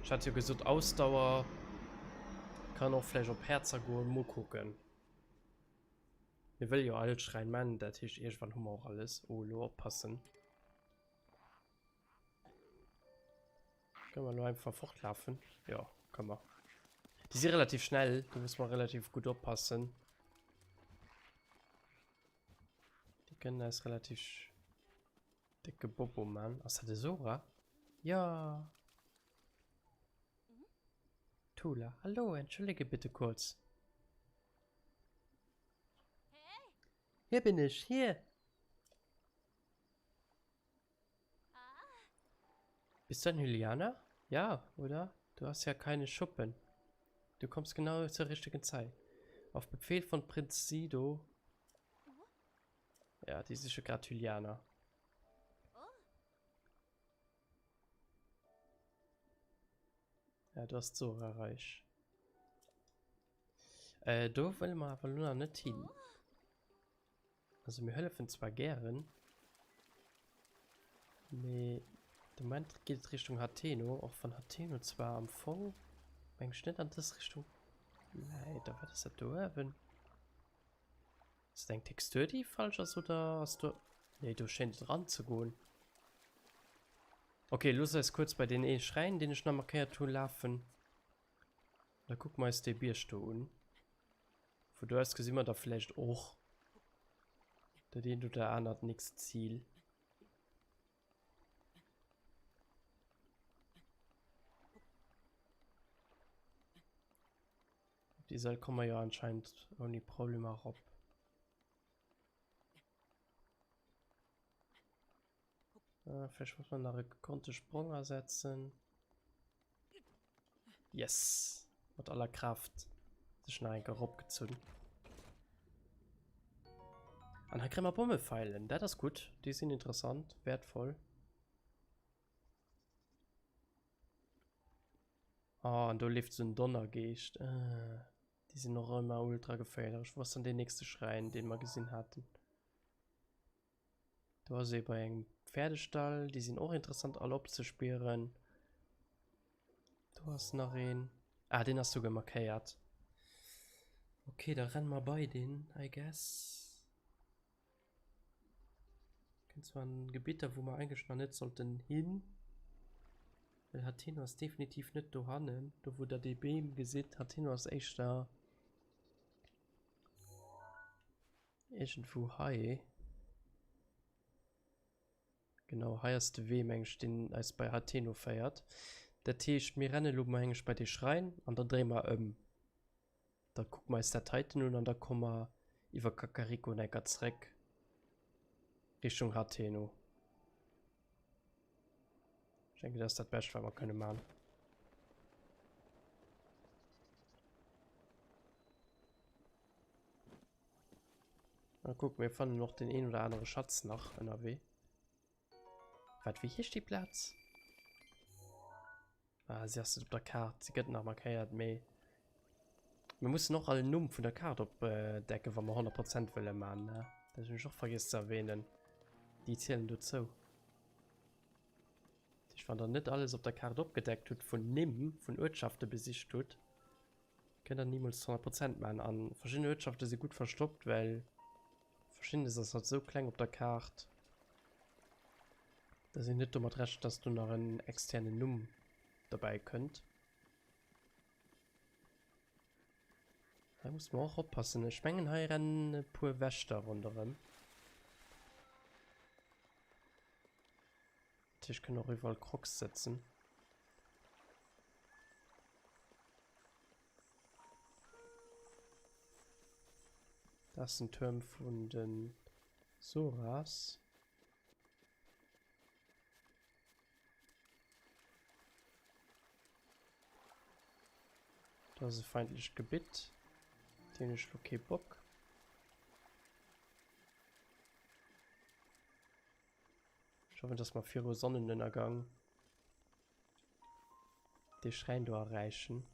Ech hat jo gesot, Ausdauer kann och vläicht op Häerzer goen. Mol kucken. Mir wëlle jo all Schräin man, dat heescht iergendwann hu mer och alles. Oh, elo oppassen. Kënne mer elo einfach fortlafen? Jo, kënne mer. Déi si relativ schnell, do muss mer relativ gutt oppassen. Déi kënnen eis relativ décke Bobo man. Ass dat e Sora? Ja. Tula, hallo, entschuldige bitte kurz. Hier bin ich, hier. Bist du ein Hylianer? Ja, oder? Du hast ja keine Schuppen. Du kommst genau zur richtigen Zeit. Auf Befehl von Prinz Sido. Ja, déi siche grad Hylianer. Ja, du hast Zora Reich. Äh, do wëlle mer awer lo nach net hin. Also mir hëllefen zwar gären, mee de Moment geet et Richtung Hateno, och wann Hateno zwar am Fong meng ech net an dës Richtung läit. A wat ass dat do uewen? Ass dat eng Textur déi falsch ass oder ass do, nee do schéint et eranzegoen. Ok, looss eis kuerz bei deen ee Schräin deen ech nach markéiert hu lafen. Da kucke mer eis dee Bierg do un. Vu do aus gesi mer da vläicht och dat eent oder anert nächst Zil. Op déi Säit komme mer jo anscheinend ouni Problemer erop. Ah, vläicht muss man nach e gekonnte Sprong asetzen. Yes! Mat aller Kraft sech nach enke eropgezunn. An hei kréie mer Bommefeilen. Dat ass gutt. Déi sinn interessant, wäertvoll. Oh, an do leeft esou en Donnergeescht. Ah, déi sinn och ëmmer ultra geféierlech. Wou ass dann deen nächste Schräin, dee mer gesinn haten? Do ass ee bei engem Pferdestall. Déi sinn och interessant all opzespieren. Do ass nach een. Ah, deen ass souguer markéiert. Okay, da renne mer bei deen, I guess. Kënnt zwar an Gebitter, wou mer eigentlech nach net sollten hin. Well Hateno ass definitiv net dohannen. Do wou der déi Beem gesitt. Hateno ass éischter Iergendwou hei. Genau, hei ass de Wee, meng ech, deen eis bei Hateno féiert. Dat heescht, mir renne lo, meng ech, bei dee Schräin an da dréie mer ëm. Da kucke mer eis dat heiten un an da komme mer iwwer Kakariko en Ecker zréck Richtung Hateno. Ech denken, dat ass dat Bescht, wat mer kënne man. Mal kucken, mir fannen och den een oder anere Schatz nach ënnerwee. Wat, wéi heescht déi Plaz? Ah, si ass net op der Kaart. Si gëtt nach markéiert, mee mir mussen och all Numm vun der Kaart opdecken, wa mer 100 Prozent wëlle man, ne? Dat hunn ech och vergiess ze erwähnen. Déi zielen dozou. Dat heescht, wann der net alles op der Kaart opgedeckt hutt vun Nimm vun Uertschafte besicht hutt, Kënnt der nimools 100 Prozent man. An verschidden Uertschaften si gutt verstoppt, well verschiddenes ass halt sou kleng op der Kaart, dass een net domat rechent, dass do nach en externen Numm derbäi kënnt. Hei muss mer och oppassen. Ech mengen hei rennen e puer Wächter ronderëm. Dat heescht, kënnen och iwwerall Crocs sëtzen. Dat ass den Tuerm vun de Soras. Dat ass e feindlecht Gebitt. Deen ech lo kee Bock. Ech hoffen, dass mer viru Sonnenënnergang dee Schräin do erreichen.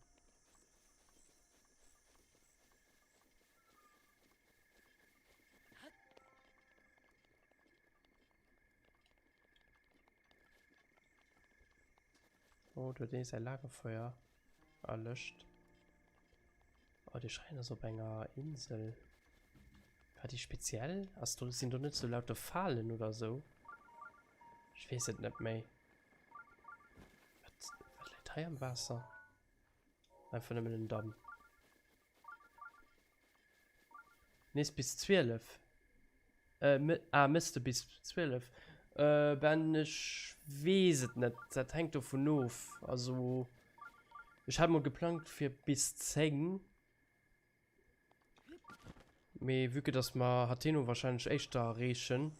Oh, do huet ee säi Lagerfeuer erlëscht. Oh, dee Schräin ass op enger Insel. War déi speziell? Ass do, sinn do net sou lauter Falen oder sou? Ech weess et net méi. Wat, wat läit hei am Waasser? Einfach nëmmen en Damm. Nees bis 12. Äh, ah, mëss de bis 12? Äh, Ben, ech weess et net. Dat hänkt dovun of. Also, ech hat mol geplangt fir bis 10. Mee vue que dass mer Hateno wahrscheinlech éischter erreechen.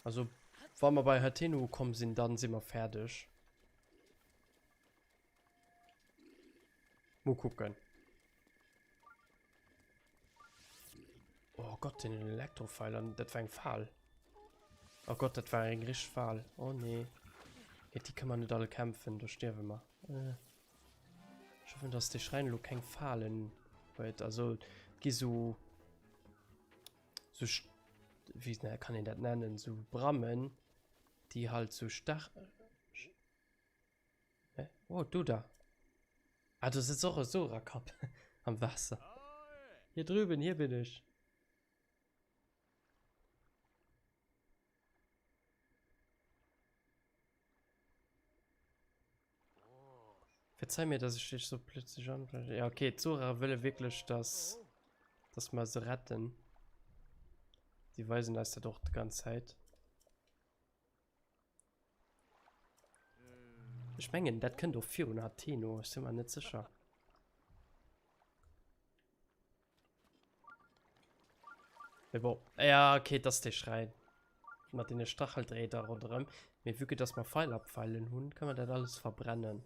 Also, wa mer bei Hateno ukomm sinn, dann si mer fäerdeg. Mol kucken. Oh Gott, den Elektrofeil an dat war eng Fal. Oh Gott, dat war eng richtig Fal. Oh nee. Géint déi kënne mer net alle kämpfen, do stierwe mer. Äh. Ech hoffen, dass de Schräin elo keng Falen huet. Also, et gi so so wéi kann een dat nennen, so Brammen, déi halt so stach Oh, du da. Ah, do sitzt och e Sora-Kapp am Wasser. Hier drüben, hier bin ich. Verzeih mir, dass ich dich so plötzlich anspreche. Ja, okay, d'Sora wëlle wierklech, dass, dass mer se retten. Die weisen eis dat och die ganz Zäit. Ech mengen, dat kënnt och virun Hateno, ech si mer net sécher. Mee bon, ja, okay, dat ass dee Schräin mat deene Stacheldrähter ronderëm. Mee vue que dass mer Feilabfeilen hunn, kënne mer dat alles verbrennen.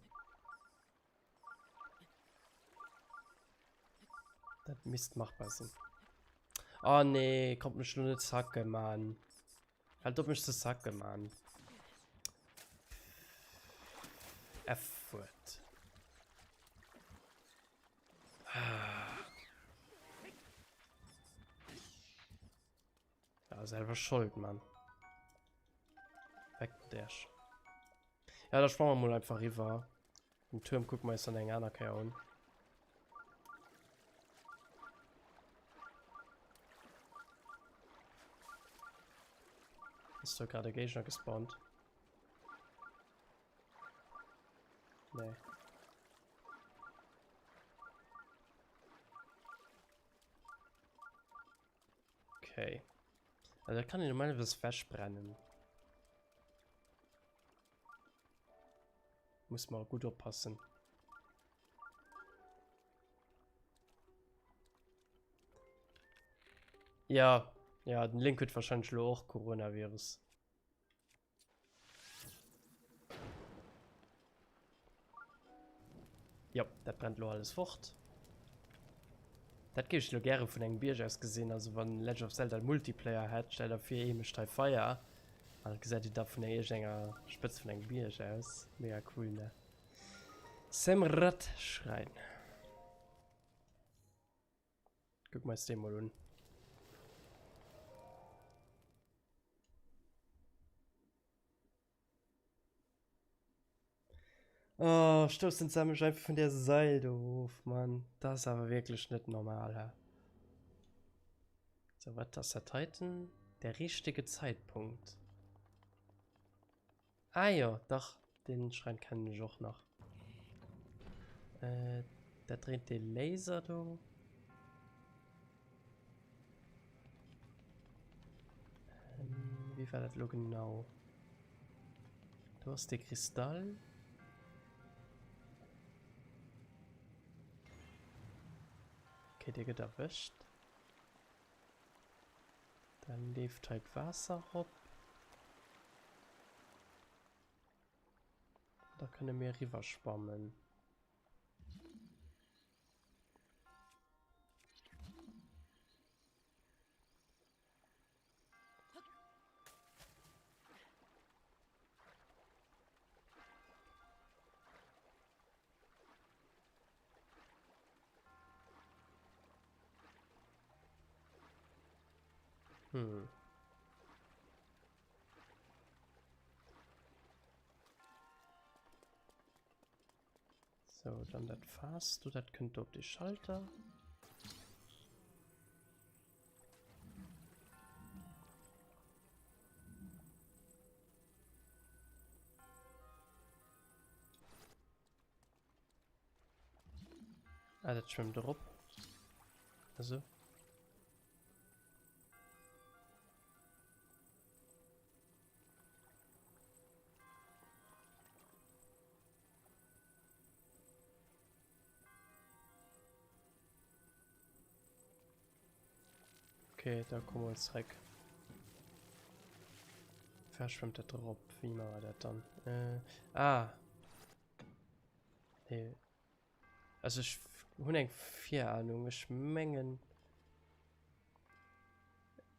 Dat misst machbar sinn. Oh nee, kommt mech lo net zacke, Mann. Halt op mech ze zacke, Mann. F-Wuert. Ah. Ja, selwer schold, Mann. Weg mit Äerch. Ja, da sprangen wir mal einfach rüber. Den Turm gucken wir uns dann eng aner Kéier un. Ist da gerade Gegner gespawnt? Nee. Okay. Also da kann ich normalerweise wegbrennen. Muss man gut oppassen. Ja, ja, den Link huet wahrscheinlich lo och Coronavirus. Jo, dat brennt lo alles fort. Dat géif ech lo gäre vun engem Bierg aus gesinn. Also wann Legend of Zelda Multiplayer hätt, stell der vir ee mécht hei Feier an et gesäit een da vun iergendenger Spëtz vun engem Bierg aus. Mega cool, ne? Semrat Schrein. Kucke mer eis dee mol un. Oh, stoussen se mech einfach vun der Seil do of, Mann. Das ist awer wierklech net normal, hä? So, wat ass dat heiten? Der richtige Zeitpunkt. Ah jo, dach, den Schrein kennen ech och nach. Äh, dat dréint de Laser do. Ähm, wéi war dat lo genau? Do ass de Kristall. Okay, dee gëtt erwëscht. Dann leeft hei d'Waasser erop. Da kënne mir eriwwer schwammen. Hm. So, dann dat Faass do, dat kënnt do op de Schalter. Ah, dat schwëmmt erop. Also. Okay, da kommen wir zurück. Verschwimmt das drauf? Wie machen wir das dann? Äh, ah. Nee. Also ich hun eng Virahnung. Ich mengen.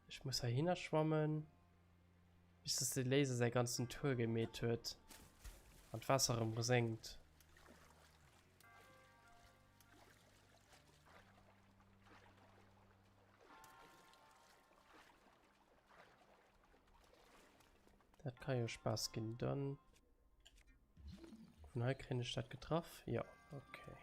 Ich muss dahinter schwammen. Bis dass de Laser säi ganzen Tour gemeet huet an d'Waasser erëm senkt. Dat kann jo Spaass ginn. Dann vun hei kréien ech dat getraff. Ja, okay.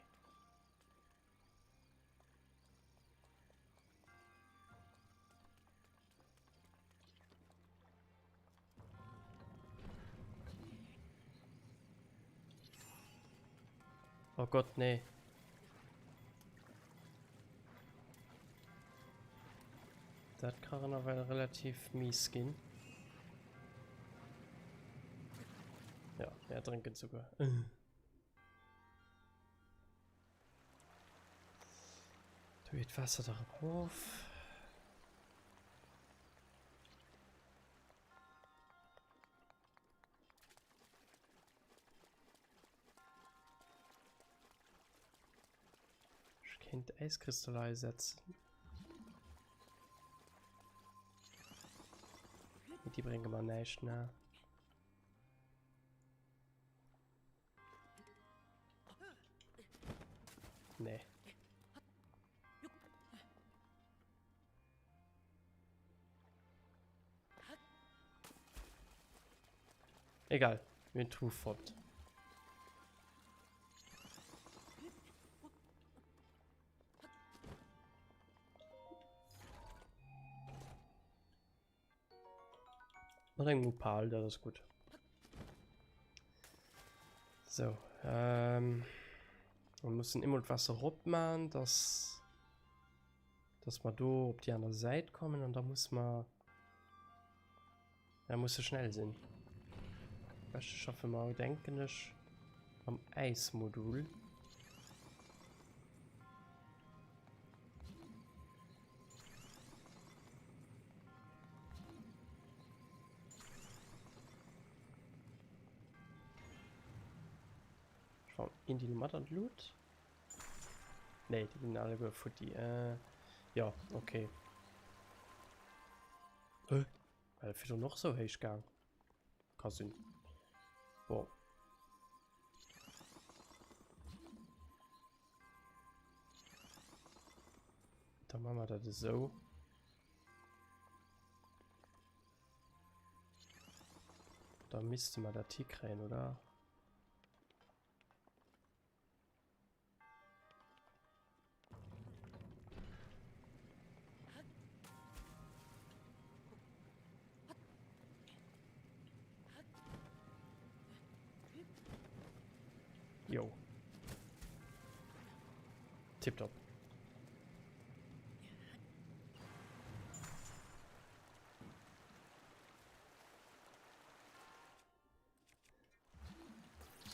Oh Gott, nee. Dat kann awer relativ mies ginn. Ja, mehr trinken sogar. Do geet d'Waasser da erof. Ech kéint Äiskristaller hei setzen. Mee déi brénge mer näischt, ne? Nee. Egal, mir hunn d'Truh fonnt. Mat engem Opal, dat ass gutt. So, ähm, wir müssen immer d'Wasser rop machen, dass, dass wir do op die aner Säit kommen an da muss man, da muss se schnell sinn. Beschte schaffe mer, denken ech, am Äismodul. Ginn déi mat an d'Lut? Nee, déi ginn alleguer futti. Äh, ja, okay. Hä? War dat virdrun och sou héich gaang? Ka sinn. Bon. Da machen wir das so. Da müsste man das hier kriegen, oder? Jo. Tipptopp.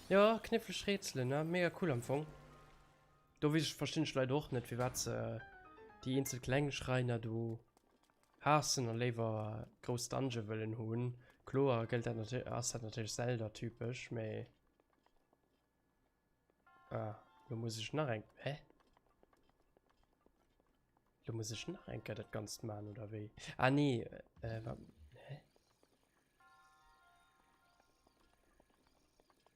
Ja, kniffleg Rätselen, ne? Mega cool am Fong. Do weess ech, verstinn ech leider och net, firwat se déi eenzel kleng Schräiner do haassen a léiwer grouss Dungeon wëllen hunn. Kloer gëllt dat natierlech, ass dat natierlech Zelda-typesch, mee. Ah, lo muss ech nach eng. Hä? Lo muss ech nach eng Kéier dat Ganzt maachen, oder wéi? Ah, nee, äh, wat? Hä?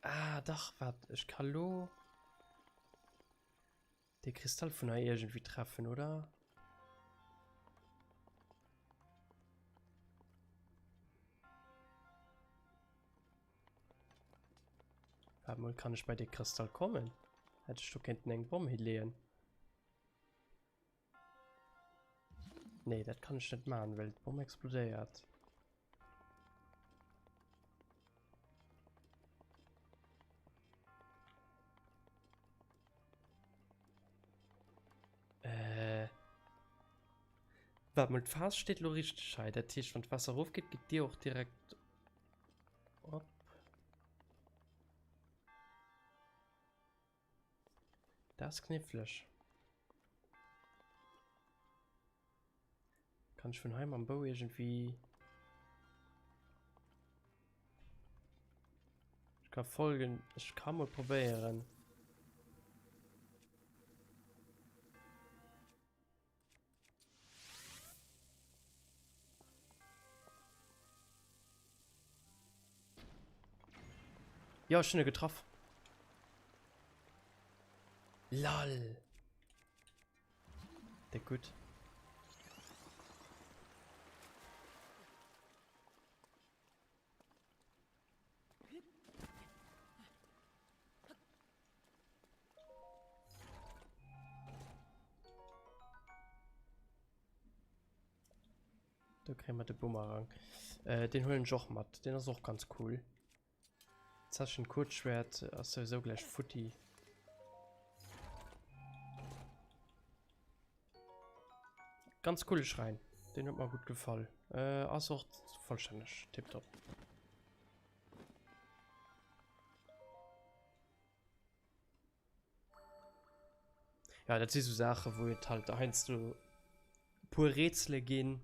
Ah, dach, wat? Ech ka lo de Kristall vun hei iergendwéi treffen, oder? Warte mal, kann ich bei de Kristall kommen? Hätt ech do kéinten eng Bomm hileeën? Nee, dat kann ech net maachen, well d'Bomm explodéiert. Äh. Warte mal, d'Faass steet lo richteg hei. Dat heescht, wann d'Waasser erofgeet, geet d'Dier och direkt op. Dat ass kniffleg. Kann ech vun hei mam Bou irgendwie... Ich kann folgen. Ich kann mal probieren. Ja, ich bin getroffen. LOL. Der gut. Do kréie mer de Bumerang. Äh, den huelen ech och mat. Den ass och ganz cool. Zeschen Kurzschwert ass sowieso gleich futti. Ganz coole Schrein. Den huet mer gutt gefall. Äh, ass och vollstänneg. Tipptopp. Ja, dat si sou Saachen, wou et halt heiansdo puer Rätsele ginn.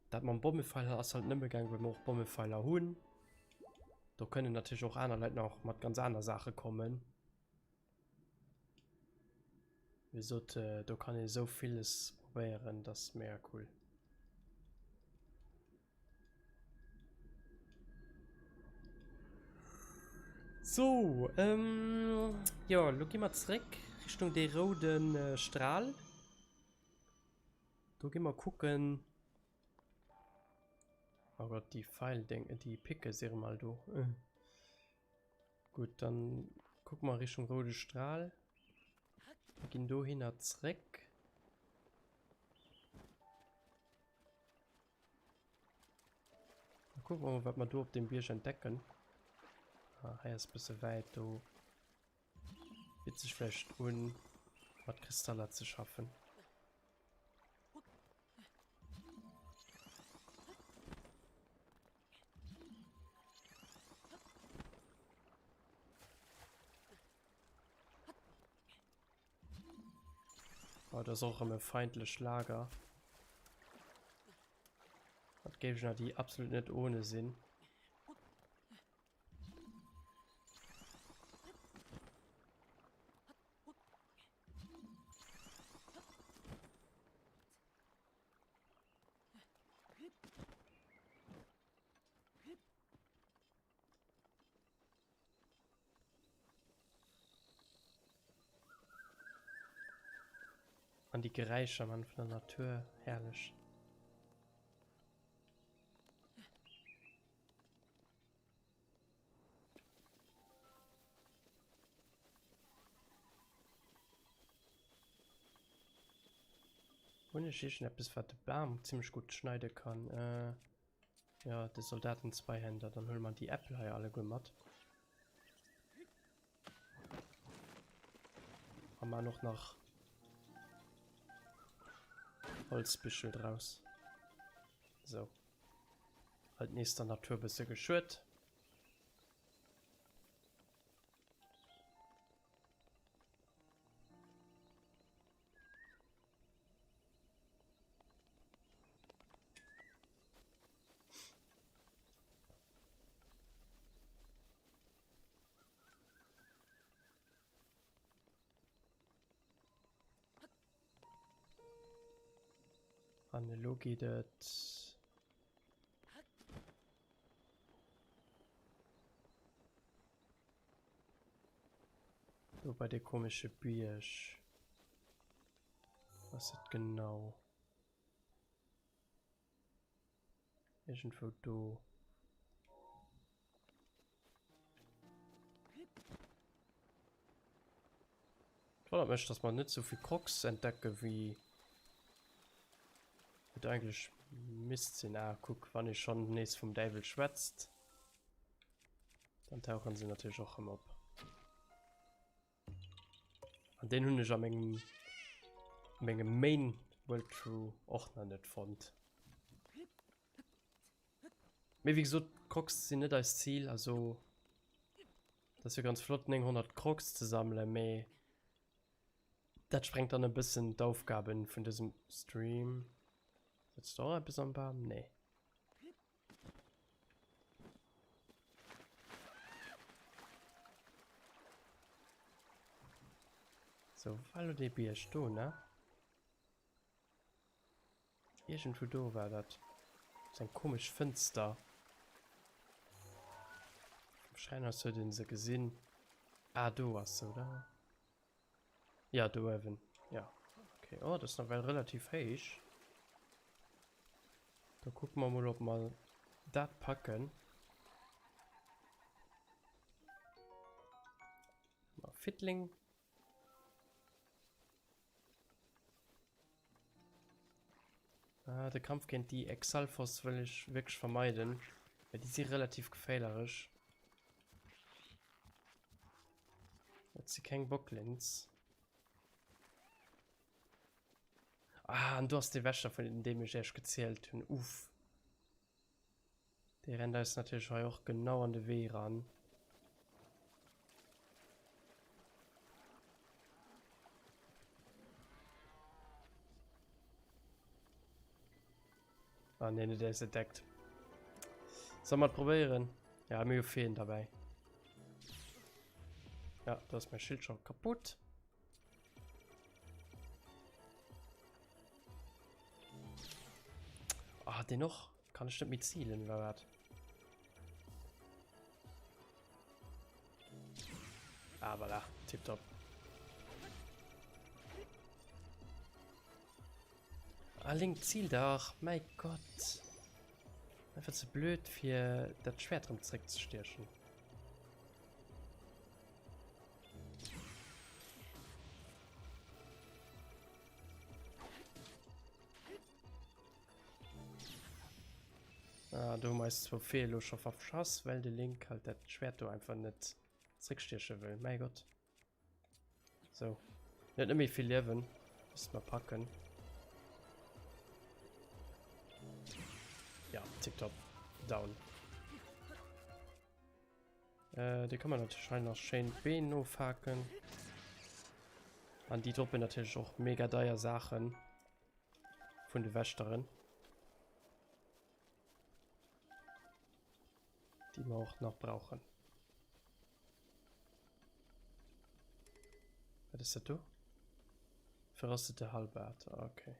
Dat mam Bommefeiler ass halt nëmme gaang, well mer och Bommefeiler hunn. Do kënnen natierlech och aner Leit nach mat ganz aner Saache kommen. Wéi gesot, do kann ee sou villes probéieren, dat ass mega cool. So, ähm, jo, lo gi mer zréck Richtung dee rouden äh, Strahl. Do gi mer kucken. Oh Gott, déi Pfeildeng, déi Picke si erëm all do. Äh. Gutt, dann kucke mer Richtung roude Strahl. Ginn dohinner zréck. Kucken wir mal, wat mer do op dem Bierg entdecken. Ah, hei ass bësse wäit, do bitt sech vläicht un, mat Kristaller ze schaffen. Oh, das ist och erëm e feindlecht Lager. Mat Géigner, déi absolut net ohne sinn. An déi Geräischer, Mann, vun der Natur, herrlech. Hunn ech iergendeppes, wat de Bam zimmlech gutt schneide kann? Äh. Ja, de Soldaten Zweihänder. Dann huele mer déi Äppel hei alleguer mat. A man och nach Holzbüschel draus. So. Halt nees der Natur bësse geschuet. An elo geet et do bei de komesche Bierg. Ass et genau? Irgendwou do. Wonnert mech, dass mer net sou vill Crocs entdecke wéi et eigentlech misst sinn. Ah, kuck, wann ee schonn nees vum Däiwel schwätzt, dann tauchen se natierlech och rëm op. An deen hunn ech a mengem mengem Main Walkthrough och nach net fonnt. Mee wéi gesot, d'Crocs sinn net eist Zil, also dat ass jo ganz flott 900 Crocs ze sammelen, mee dat sprengt dann e bëssen d'Aufgaben vun dësem Stream. Sëtzt do och eppes am Bam? Nee. Sou, war lo dee Bierg do, ne? Iergendwou do war dat. Das ist eng komesch Fënster. Vum Schräin aus huet een se gesinn. Ah, do ass se, oder? Ja, do uewen. Ja. Okay. Oh, das ist nawell relativ héich. Da kucke mer mol, ob mer dat packen. Mal Fiddling. Ah, de Kampf géint déi Exalfos wëll ech wierklech vermeiden, well déi si relativ geféierlech. Dat si keng Boglins. Ah, an do ass dee Wächter, vun deem ech iech gezielt hunn. Uff. Dee rennt eis natierlech hei och genau an de Wee ran. Ah nee, der ist entdeckt. Soll mal probéieren? Ja, mir hu Feen dabei. Ja, da ist mein Schild schon kaputt. Ah, den och. Kann ech net méi zielen oder wat? Ah, voilà. Tipptopp. Ah, Link, ziel dach. Mein Gott. Einfach ze blöd, fir dat Schwert erëm zréckzestiechen. Ah, do hu mer eis zwou Feeë lo scho verschass, well de Link halt dat Schwert do einfach net zréckstieche wëll. Mäi Gott. So. Net net méi vill Liewen. Misst mer packen. Ja, tipptopp. Down. Äh, déi kann man natierlech hei nach schéin d'Been nofhaken. An déi droppen natierlech och mega deier Saachen vun de Wächteren. Déi mer och nach brauchen. Wat ass dat do? Verrostete Halberd, okay.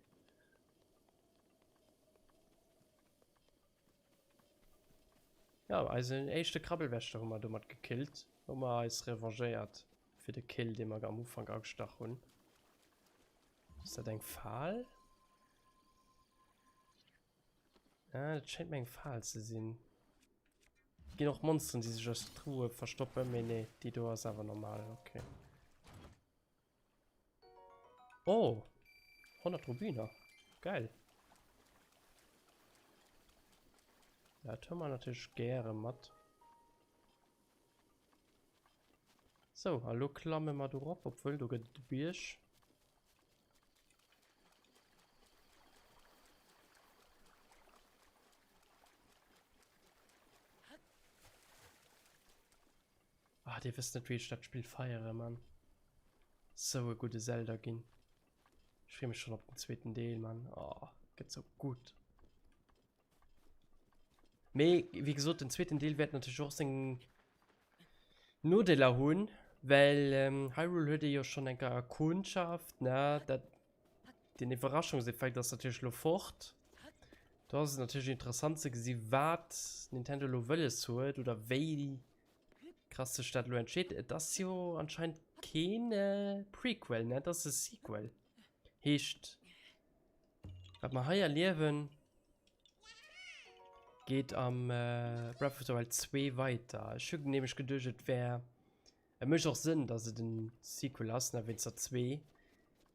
Ja, eisen éischte Krabbelwächter hu mer domat gekillt. Hu mer eis revanchéiert fir de Kill, dee mer am Ufank agestach hunn. Ass dat eng Fal? Ah, dat schéngt mir eng Fal ze sinn. Ginn och Monsteren, déi sech aus Truhe verstoppen, mee nee, déi do ass awer normal, okay. Oh, 100 Rubiner. Geil. Dat hu mer natierlech gäre mat. So, a lo klamme mer do rop, obwuel do gëtt et e Bierg. Ah, dir wësst net wéi ech dat Spill feiere, Mann. Sou e gudde Zelda ginn. Ech freeë mech schonn op den zweeten Deel, Mann. Oh, gëtt sou gutt. Mee, wéi gesot, den zweeten Deel wäert natierlech och seng Nodeeler hunn, well ähm, Hyrule huet ee jo schonn eng Kéier erkundschaft, ne? Dat, den Iwwerraschungseffekt ass natierlech lo fort. Do ass et natierlech interessant ze gesi wat Nintendo lo wëlles huet oder wéi krass sech dat lo entscheet. Et ass jo anscheinend keen äh, Prequel, ne? Et ass e Sequel. Heescht, wat mer hei erliewen, geet am äh, Breath of the Wild 2 weiter. Ech hunn nämlech geduecht, et wär. Et mécht och Sënn, dass et en Sequel ass, ne, wéinst der 2.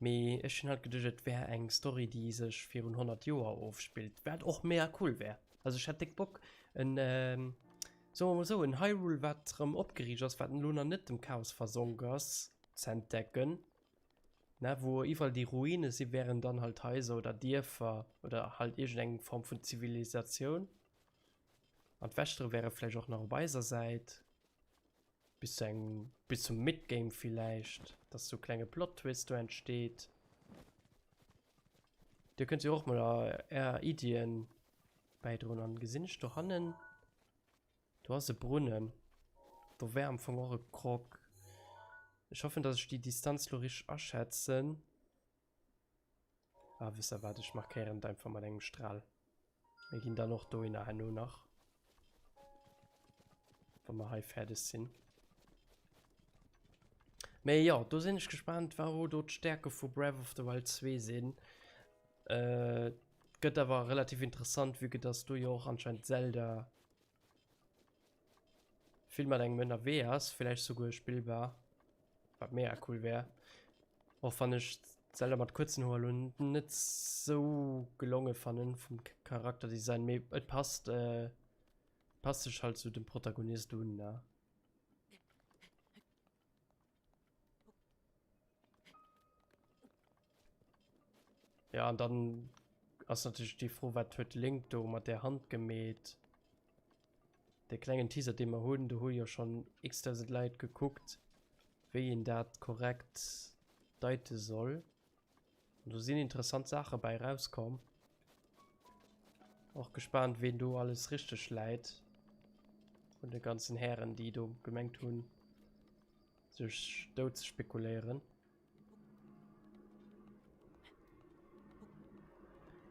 Mee ech hunn halt geduecht, et wär eng Story, déi sech virun 100 Joer ofspillt, wat och mega cool wär. Also ech hätt déck Bock en, soe mer mol esou, en Hyrule, wat erëm opgeriicht ass, wat elo nach net dem Chaos versonk ass, z'entdecken, ne, wou iwwerall déi Ruine si wären dann halt Haiser oder Dierfer oder halt iergendeng Form vun Zivilisatioun. An d'Wächtere wäre vläicht och nach op eiser Säit. Bis zu engem, bis zum Midgame villäicht, dass sou klenge Plot-Twist do entsteet. Dir kënnt jo och mol är Iddien bäidroen. An gesinn ech dohannen, do ass e Brunnen, do wär am Fong och e Krog. Ech hoffen, dass ech déi Distanz lo richteg aschätzen. Ah, wisst der wat, ech markéieren et einfach mat engem Stral. Mir ginn dann och dohinner herno nach. Wa mer hei fäerdeg sinn. Mee jo, do sinn ech gespaant, wou do d'Stärke vu Breath of the Wild 2 sinn. Äh, gëtt awer relativ interessant, vue que dass do jo och anscheinend Zelda vill mat engem ënnerwee ass, villäicht souguer spillbar, wat mega cool wär. Och wann ech Zelda mat kuerzen Hoer lo net sou gelonge fannen vum Charakterdesign, mee et passt äh, passt sech halt zu dem Protagonist un, ne? Ja, an dann ass natierlech déi Fro, wat huet Link do mat där Hand gemeet? De klengen Teaser, dee mer hunn, do hu jo schonn x-tausend Leit gekuckt, wéi een dat korrekt deite soll. An do sinn interessant Saache bäi rauskomm. Och gespaant, ween do alles richteg läit vun de ganzen Hären, déi do gemengt hunn, sech dout ze spekuléieren.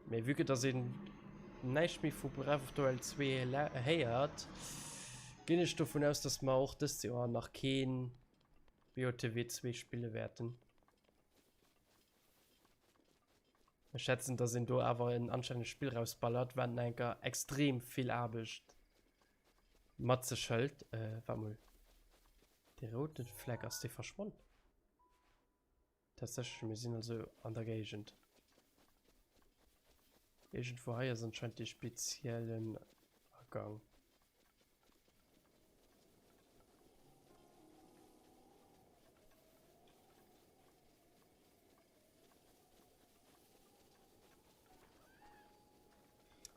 Mee vue que dass een näischt méi vu Breath of the Wild 2 héiert, ginn ech dovun aus, dass mer och dëst Joer nach keen BOTW 2 spille wäerten. Ech schätzen, dass een do awer en anstännegt Spill rausballert, wat nach enker extrem vill Aarbecht mat sech hëlt. Äh, waart mol. Dee roude Fleck, ass dee verschwonn? Tatsächlech, mir sinn also an der Géigend. Iergendwou hei ass anscheinend dee speziellen Agang.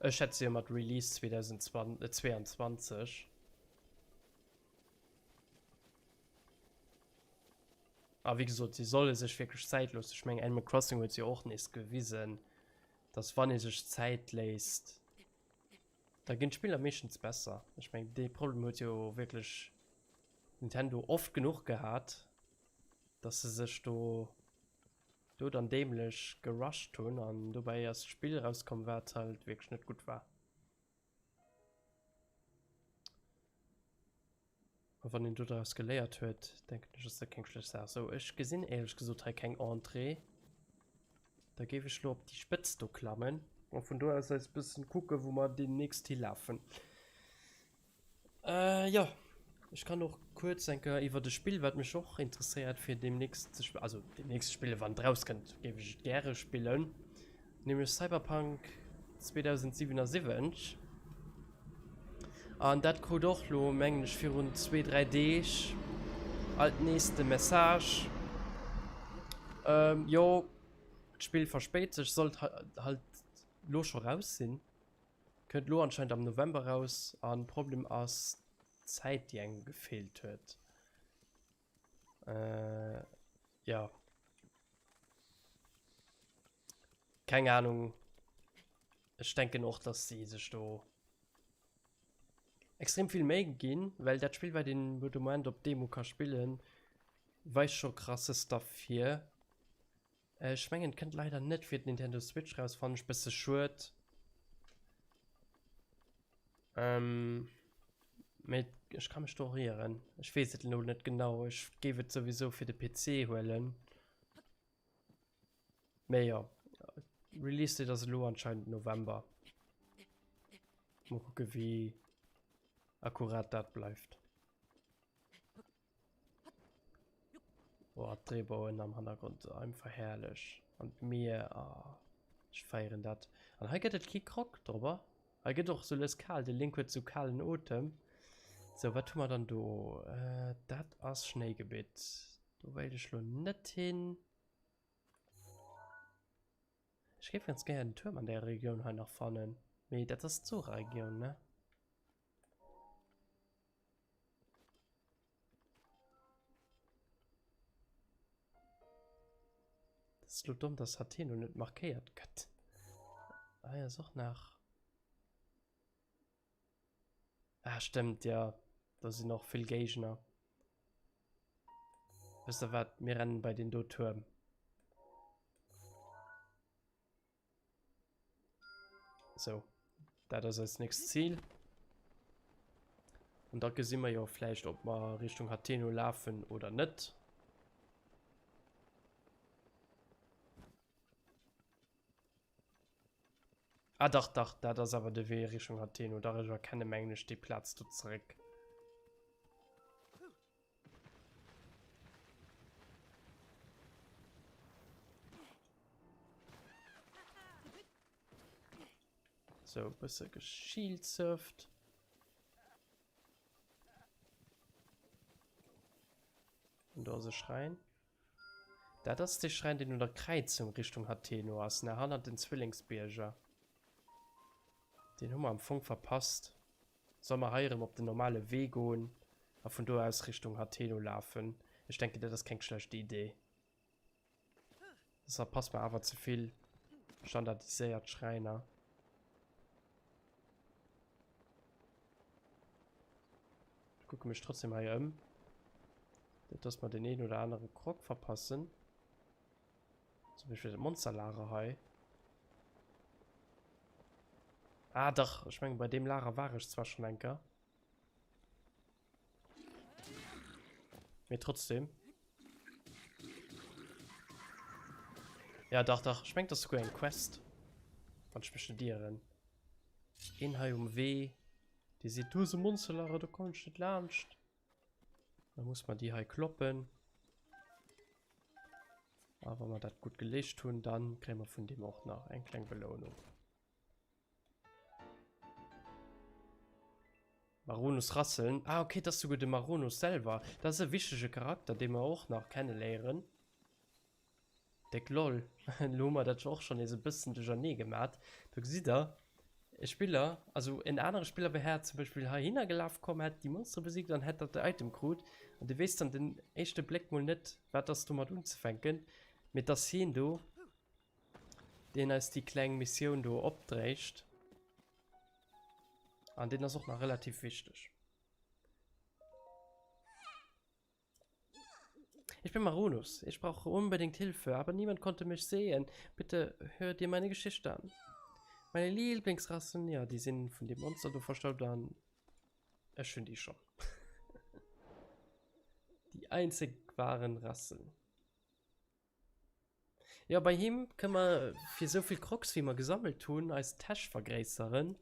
Ech schätze jo mat Release 2022. A wéi gesot, si solle sech wierklech Zäit loossen. Ech mengen, Animal Crossing huet jo och nees gewisen, dass wann ee sech Zäit léisst, da ginn d'Spiller meeschtens besser. Ech mengen, dee Problem huet jo wierklech Nintendo oft genuch gehat, dass se sech do do dann dämlech gerusht hunn an dobäi ass d'Spill erauskomm, wat halt wierklech net gutt war. A wann een dodraus geléiert huet, denken ech, ass dat keng schlecht Saach. Sou, ech gesinn éierlech gesot hei keng Entrée. Da géif ech lo op déi Spëtz do klammen a vun do aus eis bëssen kucken, wou mer deemnächst hilafen. Äh, jo. Ech kann och kuerz eng Kéier iwwert e Spill, wat mech och interesséiert fir deemnächst ze spillen, also deemnächst ze spillen, wann et rauskënnt, géif ech et gäre spillen, nämlech Cyberpunk 2077. An dat krut och lo, mengen ech, virun zwee, dräi Deeg alt nees de Message, jo, d'Spill verspéit sech, sollt halt lo scho raus sinn. Kënnt lo anscheinend am November raus an Problem ass d'Zäit déi engem gefeelt huet. Äh jo. Keng Ahnung. Ech denken och dass si sech do extrem vill Méi ginn, well dat Spill wat een de Moment op Demo ka spillen weist scho krasse Stuff hier. Ech mengen et kënnt leider net fir d'Nintendo Switch raus, fannen ech bësse schued. Ähm, mee ech ka mech do och ieren. Ech weess et elo net genau. Ech géif et souwisou fir de PC huelen. Mee jo, Release Date ass elo anscheinend November. Mol kucke wéi akkurat dat bleift. Oh, d'Reebouen am Hannergrond, einfach herrlech. An d'Mier, oh, ech feieren dat. An hei gëtt et kee Croc drobber. Hei gëtt och sou lues kal, de Link huet sou kalen Otem. Sou, wat hu mer dann do? Dat ass Schnéigebitt. Do wéilt ech lo net hin. Ech géif ganz gär en Tuerm an där Regioun hei nach fannen. Mee dat ass d'Zora-Regioun, ne? Dat ass lo domm, dass Hateno net markéiert gëtt. Hei ass och nach. Ah, stimmt, ja. Da sinn och vill Géigner. Wësst der wat? Mir rennen bei den do Tuerm. So, dat ass eist nächst Ziel. Und da gesi mer jo vläicht, ob mer Richtung Hateno lafen oder net. Ah dach, dach, dat ass awer de Wee Richtung Hateno. Dach, ech erkenne mengen ech déi Plaz do zeréck. So, bësse geschielsurft. Und do ass e Schräin. Dat ass dee Schräin, deen un der Kräizung Richtung Hateno ass, ne? Hannert den Zwillingsbierger. Deen hu mer am Fong verpasst. Soll mer hei erëm op den normale Wee goen a vun do aus Richtung Hateno lafen? Ech denken, dat ass keng schlecht Idee. Soss verpasse mer awer ze vill standardiséiert Schräiner. Ech kucke mech trotzdem hei ëm. Net dass mer den een oder anere Croc verpassen. Zum Beispill dat Monsterlager hei. Ah dach, ech mengen bei deem Lager war ech zwar schon eng Kéier. Mee trotzdem. Ja dach, dach, ech mengen dat ass souguer eng Quest. Wann ech mech net ieren. Een hei um Wee, dee seet, do ass e Monsterlager, do kommen ech net laanscht. Da muss man déi hei kloppen. A wa mer dat gutt geleescht hunn, dann kréie mer vun deem och nach eng kleng Belounung. Maronus Rasseln. Ah, okay, das ist sogar de Maronus selwer. Das ist e wichtege Charakter, dee mer och nach kenneléieren. Déck lol. Elo hu mer dat jo och schonn nees e bëssen duerchernee gemat. Do gesitt der, e Spiller, also en anere Spiller wär här zum Beispill heihinner gelaf komm, hätt déi Monstere besiegt an hätt dat Item krut. An de weess dann den éischte Bléck mol net, wat ass domat unzefänken. Mee et ass hien do, deen eis déi kleng Missioun do opdréicht. An deen ass och nach relativ wichteg. Ich bin Maronus. Ich brauche unbedingt Hilfe, aber niemand konnte mich sehen. Bitte hör dir meine Geschichte an. Meine Lieblingsrassen, ja, die sind von dem Monster do verstaubt an ech hunn déi schon. Die einzig wahren Rassen. Ja, bei him kënne mer fir esou vill Crocs wéi mer gesammelt hunn eis Täsch vergréisseren.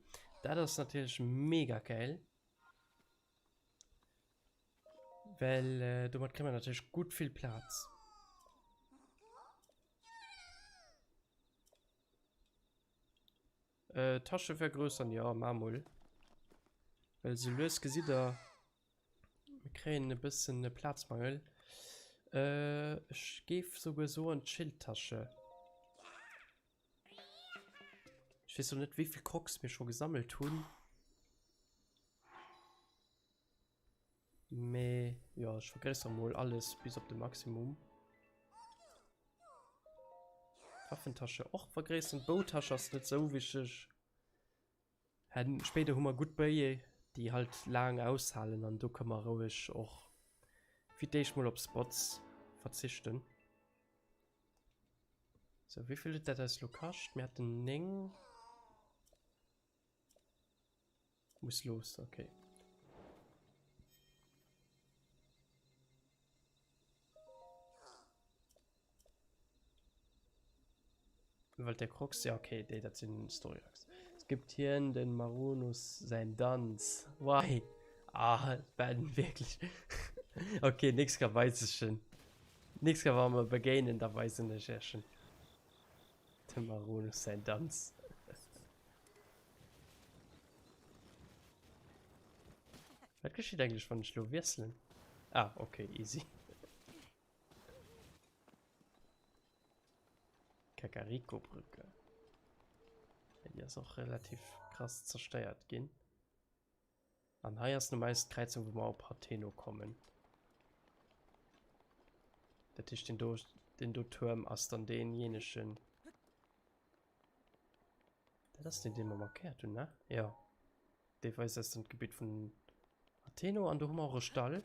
Dat ass natierlech mega geil. Well domat kréie mer natierlech gutt vill Plaz. Äh, Tasche vergrößern, ja, mar mol. Well sou lues gesitt der, mir kréien e bëssen e Plazmangel. Äh, ech géif souguer soen d'Schildtasche. Ech weess och net, wéi vill Crocs mir scho gesammelt hunn. Mee jo, ech vergréissere mol alles bis op de Maximum. Waffentasche och vergréisseren. D'Boutasche ass net sou wichteg. Hen spéider hu mer gutt Béie, déi halt laang aushalen an do kënne mer roueg och fir d'éischt mol op Spots verzichten. Sou, wéi vill huet dat eis lo kascht? Mir haten 9. Muss los, okay. Well der Crocs, ja okay, déi dat sinn Story Arcs. Es gibt hier den Maronus sein Danz. Why? Ah, Ben, wirklich. Okay, nix Kawaizeschen. Nächst Kéier wa mer begéinen, da weisen ech iech dem Maronus säin Danz. Wat geschitt eigentlech wann ech lo wiesselen? Ah, okay, easy. Kakariko-Brücke. Ja, déi ass och relativ krass zerstéiert ginn. An hei ass normal d'Kräizung, wou mer op Hateno kommen. Dat heescht, den do, den do Tuerm ass dann deenjenegen. Dat ass den, dee mer markéiert hunn, ne? Ja. Dee weist eis dann d'Gebitt vun Hateno. An do hu mer och e Stall.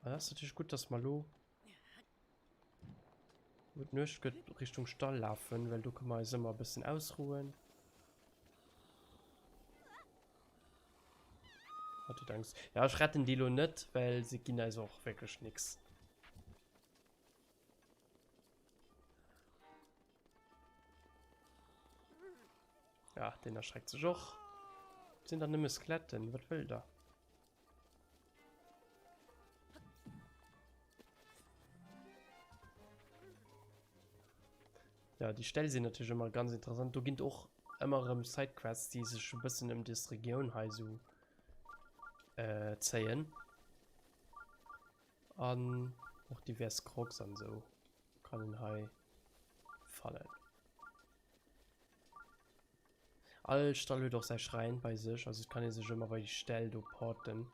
Ah, dat ass natierlech gutt, dass mer elo, wou d'Nuecht gëtt, Richtung Stall lafen, well do kënne mer eis ëmmer e bëssen ausrouen. Hat huet Angst. Ja, ech retten déi elo net, well se ginn eis och wierklech nix. Ja, den erschreckt sech och. Sinn da nëmme Skeletten, wat wëllt der? Ja, déi Ställ sinn natierlech ëmmer ganz interessant. Do ginn och ëmmer erëm Sidequests, déi sech e bëssen ëm des Regioun hei sou äh, zéien. An och divers Krogs an sou kann een hei fannen. All Stall huet och säi Schräin bei sech, also et kann ee sech ëmmer bei déi Ställ do porten.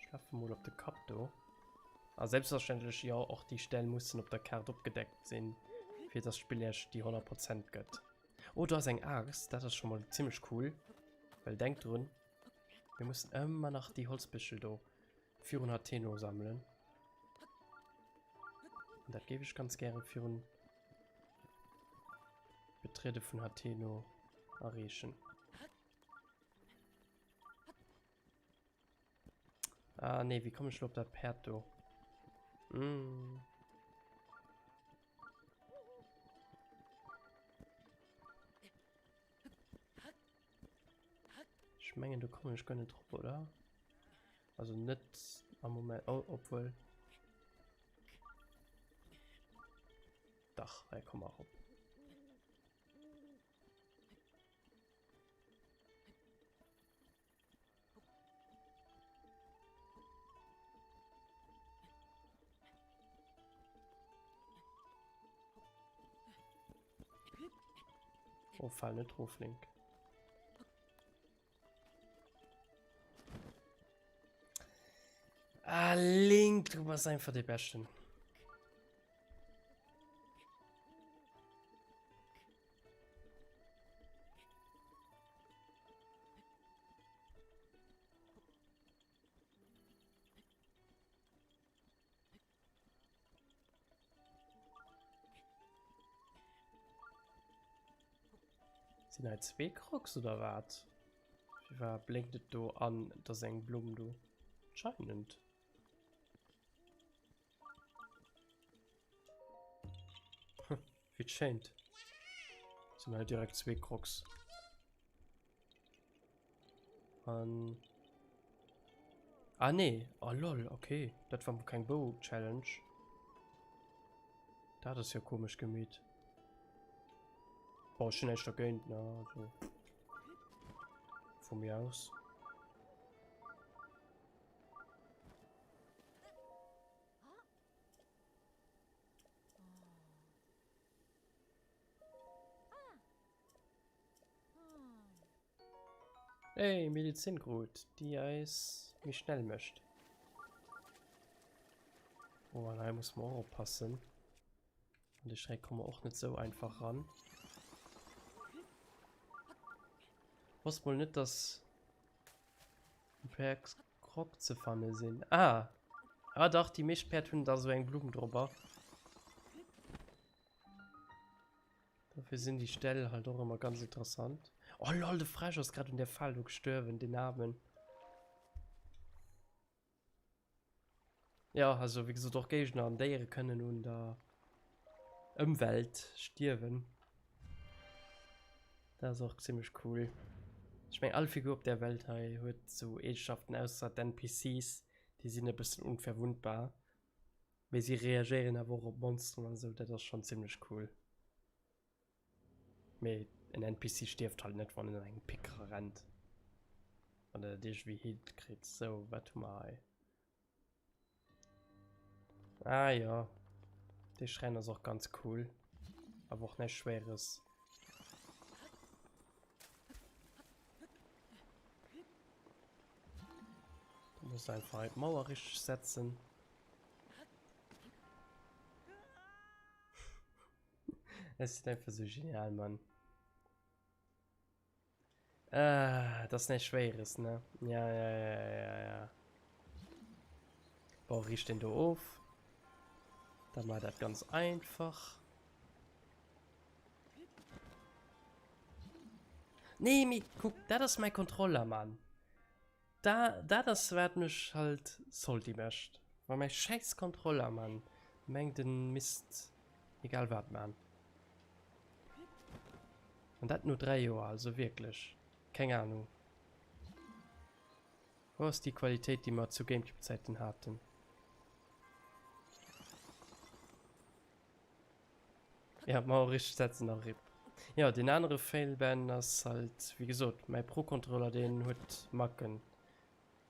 Ech lafe mol op de Kapp do. A selbstverständlech, jo, och déi Ställ mussen op der Kaart opgedeckt sinn, fir dass d'Spill iech déi 100 Prozent gëtt. Oh, do ass eng Aaxt, dat ass scho mol zimmlech cool. Well denkt drun, mir mussen ëmmer nach déi Holzbüschel do virun Hateno sammelen. An dat géif ech ganz gäre virun Betriede vun Hateno erreechen. Ah nee, wie komme ich op dat Pferd do? Mm. Ich mengen, du komme ich gar nicht drauf, oder? Also net am Moment, oh, obwohl. Dach, hei komm mer op. Oh, fall net drauf, Link. Ah, Link, du bass einfach de Beschten. Sinn hei zwee Crocs oder wat? Firwat blénkt et do an et ass eng Blumm do? Anscheinend. Wéi et schéint sinn hei direkt zwee Crocs. An Ah nee, oh lol, okay. Dat war keng Bow Challenge. Dat ass jo komesch gemeet. Boah, ech hunn näischt dergéint, ne, also vu mir aus. Hey, Medizin krut, déi eis méi schnell mécht. Oh, an hei muss man och oppassen. An de Schräck komme och net sou einfach ran. Wosst mol net, dass Päerd Krog ze fanne sinn. Ah! Ah dach, déi meescht Päerd hunn da sou eng Blumm drobber. Dofir sinn déi Ställ halt och ëmmer ganz interessant. Oh lol, de Fräsch ass grad un der Fal do gestuerwen, den Aarmen. Ja, also wéi gesot, och Géigner an Déiere kënnen un der Ëmwelt stierwen. Dat ass och zimmlech cool. Ech meng all Figur op der Welt hei huet sou Eegeschaften, ausser d'NPCs, Déi sinn e bëssen onverwundbar, mee si reagéieren awer och op Monsteren an esou, dat ass schonn zimmlech cool. Mee en NPC stierft halt net, wann en an eng Pick rennt, wann der dat iergendwéi hikritt. Sou, wat hu mer hei? Ah jo, dee Schräin ass och ganz cool, awer och näischt Schwéieres. Du musst einfach hei d'Mauer richteg setzen. Es sinn einfach so genial, Mann. Ah, das ist nicht schweres, ne? Ja, ja, ja, ja, ja. Boah, riech den do of. Dann war dat ganz einfach. Nee, mi, guck, dat ass mäi Controller, Mann. Da, dat ass wat mech halt salty mécht. Wa mäi schäiss Controller, Mann, mengt en misst egal wat man. An dat no 3 Joer, also wierklech, keng Ahnung. Wou ass déi Qualitéit, déi mer zu Gamecube-Zäiten haten? Ja, Mauer richteg setzen a RIP. Jo, deen anere Fail Ben ass halt, wéi gesot, mäi Pro-Controller, deen huet Macken.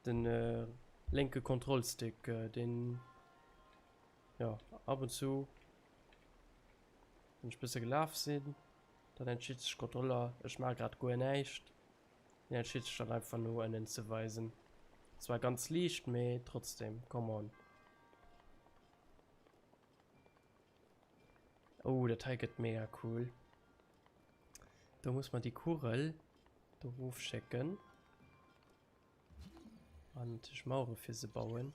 Den lénke Kontrollstick, deen, jo, ab und zu, wann ech bësse gelaf sinn, dann entscheet sech Kontroller, ech maache grad guer näischt, deen entscheet sech dann einfach no ënnen ze weisen. Zwar ganz liicht, mee trotzdem, come on. Oh, dat hei gëtt mega cool. Do muss man déi Kugel do rofschécken. An natierlech Mauere fir se bauen.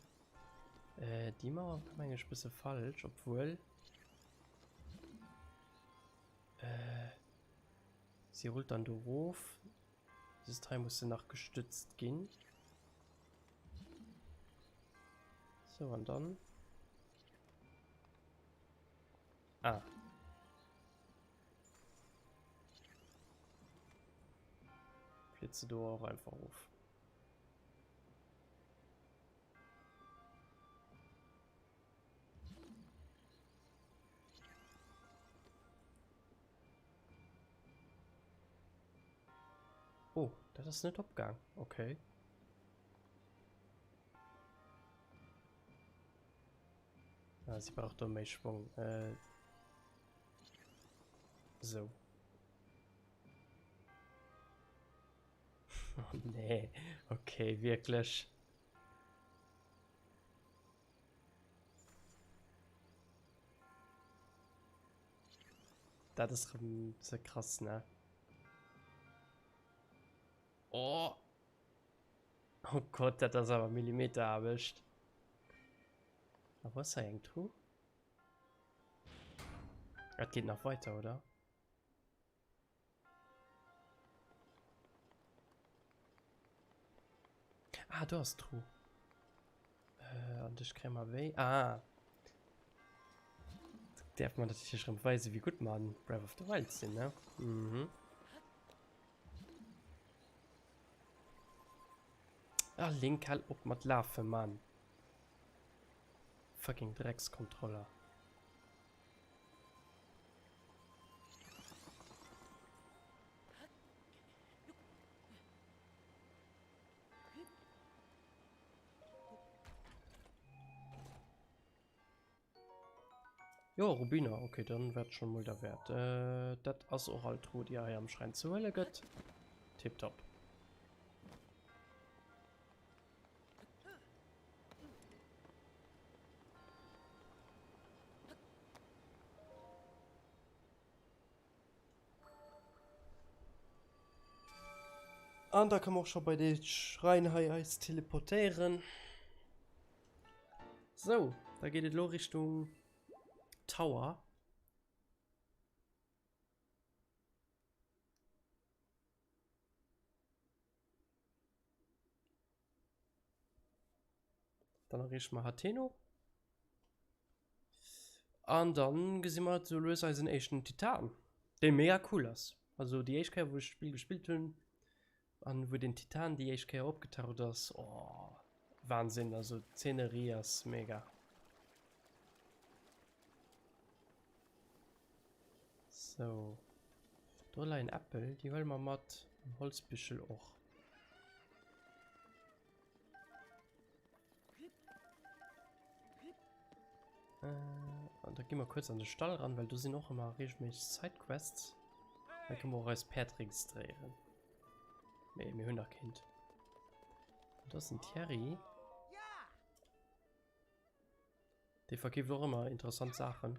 Äh, déi Mauer war meng ech bësse falsch, obwuel. Äh, si rullt dann do rof. Dëst hei muss se nach gestützt ginn. So, an dann. Ah. Flitt se do och einfach of. Oh, dat ass net opgaang. Okay. Ah, sie braucht do méi Schwong. Äh, so. Oh, nee. Okay, wirklich. Dat ass rëm ze krass, ne? Oh! Oh Gott, dat ass awer Millimeteraarbecht. A wou ass hei eng Truh? Dat geet nach weiter, oder? Ah, do ass d'Truh. Äh, an dech kréie mer wéi? Ah! Däerf mer natierlech erëm weisen, wéi gutt mer an Breath of the Wild sinn, ne? Mhm. Ah, Link, hal op mat lafen, Mann. Fucking Dreckskontroller. Jo, Rubiner, okay, dann wär schon mol derwäert. Äh, dat ass och all Truhe, déi hei am Schräin ze huele gëtt. Tipptopp. An da kann man och scho bei de Schrein hei eis teleportéieren. So, da geet et lo Richtung Tower. Dann erreeche mer Hateno. An dann gesi mer sou lues eisen éischten Titan, dee mega cool ass. Also déi éischt Kéier wou ech d'Spill gespillt hunn an wou den Titan déi éischt Kéier opgetaucht ass, oh. Wahnsinn, also d'Szenerie ass mega. Sou, do leien Äppel, déi huele mer mat, an Holzbüschel och. Äh, an da gi mer kuerz an de Stall ran, well do sinn och ëmmer regelméisseg Sidequests. Da kënne mer och eist Päerd registréieren. Mee mir hunn nach keent. Und das ist ein Thierry. Dee verkeeft och ëmmer interessant Saachen.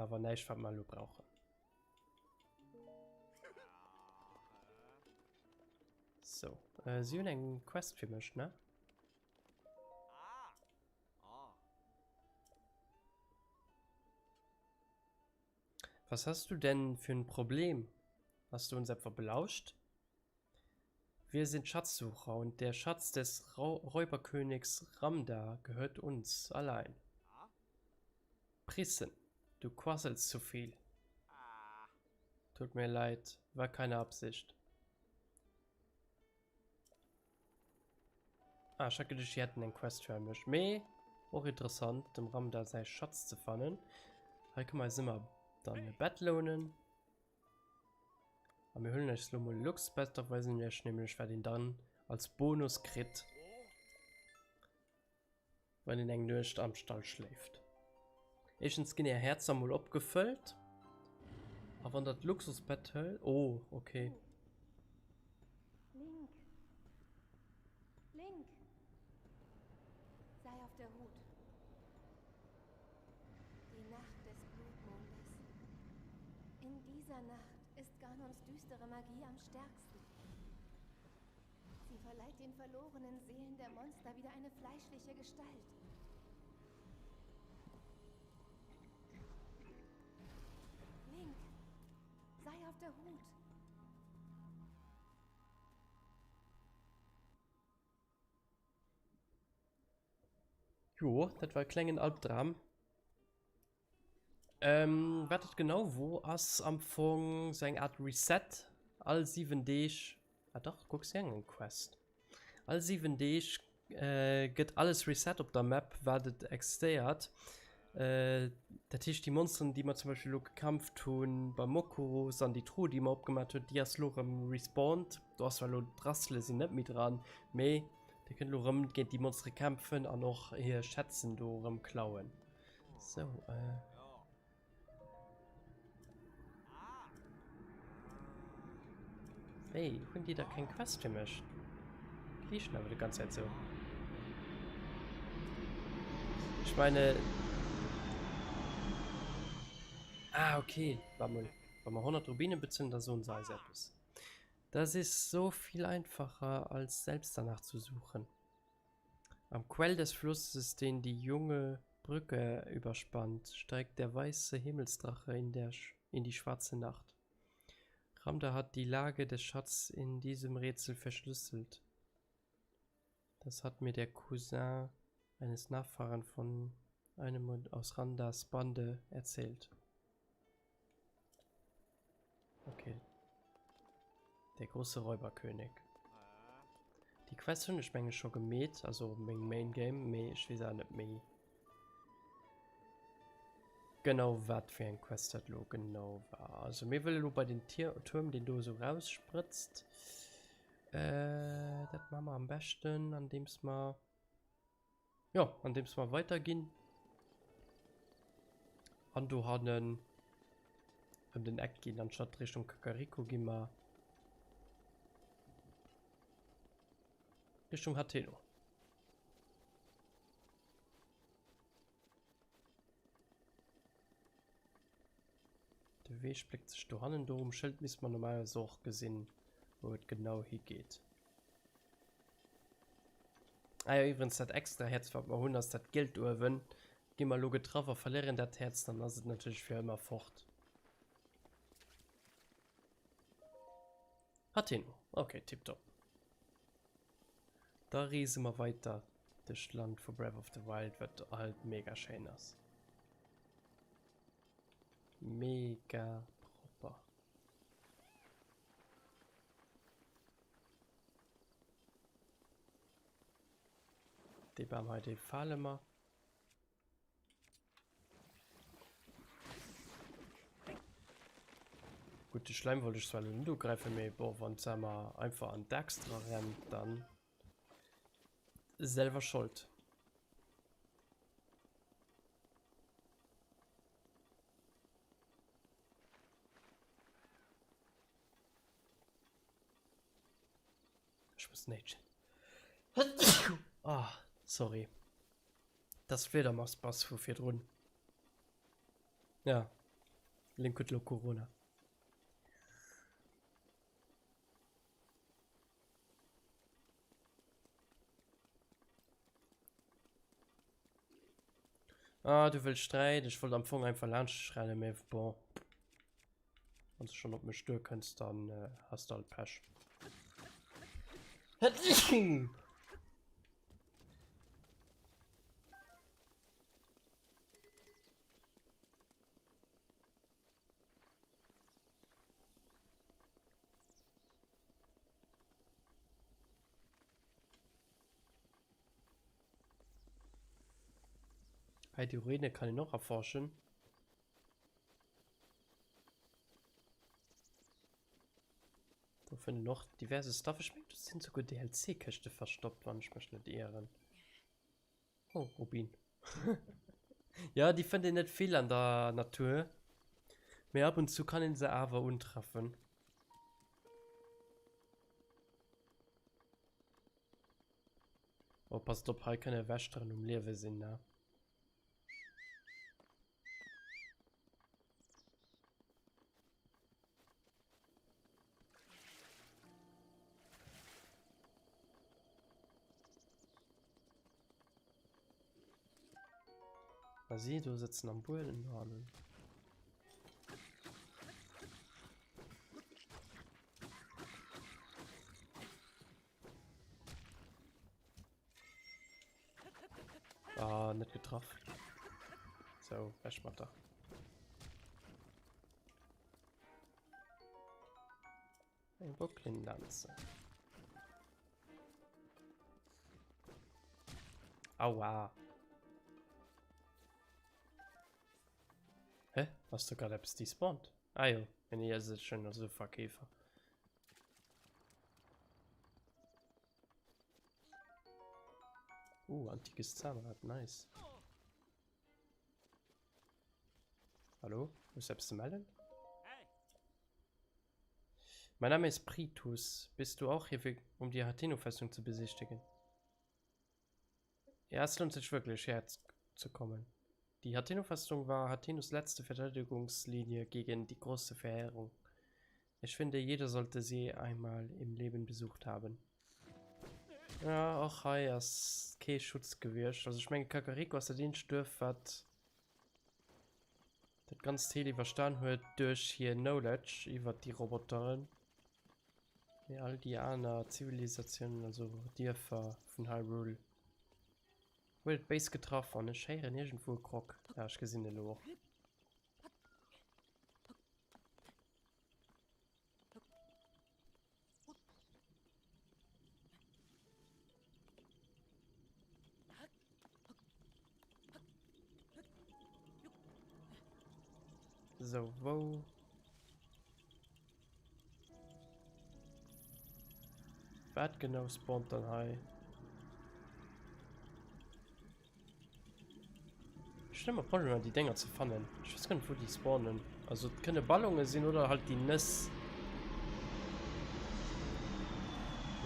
Awer näischt, wat mer elo brauchen. So, äh, si hunn eng Quest fir mech, ne? Was hast du denn für ein Problem? Hast du uns etwa belauscht? Wir sind Schatzsucher und der Schatz des Räuberkönigs Ramda gehört uns allein. Prissen, du quasselst zu viel. Tut mir leid, war keine Absicht. Ah, ech hat geduecht, si hätten eng Quest fir mech. Mee och interessant, dem Ramda säi Schatz ze fannen. Hei kënne mer eis ëmmer dann e Bett lounen. A mir huelen eis lo mol e Luxusbett, da weisen ech iech nämlech, wat een dann als Bonus kritt, wann een eng Nuecht am Stall schléift. Éischtens ginn är Häerzer mol opgefëllt. A wann der d'Luxusbett hëlt, oh, okay. Link. Link. Sei auf der Hut. Die Nacht des Blutmondes. In dieser Nacht ist Ganons düstere Magie am stärksten. Sie verleiht den verlorenen Seelen der Monster wieder eine fleischliche Gestalt. Link, sei auf der Hut. Jo, dat war e klengen Albdram. Ähm, wat et genau wor, ass am Fong sou eng Art Reset. All 7 Deeg, ah dach, kuck, si eng Quest. All 7 Deeg äh, gëtt alles reset op der Map, wat et existéiert. Äh, dat heescht, déi Monsteren, déi mer zum Beispill elo gekämpft hunn beim Mokuros an déi Truhe, déi mer opgemaach hunn, déi ass elo erëm respawned. Do ass zwar elo d'Rassele sinn net méi dran, mee Dir kënnt elo erëm géint déi Monstere kämpfen an och hir Schätzen do erëm klauen. So, äh. Wéi, hunn déi da keng Quest fir mech? Liichten awer die ganze Zeit so. Ich meine... Ah, okay. Warte mal. Wa mer 100 Rubine bezuelen, da soen se eis eppes. Das ist so viel einfacher, als selbst danach zu suchen. Am Quell des Flusses, den die junge Brücke überspannt, steigt der weiße Himmelsdrache in, der, in die schwarze Nacht. Ramda hat die Lage des Schatzes in diesem Rätsel verschlüsselt. Das hat mir der Cousin eines Nachfahren von einem aus Randas Bande erzählt. Okay. Der große Räuberkönig. Déi Quest hunn ech menge scho gemeet, also meng Main Game, mee ech weess awer net méi genau wat fir eng Quest dat lo genau war. Also mir wëlle lo bei den Tier Tuerm, deen do esou rausspritzt. Äh, dat maache mer am beschten, andeems mer Jo, andeems mer weiderginn an dohannen ëm den Eck ginn, anstatt Richtung Kakariko gi mer Richtung Hateno. De Wee spléckt sech dohannen do um Schëld misst mer normalerweis och gesinn, wou et genau higeet. Ah jo, iwwregens dat extra Häerz wat mer hunn ass dat gielt uewen. Gi mer elo getraff a verléieren dat Häerz, dann ass et natierlech fir ëmmer fort. Hateno, okay, tiptop. Da reese mer weiter duerch d'Land vu Breath of the Wild, wat halt mega schéin ass. Mega propper. Dee Bam hei, dee fale mer. Gutt, de Schläim wollt ech zwar elo net ugräifen, mee bon, wann d'Sama einfach an d'Axt dra rennt, dann selwer Schold. Ech muss néitschen. Ah, sorry. Das Fledermausbass vu virdrun. Ja. Link huet lo Corona. Ah, du wëlls Sträit. Ech wollt am Fong einfach laanscht rennen, mee bon. Wann du schon op mech duer kënns, dann äh, hast du halt Pech. Hey, die Ruine kann ich noch erforschen. Do fënnt een och diverse Stuff. Ech mengen, do sinn souguer DLC-Këschte verstoppt, wann ech mech net ieren. Oh, Rubin. Ja, déi fënnt een net vill an der Natur, mee ab und zu kann een se awer untreffen. Oh, passt op, hei kënne Wächteren um Liewe sinn, ne? Na si do sëtzen am Buedem hannen. Ah, net getraff. So, weg mat der. Eng Bocklinlanze. Aua. Hä? Ass do grad eppes despawned? Ah jo, nee, ass et schon, also Verkäfer. Uh, antikes Zahnrad, nice. Hallo, hues du eppes ze mellen? Mein Name ist Pritus. Bist du auch hier, um die Hateno-Festung zu besichtigen? Ja, es lohnt sich wirklich, hierher zu kommen. Die Hateno-Festung war Hatenos letzte Verteidigungslinie gegen die große Verheerung. Ich finde, jeder sollte sie einmal im Leben besucht haben. Ja, och hei ass kee Schutz gewiescht. Also ech menge Kakariko ass dat eenzegt Duerf, wat dat ganzt Heel iwwerstan huet duerch hir Knowledge iwwert déi Roboteren. Mee all déi aner Zivilisatiounen, also Dierfer vun Hyrule, huet et béis getraff an ech héieren iergendwou e Krok. Ja, ech gesinn e lo och. So, wou? Wat genau spawnt dann hei? Ech hunn ëmmer Problemer déi Dénger ze fannen. Ech weess guer net wou déi spawnen. Also et kënne Ballonge sinn oder halt déi Nëss.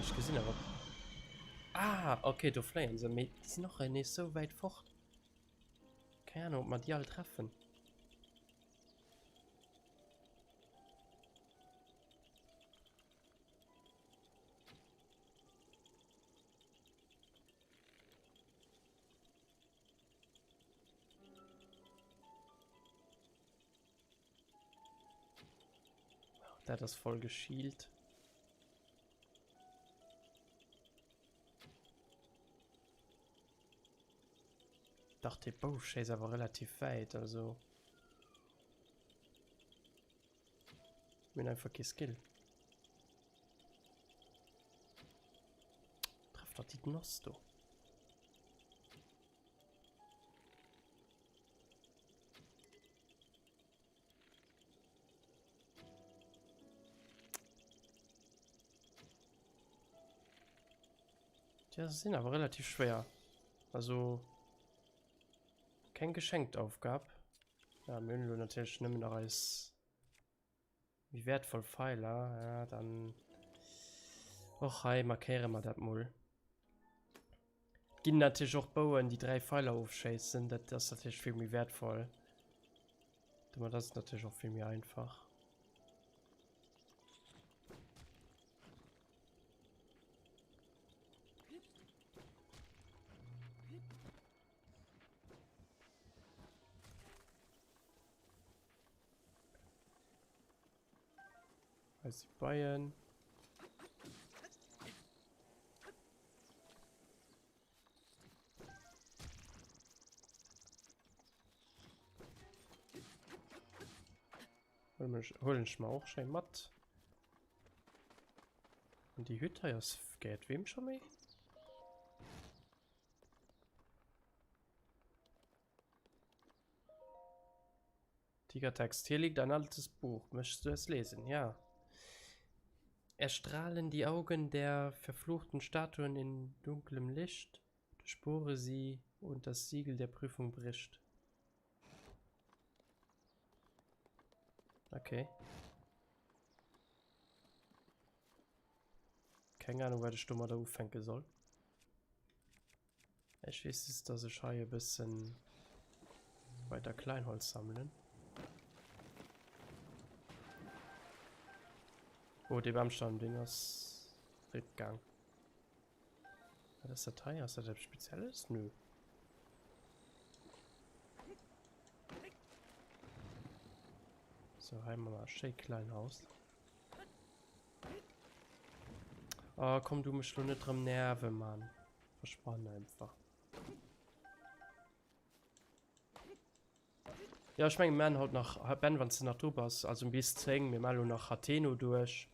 Ech gesinn awer. Ah, okay, do fléien se, mee déi sinn och nees sou wäit fort. Keng Ahnung, ob mer déi all treffen. Dat ass voll geschielt. Dach dee Bouf schéisst awer relativ wäit, also mir hunn einfach kee Skill. Treff dach déi Noss do. Déi sinn awer relativ schwéier. Also keng geschenkt Aufgab. Ja, mir hunn elo natierlech nëmmen nach eis méi wäertvoll Pfeiler. Ja, dann och hei markéiere mer dat mol. Ginn natierlech och Bouen, déi 3 Pfeiler ofschéissen. Dat ass natierlech vill méi wäertvoll. Domat ass et natierlech och vill méi einfach. Hei si Beien. Huelen ech mer och schéi mat. An déi Hütt hei ass gehéiert weem scho méi? Tigertext, Hier liegt ein altes Buch. Möchtest du es lesen? Ja. Erstrahlen die Augen der verfluchten Statuen in dunklem Licht, durchbohre sie und das Siegel der Prüfung bricht. Okay. Keng Ahnung, wat ech domadder ufänke soll. Ech weess just, dass ech hei e bëssen weiter Kleinholz sammelen. Oh, dee Bamstamm, deen ass RIP gaang. Wat ass dat hei? Ass dat eppes Spezielles? Nö. So, hei hu mer e schéi klein Haus. Oh, komm du mech lo net drëm nerven, Mann. Verspann einfach. Ja, ich mengen, mir haut nach, Ben, wann du nach do bass, also bis 10, mir maachen lo nach Hateno duerch.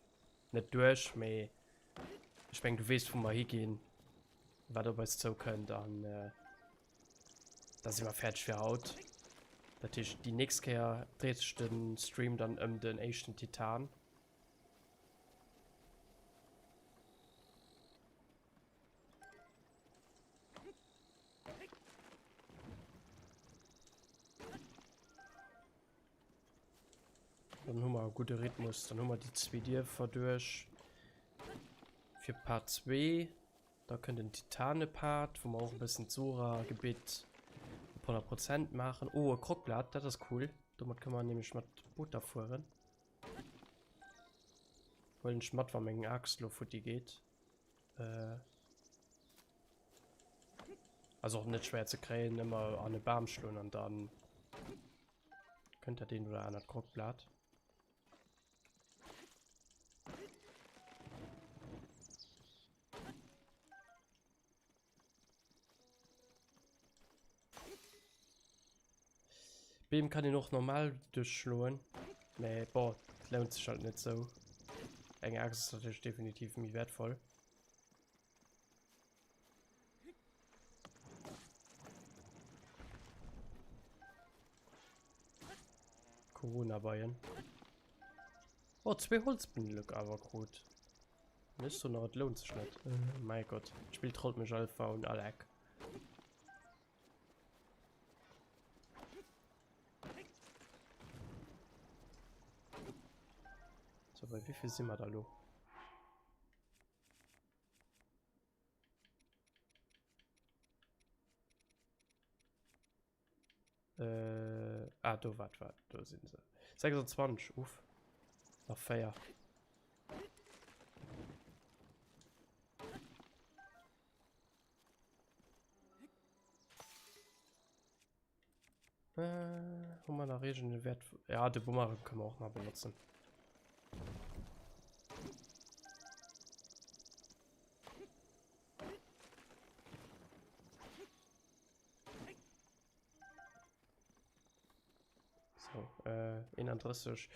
Net duerch, mee ich mengen, du weess, wou mer higinn, wat op eis zoukënnt an äh, da si mer fäerdeg fir haut. Dat heescht, déi nächst Kéier dréit sech de Stream dann ëm den éischten Titan. Dann hu mer e gudde Rhythmus. Dann hu mer déi zwee Dierfer duerch fir Part 2. Da kënnt den Titane-Part, wou mer och e bëssen d'Sora-Gebitt op 100 Prozent maachen. Oh, e Krockblat, dat ass cool. Domat kënne mer nämlech mat Booter fueren. Huelen ech mat, wa meng Aaxt elo futti geet. Äh, also och net schwer ze kréien, ëmmer an e Bam schloen an dann kënnt dat een oder anert Krockblat. Beem kann een och normal duerchschloen, mee bon, et lount sech halt net sou. Eng Axt ass natierlech definitiv méi wäertvoll. Corona-Beien. Oh, zwee Holzbündele awer krut. Ech soen nach, et lount sech net. Mäi Gott, d'Spill trollt mech einfach un all Eck. So, bei wéi vill si mer da lo? Äh, ah, do, wat, wat, do sinn se. 26, uff. Nach 4. Äh, hu mer nach irgendeine Wert? Ja, de Bumerang können wir auch mal benutzen. So, äh, 31.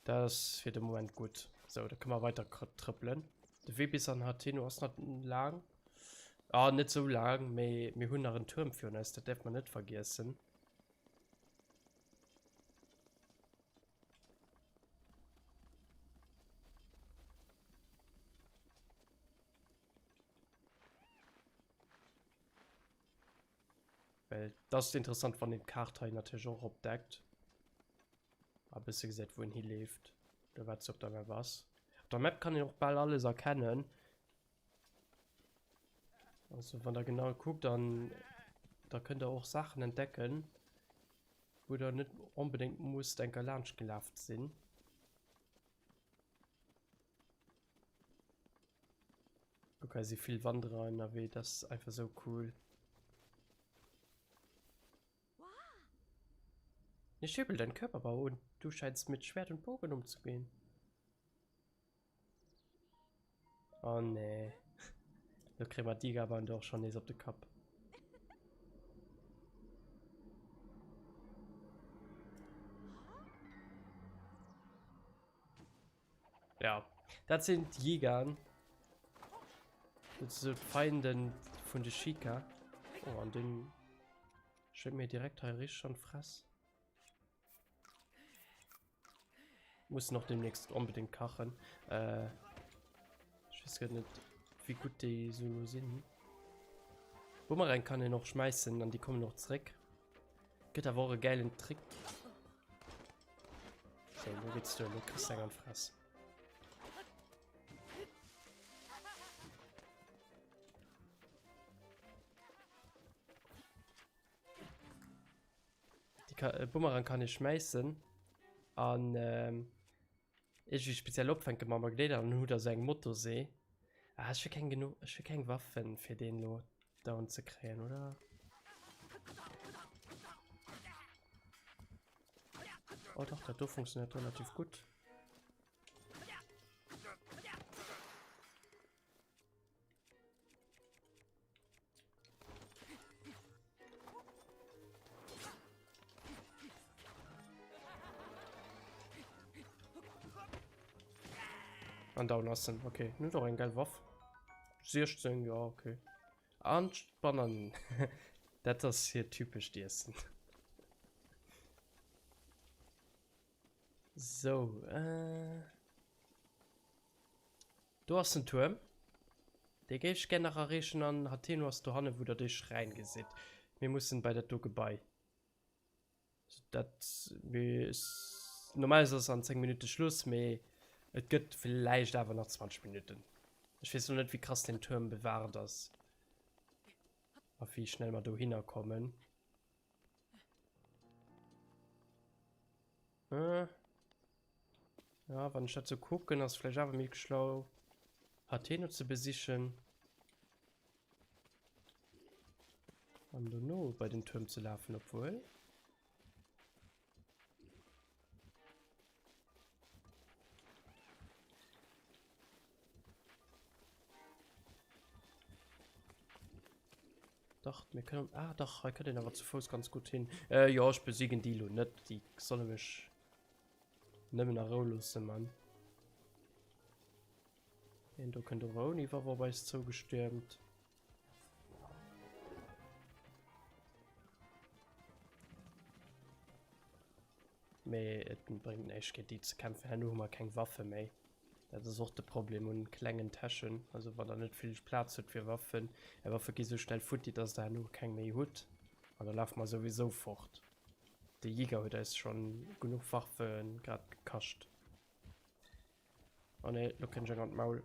Dat ass fir de Moment gutt. So, da kënne mer weiter trëppelen. De Wee bis an Hateno ass nach laang. Ah, net sou laang, mee mir hunn nach en Tuerm virun eis, dat däerf mer net vergiessen. Well dat ass interessant, wann een d'Kaart hei natierlech och opdeckt a bësse gesäit, wou een hileeft oder wat se op der Map ass. Op der Map kann een och bal alles erkennen. Also wann der genau kuckt, dann da kënnt der och Saachen entdecken, wou der net onbedéngt musst enker laanscht gelaf sinn. Kuck, hei si vill Wanderer ënnerwee, dat ass einfach sou cool. Nicht übel, dein Körperbau und du scheinst mit Schwert und Bogen umzugehen. Oh nee. Lo kréie mer d'Iga-Band och schonn nees op de Kapp. Ja, dat sinn d'Yigan. Dat sinn d'Feinden vun de Sheikah. Oh, an den schéngt mir direkt hei richteg an d'Fress. Muss noch demnächst unbedingt kachen. Äh, ich weiß gar nicht, wie gut die so sind. Bumerang kann ich noch schmeißen, an die kommen noch zurück. Gëtt awer och e gäilen Trick. So, lo geht's duer, lo kriss du eng an d'Fress. Die Ka äh, Bumerang kann ich schmeißen an ähm, irgendwie speziell opfänken mam Magnet an dann hutt der so eng Motorsee. Ah, ech hu keng genuch, ech hu keng Waffen fir deen lo down ze kréien, oder? Oh doch, dat do funktioniert relativ gutt. An down ass en. Okay, nun doch eng geil Waff. 16, ja, okay. An d'Bananen. Dat ass hier typesch d'Iessen. So, äh. Do ass den Tuerm. Dee géif ech gär nach erreechen an Hateno ass dohanne wou der dee Schräin gesitt. Mir mussen bei dat do Gebai. Dat normalerweis ass an 10 Minutte Schluss, mee et gëtt villäicht awer nach 20 Minutten. Ech weess lo net wéi krass den Tuerm bewaacht ass a wéi schnell mer dohinner kommen. Äh. Ja, wann ech dat sou kucken, ass vläicht awer méi schlau Hateno ze besichen. An dono bei den Tuerm ze lafen, obwuel. Dach, mir kënnen... Ah, dach, hei kënnt een awer zu Fouss ganz gutt hin. Äh, jo, ech besiegen déi lo net. Déi solle mech nëmmen a Rou loossen, Mann. Deen do kënnt och ouni Waff op eis zougestürmt. Mee et bréngt näischt géint déi ze kämpfen, herno hu mer keng Waffe méi. Dat ass och de Problem un klengen Täschen, also wann der net vill Plaz hutt fir Waffen, är Waffe gi sou schnell futti, dass der herno keng méi hutt an da lafe mer souwisou fort. De Jäger huet eis schonn genuch Waffe grad gekascht. Oh nee, lo kréien ech eng an d'Maul.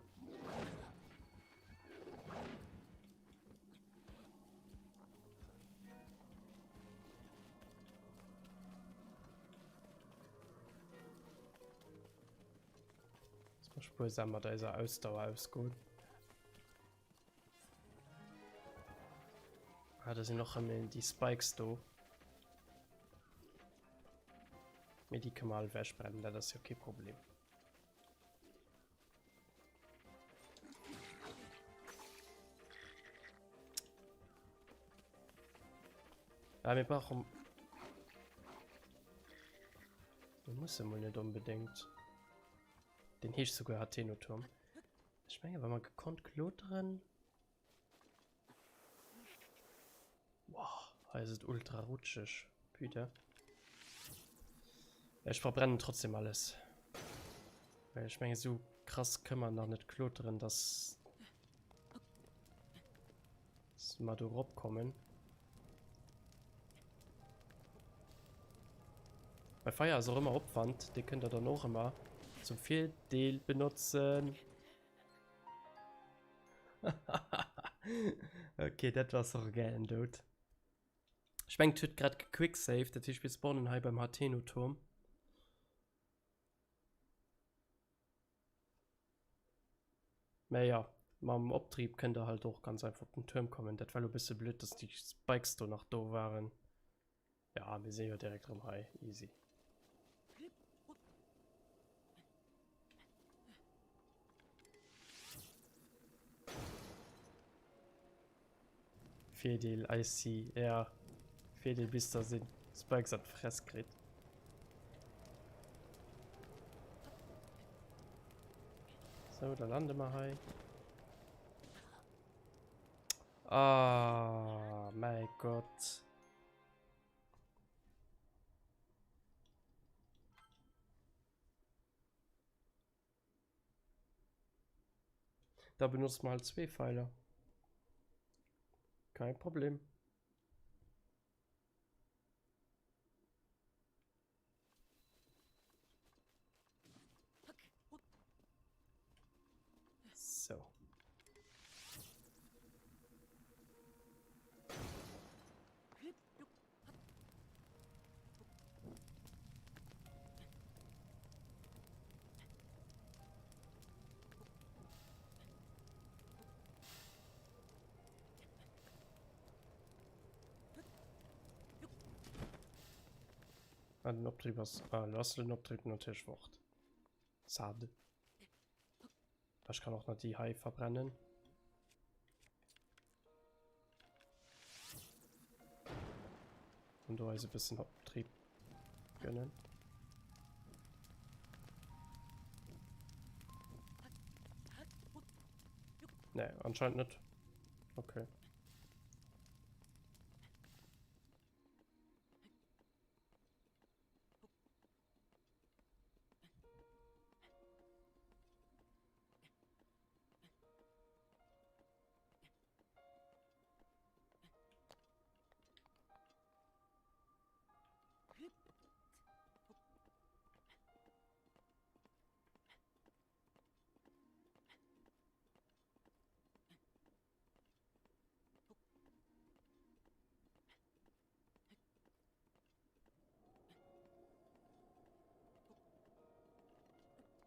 Muss spuersam mat eiser Ausdauer ausgoen. Ah, da sinn och rëm déi Spikes do. Mee déi kënne mer all ewechbrennen, dat ass jo kee Problem. Ja, mir brauchen... Wir mussen wohl nicht unbedingt. Den heescht sogar Athenoturm. Ich meine, wenn man gekonnt kloteren... Wow, hei ass et ultra rutscheg. Putain. Ech verbrennen trotzdem alles. Well ech menge sou krass kënne mer nach net kloteren, dass dass mer do eropkommen. Bei Feier ass och ëmmer Opwand, dee kënnt der dann och ëmmer zum Virdeel benotzen. Okay, dat war och e gäilen Doud. Ech mengen, et huet grad gequicksaved, dat heescht mir spawnen hei beim Hateno-Turm. Mä jo, mam Optrieb kënnt der halt och ganz einfach op den Tuerm kommen. Dat war lo bësse blöd, dass déi Spikes do nach do waren. Ja, mir sinn jo direkt rëm hei. Easy. Virdeel, I see. Ja, Virdeel bis der sinn Spikes an d'Fress kritt. So, da lande mer hei. Ah, mein Gott. Da benutzt man halt zwee Pfeiler. Kein Problem. So. Ah, den Optrieb ass... Ah, lo ass den Optrieb natierlech fort. Sad. Ech kann och nach déi hei verbrennen. Und do eis e bëssen Optrieb gönnen. Nee, anscheinend net. Okay.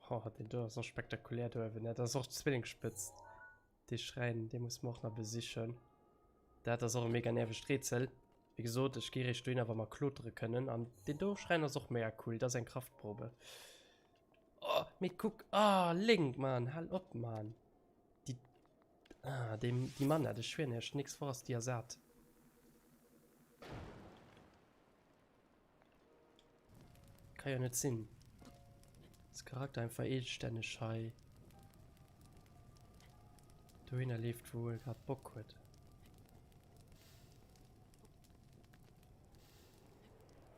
Oh, den do ass och spektakulär do ewen. Dat ass och d'Zwillingsspëtzt. Dee Schräin, dee muss mer och nach besichen. Dat ass och e mega nervegt Rätsel. Wéi gesot, ech gi réischt dohinner, wa mer klotere kënnen. An deen do Schräin ass och mega cool. Dat ass eng Kraftprobe. Oh, mee kuck, ah, Link, Mann, hal op, Mann. Déi, ah, déi, déi Manette, ech schwieren iech, d'nächst Woch ass déi ersat. Kann ja net sinn. Das Charakter einfach eegestänneg hei dohinner leeft, wou e grad Bock huet.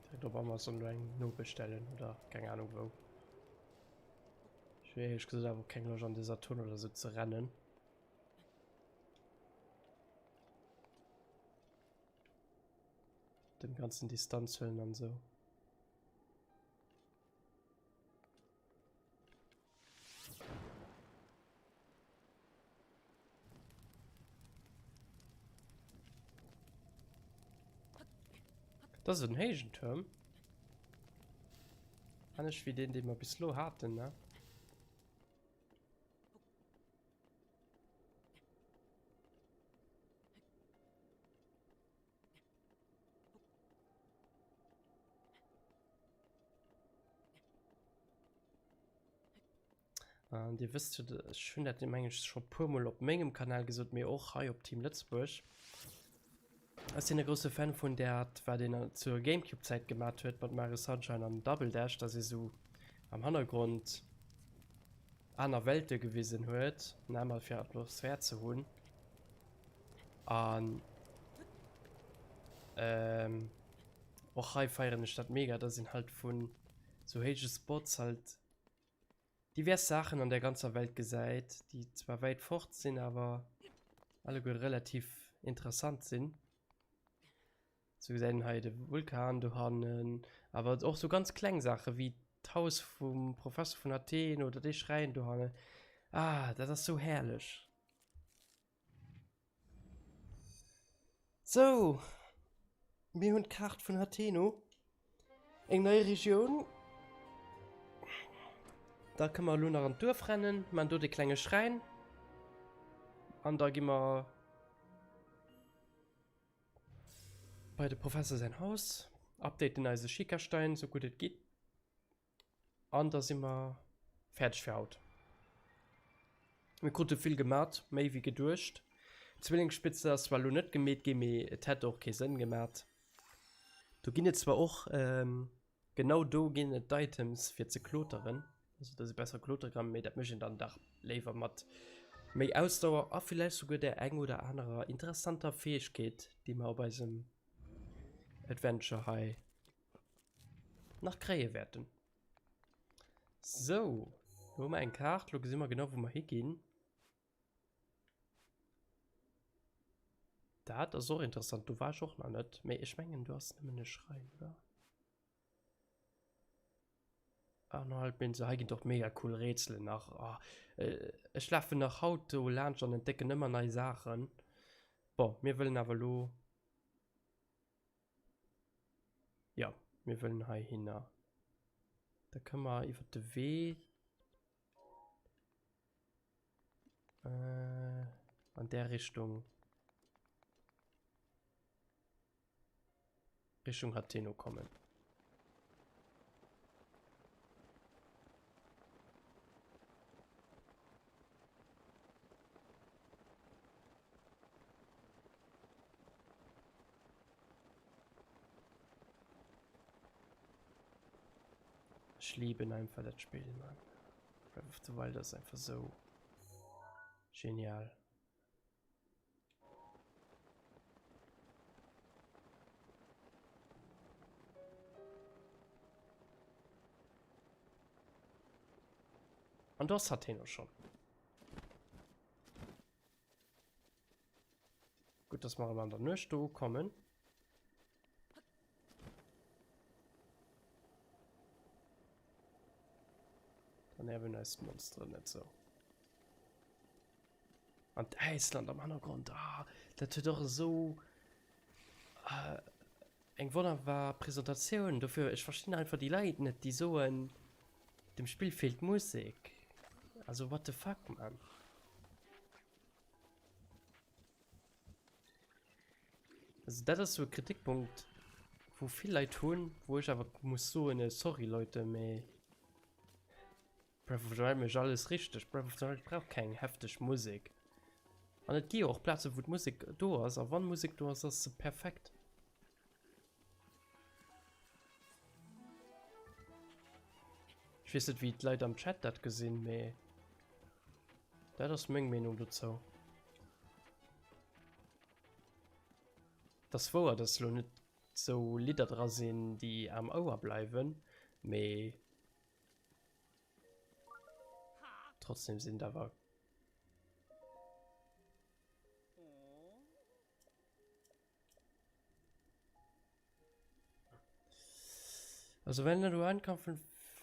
Direkt op Amazon do eng nobestellen oder keng Ahnung wou. Ech hu éierlech gesot awer och keng Loscht an de Saturn oder sou ze rennen. Dem ganzen Distanz huelen an sou. Das ist en héijen Turm. Anescht wéi deen, dee mer bis elo haten, ne? An Dir wësst jo, ech hunn dat meng ech scho puermol op mengem Kanal gesot, mee och hei op Team Lëtzebuerg. Ech sinn e grousse Fan vun dat, wat een zur Gamecube-Zäit gemat huet mat Mario Sunshine an Double Dash, dass ee sou am Hannergrond aner Welte gewisen huet, ne, mal fir Atmosphär ze hunn. An ähm, och hei feieren ech dat mega, dass een halt vun sou héije Spots halt divers Saachen an der ganzer Welt gesäit, déi zwar wäit fort sinn, awer alleguer relativ interessant sinn. Sou gesäit een hei de Vulkan dohannen. Awer och sou ganz kleng Saache wéi d'Haus vum Professor vun Athen oder dee Schräin dohannen, ah, dat ass sou herrlech. Sou, mir hunn d'Kaart vun Hateno, eng nei Regioun. Da kënne mer elo nach an d'Duerf rennen, man do de klenge Schräin an da gi mer bei de Professer säin Haus, updaten eise Schikastein, sou gutt et geet. An da si mer fäerdeg fir haut. Mir krute vill gemat, méi wéi geduecht. D'Zwillingsspitze ass zwar elo net gemeet ginn, mee et hätt och kee Sënn gemat. Do ginn et zwar och, genau do ginn et d'Items fir ze kloteren, also dass ee besser klotere kann, mee dat mécht een dann dach léiwer mat méi Ausdauer a villäicht souguer där eng oder anerer interessanter Fäegkeet, déi mer op eisem Adventure hei nach kréie wäerten. Sou, lo hu mer eng Kaart, lo gesi mer genau wou mer higinn. Dat ass och interessant, do war ech och nach net, mee ech mengen do ass nëmmen e Schräin, oder? An hei ginn och mega cool Rätselen nach. Oh, ech lafen nach haut do laanscht an entdecken ëmmer nei Saachen. Bon, mir wëllen awer lo Jo, mir wëllen heihinner. Da kënne mer iwwer de Wee äh, an där Richtung. Richtung Hateno kommen. Ech lieben einfach dat Spill, Mann. Breath of the Wild ass einfach sou genial. An do ass Hateno schonn. Gutt, dass mer erëm an der Nuecht do ukommen. Dann nerven eis d'Monsteren net sou. An d'Äisland am Hannergrond, ah, dat huet och esou äh, eng wonnerbar Presentatioun. Dofir, ech verstinn einfach déi Leit net, déi soen, dem Spill feelt d'Musek. Also what the fuck, man. Also dat ass sou e Kritikpunkt, wou vill Leit hunn, wou ech awer muss soen, sorry Leute, mee Breath of the Wild mécht alles richteg. Breath of the Wild brauch keng hefteg Musek. An et gi jo och Plaze wou d'Musek do ass, a wann Musek do ass, ass se perfekt. Ech weess net wéi d'Leit am Chat dat gesinn, mee dat ass meng Meenung dozou. Et ass wouer, dass lo net sou Lidder dra sinn, déi am Ouer bleiwen, mee trotzdem sinn et awer Also wenn du einkaufen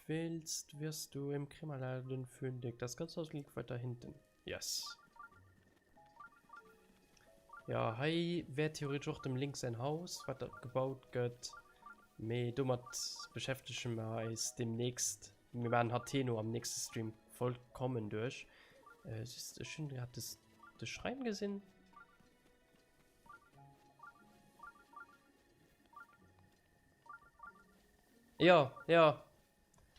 willst, wirst du im Krämerladen fündig. Das ganze Haus liegt weiter hinten. Yes. Ja, hei wär theoretisch och dem Link sein Haus, wat dat gebaut gëtt. Mee domat beschäftege mer eis demnächst. Mir maachen Hateno am nächste Stream vollkommen duerch. Äh, just, ech hunn grad des, de Schrein gesinn. Jo, jo.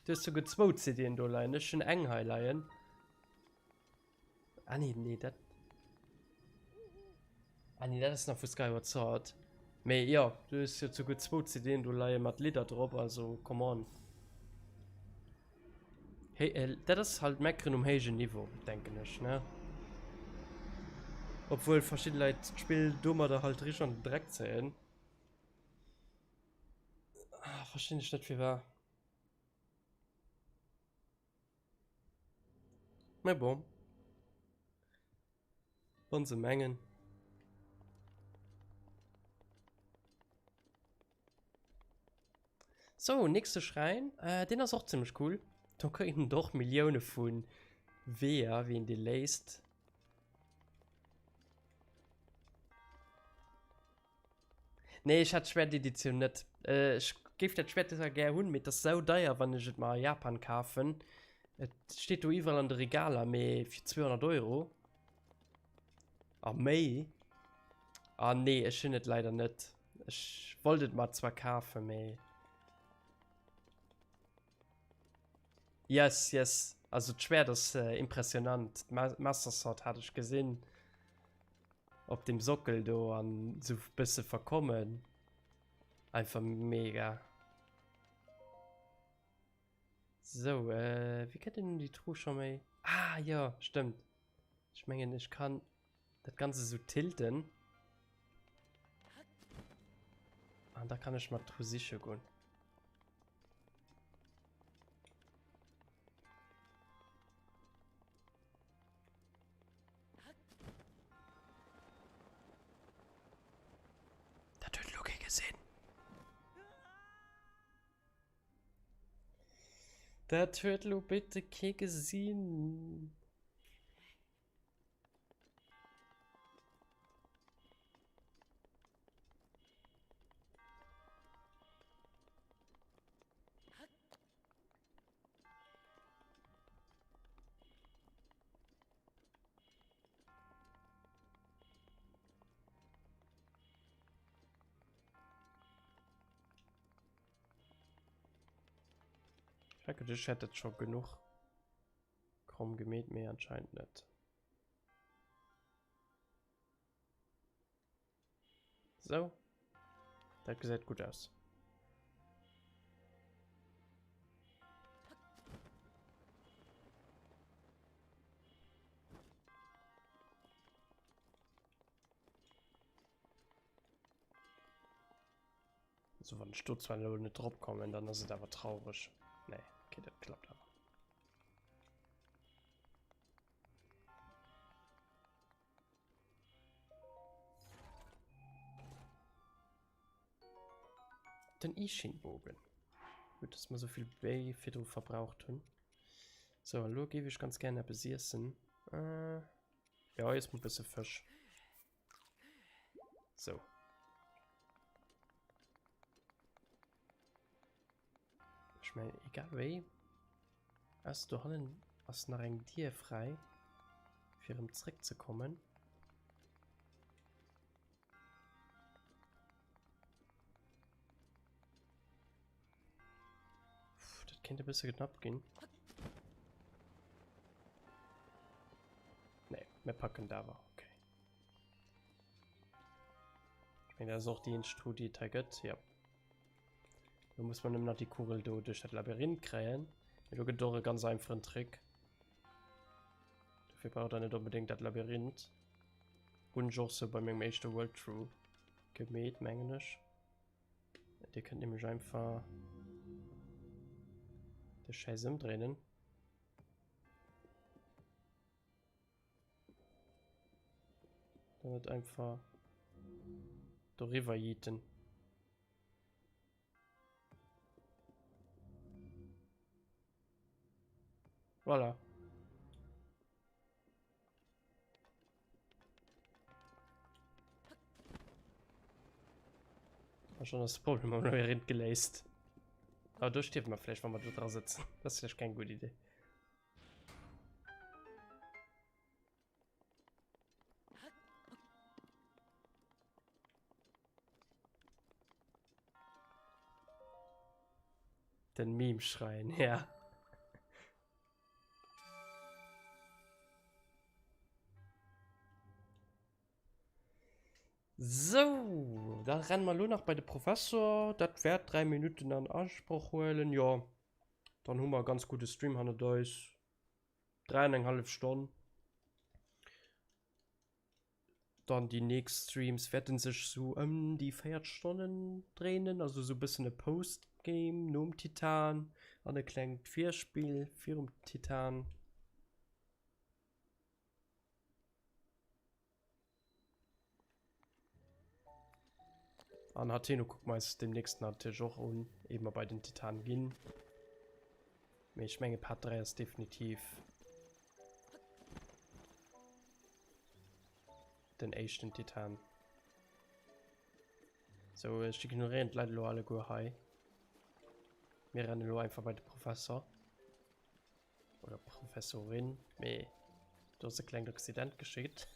Du hues souguer zwou CDen do leien. Ech hunn eng hei leien. Ah nee, nee, dat. Ah nee, dat ass nach vu Skyward Sword. Mee jo, du hues jo souguer zwou CDen do leie mat Lidder drop, also come on. Hey, äh, dat ass halt meckeren um héijen Niveau, denken ech, ne? Obwuel verschidde Leit d'Spill domadder halt richteg an den Dreck zéien. Ah, verstinn ech net firwat. Mä bon. Wann se mengen. So, nächste Schräin. Äh, deen ass och zimmlech cool. Do kritt een och Millioune vu Weeër, wéi een dee léist. Nee, ech hat d'Schwert-Editioun net. Äh, ech géif dat Schwert zwar gär hunn, mee et ass saudeier, wann ech et mer a Japan kafen. Et steet do iwwerall an de Regaler, mee fir 200 Euro a méi. Ah nee, ech hunn et leider net. Ech wollt et mer zwar kafen, mee. Yes, yes. Also d'Schwert ass äh, impressionant. D'Master Sword hat ech gesinn. Op dem Sockel do an sou bësse verkommen. Einfach mega. So, äh, wéi kënnt een un déi Truh scho méi? Ah, jo, stëmmt. Ech mengen, ech kann dat Ganze sou tilten. An da kann ech mer d'Truh siche goen. Dat huet elo kee gesinn. Dat huet elo bitte kee gesinn. Ech hätt et scho genuch kromm gemeet, mee anscheinend net. Sou. Dat gesäit gutt aus. Also wann ech do zwar elo net drop kommen, dann ass et awer traureg. Nee, okay, dat klappt awer. Den Ishin-Bogen. Gut, dass mer souvill Béi virdru verbraucht hunn. So, elo géif ech ganz gären eppes iessen. Äh, ja, iess mol e bësse Fësch. So. Ech mengen, egal wéi, ass do hannen ass nach eng Dier fräi, fir erëm zréckzekommen. Dat kéint e bësse knapp ginn. Nee, mir packen et awer. Okay. Ech mengen, dat ass och déi eenzeg Truh, déi et hei gëtt. Ja. Lo muss man nëmmen nach déi Kugel do duerch dat Labyrinth kréien. Mee do gëtt et och e ganz einfachen Trick. Dofir braucht der net onbedéngt dat Labyrinth. Hunn ech och sou bei mengem éischte World True gemeet, mengen ech. Dir kënnt nämlech einfach de Schäiss ëmdréinen. Dann et einfach doriwwer jiiten. Voilà. A schon ass de Problem am Labyrinth geléist. Aber do stierwe mer vläicht, wa mer do dra sëtzen. Dat ass vläicht keng gutt Idee. Den Meme schreien, ja. So, da rennen wir lo nach bei de Professor. Dat wäert 3 Minuten an Asproch huelen. Jo, dann hu mer e ganz gudde Stream hannert eis. 3 an eng hallef Stonn. Dann déi nächst Streams wäerten sech sou ëm déi 40 Stonnen dréinen, also sou bëssen e Postgame nom Titan an e klengt Virspill virum Titan. An Hateno kucke mer eis demnächst natierlech och un, ehe mer bei den Titan ginn. Mee ech menge Part 3 ass definitiv den éischten Titan. Sou, ech ignoréieren d'Leit elo alleguer hei. Mir rennen elo einfach bei de Professor. Oder Professorin, mee do ass e klengt Accident geschitt.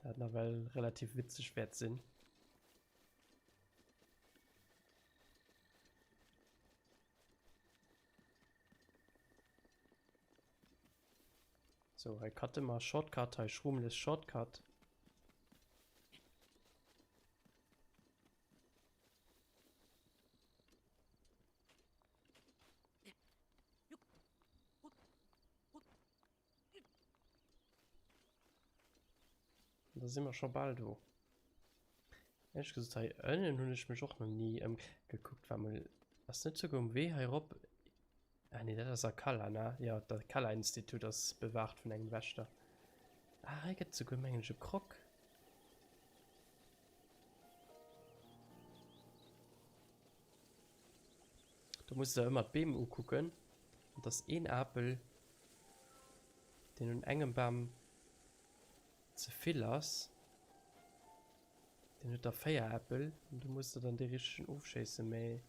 Dat nawell relativ witzeg wäert sinn. So, hei cutte mer Shortcut, hei Schrummles Shortcut. Da si mer scho bal do. Ehrlech gesot, hei ënnen hunn ech mech och nach ni ëmgekuckt. War mol, ass net souguer um Wee hei erop. Ah nee, dat ass Akala, ne? Jo, d'Akala-Institut ass bewaacht vun engem Wächter. Ah, hei gëtt souguer, mengen ech, e Croc. Do muss der ëmmer d'Beem ukucken. An dass een Apel, deen un engem Bam ze vill ass, deen huet da 4 Äppel. An du muss der dann dee richtegen ofschéissen. Mee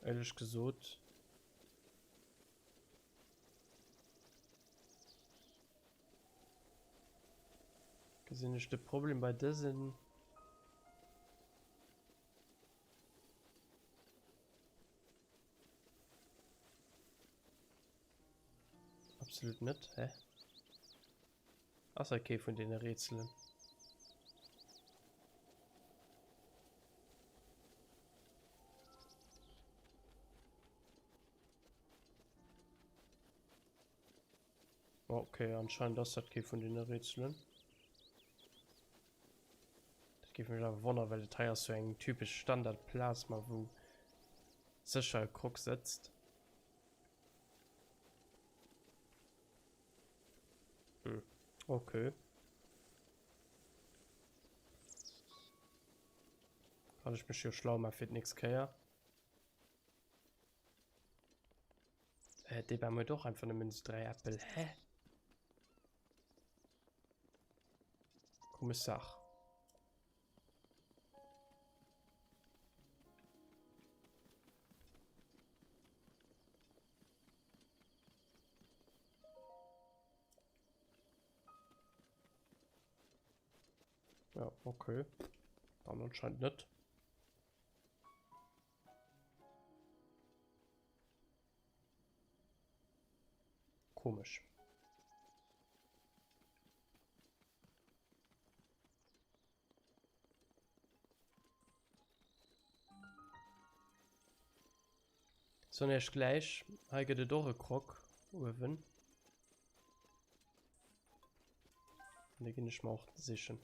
éierlech gesot. Gesinn ech de Problem bei dësen. Absolut net, hä? Ass hei kee vun deene Rätselen? Okay, anscheinend ass dat kee vun den Rätselen. Dat géif mech awer wonnern, well dat hei ass sou eng typesch Standard-Plasma, wou sécher e Croc sëtzt. Hm, okay. Kann ech mech jo schlau maachen fir d'nächst Kéier. Äh, dee Bam huet och einfach nëmmen esou 3 Äppel. Hä? Komesch Saach. Ja, okay. Dann anscheinend net. Komesch. So ech gläich. Hei gëtt et och e Croc uewen. An dee ginn ech mer och sichen.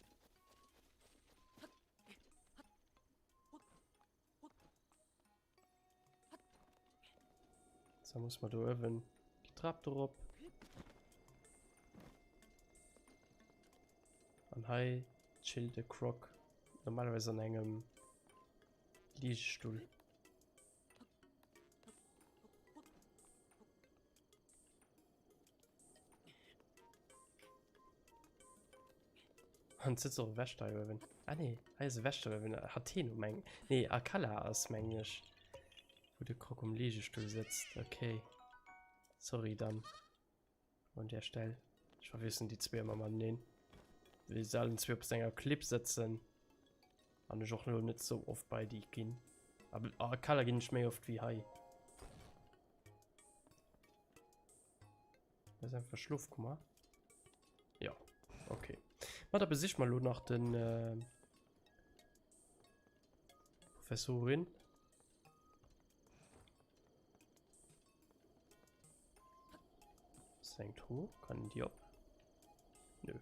Da muss man do uewen déi Trap drop. An hei chillt de Croc normalerweis an engem Liegestull. An sitzt och e Wächter hei uewen. Ah nee, hei ass e Wächter uewen. Hateno meng. Nee, Akala ass mengen ech. Wou de Croc um Liegestull sëtzt. Okay. Sorry dann. An der Stell. Ech verwiesselen déi zwee ëmmer mateneen. Wéi se allen zwee op senger Klipp sëtzen. An ech och lo net sou oft bei déi ginn. Aber Akala ginn ech méi oft wéi hei. Das ist einfach Schlofkummer. Ja, okay. Ma da besicht mal lo nach den äh, Professorin. Das hängt hoch. Kann die op? Nö.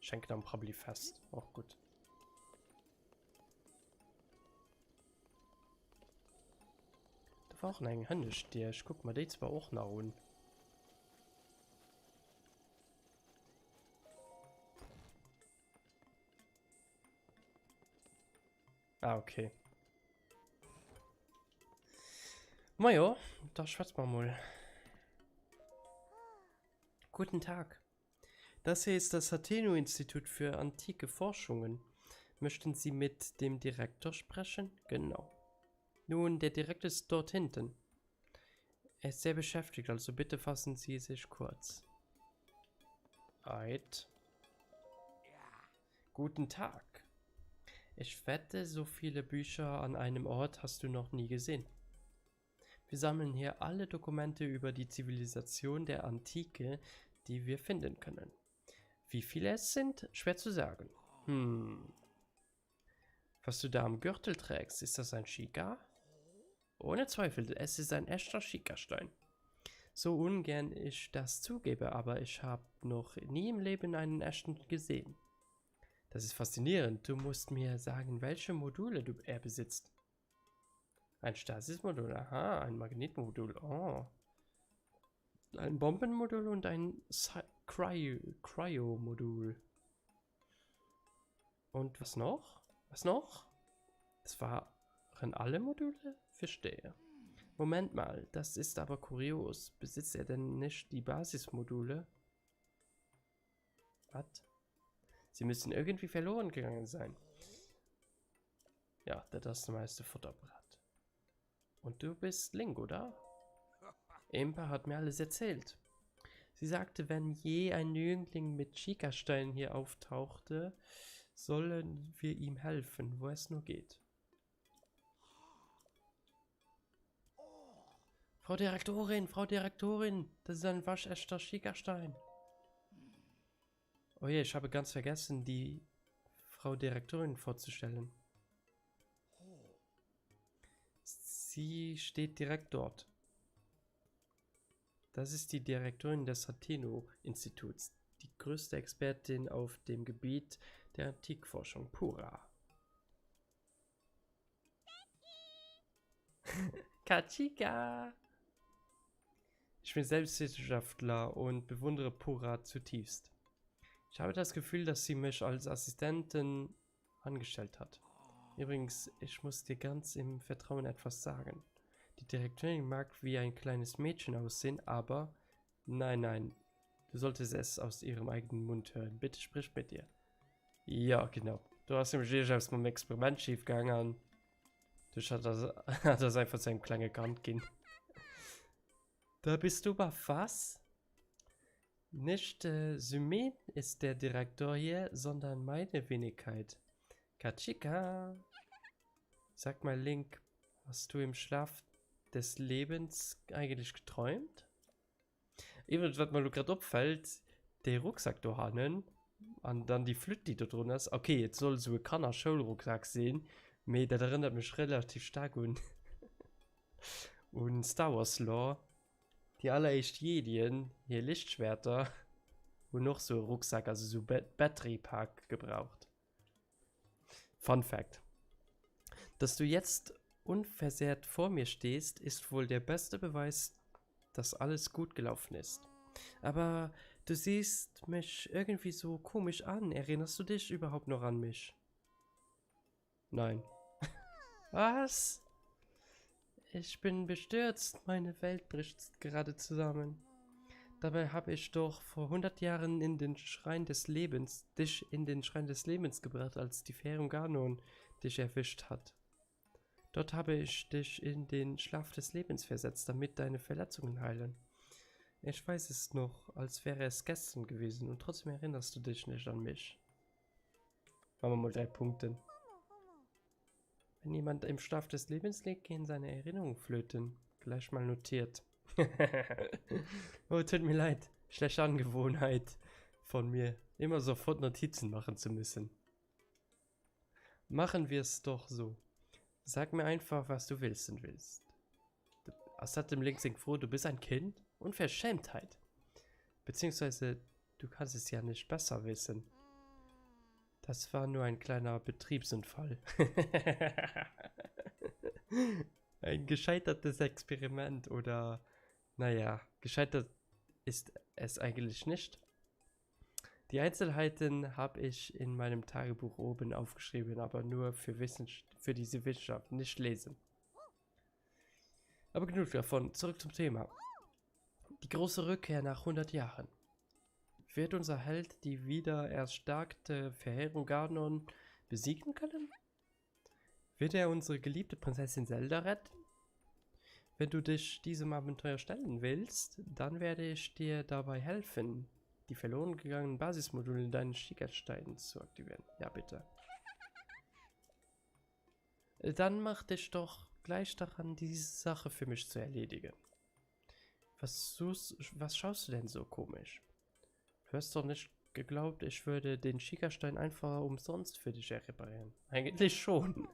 Schenken am Probably fest. Auch gut. Do war och nach eng hënnescht Dier. Ech kucke mer déi zwar och nach un. Ah, okay. Majo, da schwätze mer mol. Guten Tag. Das hier ist das Hateno-Institut für antike Forschungen. Möchten Sie mit dem Direktor sprechen? Genau. Nun, der Direktor ist dort hinten. Er ist sehr beschäftigt, also bitte fassen Sie sich kurz. Ait. Guten Tag. Ich wette, so viele Bücher an einem Ort hast du noch nie gesehen. Wir sammeln hier alle Dokumente über die Zivilisation der Antike, die wir finden können. Wie viele es sind, schwer zu sagen. Hm. Was du da am Gürtel trägst, ist das ein Schika? Ohne Zweifel, es ist ein echter Schikastein. So ungern ich das zugebe, aber ich habe noch nie im Leben einen echten gesehen. Das ist faszinierend. Du musst mir sagen, welche Module du er besitzt. Ein Stasis-Modul, aha, ein Magnetmodul, oh. Ein Bombenmodul und ein Cryo-Modul. Und was noch? Was noch? Das waren alle Module? Verstehe. Moment mal, das ist aber kurios. Besitzt er denn nicht die Basismodule? Was? Sie müssen irgendwie verloren gegangen sein. Ja, dat ass de meiste Futterbrett. Und du bist Link, oder? Impa hat mir alles erzählt. Sie sagte, wenn je ein Jüngling mit Schikastein hier auftauchte, sollen wir ihm helfen, wo es nur geht. Frau Direktorin, Frau Direktorin, das ist ein waschechter Schikastein. Oh je, ich habe ganz vergessen, die Frau Direktorin vorzustellen. Sie steht direkt dort. Das ist die Direktorin des Hateno-Instituts, die größte Expertin auf dem Gebiet der Antikforschung, Pura. Kachika! Ich bin selbst Wissenschaftler und bewundere Pura zutiefst. Ich habe das Gefühl, dass sie mich als Assistentin angestellt hat. Übrigens, ich muss dir ganz im Vertrauen etwas sagen. Die Direktorin mag wie ein kleines Mädchen aussehen, aber... Nein, nein, du solltest es aus ihrem eigenen Mund hören. Bitte sprich mit ihr. Ja, genau. Do ass nämlech iergendeppes mam Experiment schif gaang an duerch hat ass hat ass einfach zu engem klenge Kand ginn. Da bist du aber was? Nicht äh, Symen ist der Direktor hier, sondern meine Wenigkeit. Kachika! Sag mal, Link, hast du im Schlaf des Lebens eigentlich geträumt? Iwwregens, wat mer elo grad opfällt, dee Rucksack dohannen an dann déi Flütt, déi do drun ass, okay, et soll esou e Kanner-Schoulrucksak sinn, mee dat erënnert mech relativ staark un un Star Wars Lore. Déi alleréischt Jedien, hir Lichtschwerter hunn och esou e Rucksak, also esou e Battery Pack gebraucht. Fun Fact, Dass du jetzt unversehrt vor mir stehst, ist wohl der beste Beweis, dass alles gut gelaufen ist. Aber du siehst mich irgendwie so komisch an. Erinnerst du dich überhaupt noch an mich? Nein. Was? Ich bin bestürzt, meine Welt bricht gerade zusammen. Dabei habe ich doch vor 100 Jahren in den Schrein des Lebens, dich in den Schrein des Lebens gebracht, als die Fährung Ganon dich erwischt hat. Dort habe ich dich in den Schlaf des Lebens versetzt, damit deine Verletzungen heilen. Ich weiß es noch, als wäre es gestern gewesen, und trotzdem erinnerst du dich nicht an mich. Machen wir mal drei Punkte. Wenn jemand im Schlaf des Lebens liegt, gehen seine Erinnerungen flöten. Gleich mal notiert. oh, tut mir leid. Schlechte Angewohnheit von mir, immer sofort Notizen machen zu müssen. Machen wir es doch so. Sag mir einfach, was du wissen willst. Ass dat dem Link seng Fro, du bist ein Kind? Unverschämtheit! Beziehungsweise, du kannst es ja nicht besser wissen. Das war nur ein kleiner Betriebsunfall. Ein gescheitertes Experiment oder naja, gescheitert ist es eigentlich nicht. Die Einzelheiten habe ich in meinem Tagebuch oben aufgeschrieben, aber nur für, Wissen, für diese Wissenschaft, nicht lesen. Aber genug davon, zurück zum Thema. Die große Rückkehr nach 100 Jahren. Wird unser Held die wieder erstarkte Verheerung Ganon besiegen können? Wird er unsere geliebte Prinzessin Zelda retten? Wenn du dich diesem Abenteuer stellen willst, dann werde ich dir dabei helfen, die verloren gegangenen Basismodule in deinen Schickersteinen zu aktivieren. Ja, bitte. Dann mach dich doch gleich daran, diese Sache für mich zu erledigen. Was, suchst, was schaust du denn so komisch? Du hast doch nicht geglaubt, ich würde den Schickerstein einfach umsonst für dich reparieren. Eigentlich schon.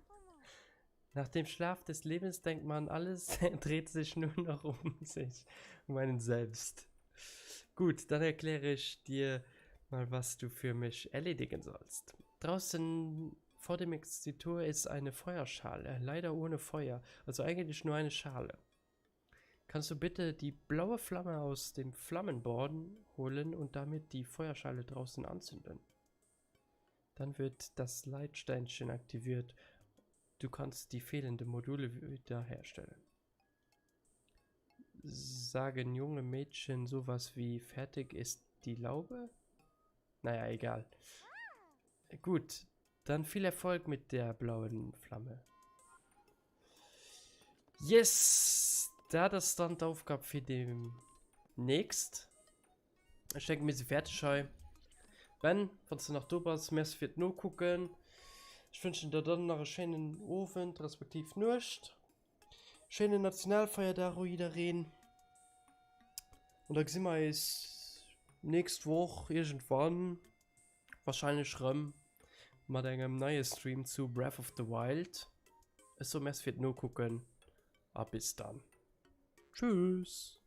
Nach dem Schlaf des Lebens denkt man, alles dreht sich nur noch um sich, um einen selbst. Gut, dann erkläre ich dir mal, was du für mich erledigen sollst. Draußen vor dem Exzitor ist eine Feuerschale, leider ohne Feuer, also eigentlich nur eine Schale. Kannst du bitte die blaue Flamme aus dem Flammenborn holen und damit die Feuerschale draußen anzünden? Dann wird das Leitsteinchen aktiviert. Du kannst die fehlenden Module wiederherstellen. Sagen junge Mädchen sowas wie fertig ist die Laube? Naja, egal. Gut, dann viel Erfolg mit der blauen Flamme. Yes! Dat ass dann d'Aufgab fir demnächst. Ech denken, mir si fäerdeg hei. Ben, wann s de nach do bass, merci fir d'Nokucken. Ech wënschen der dann nach e schéinen Owend respektiv Nuecht. Schéinen Nationalfeierdag u jiddereen. An da gesi mer eis nächst Woch iergendwann, wahrscheinlech rëm mat engem neie Stream zu Breath of the Wild. Ech soe Merci fir d'Nokucken a bis dann. Tschüss!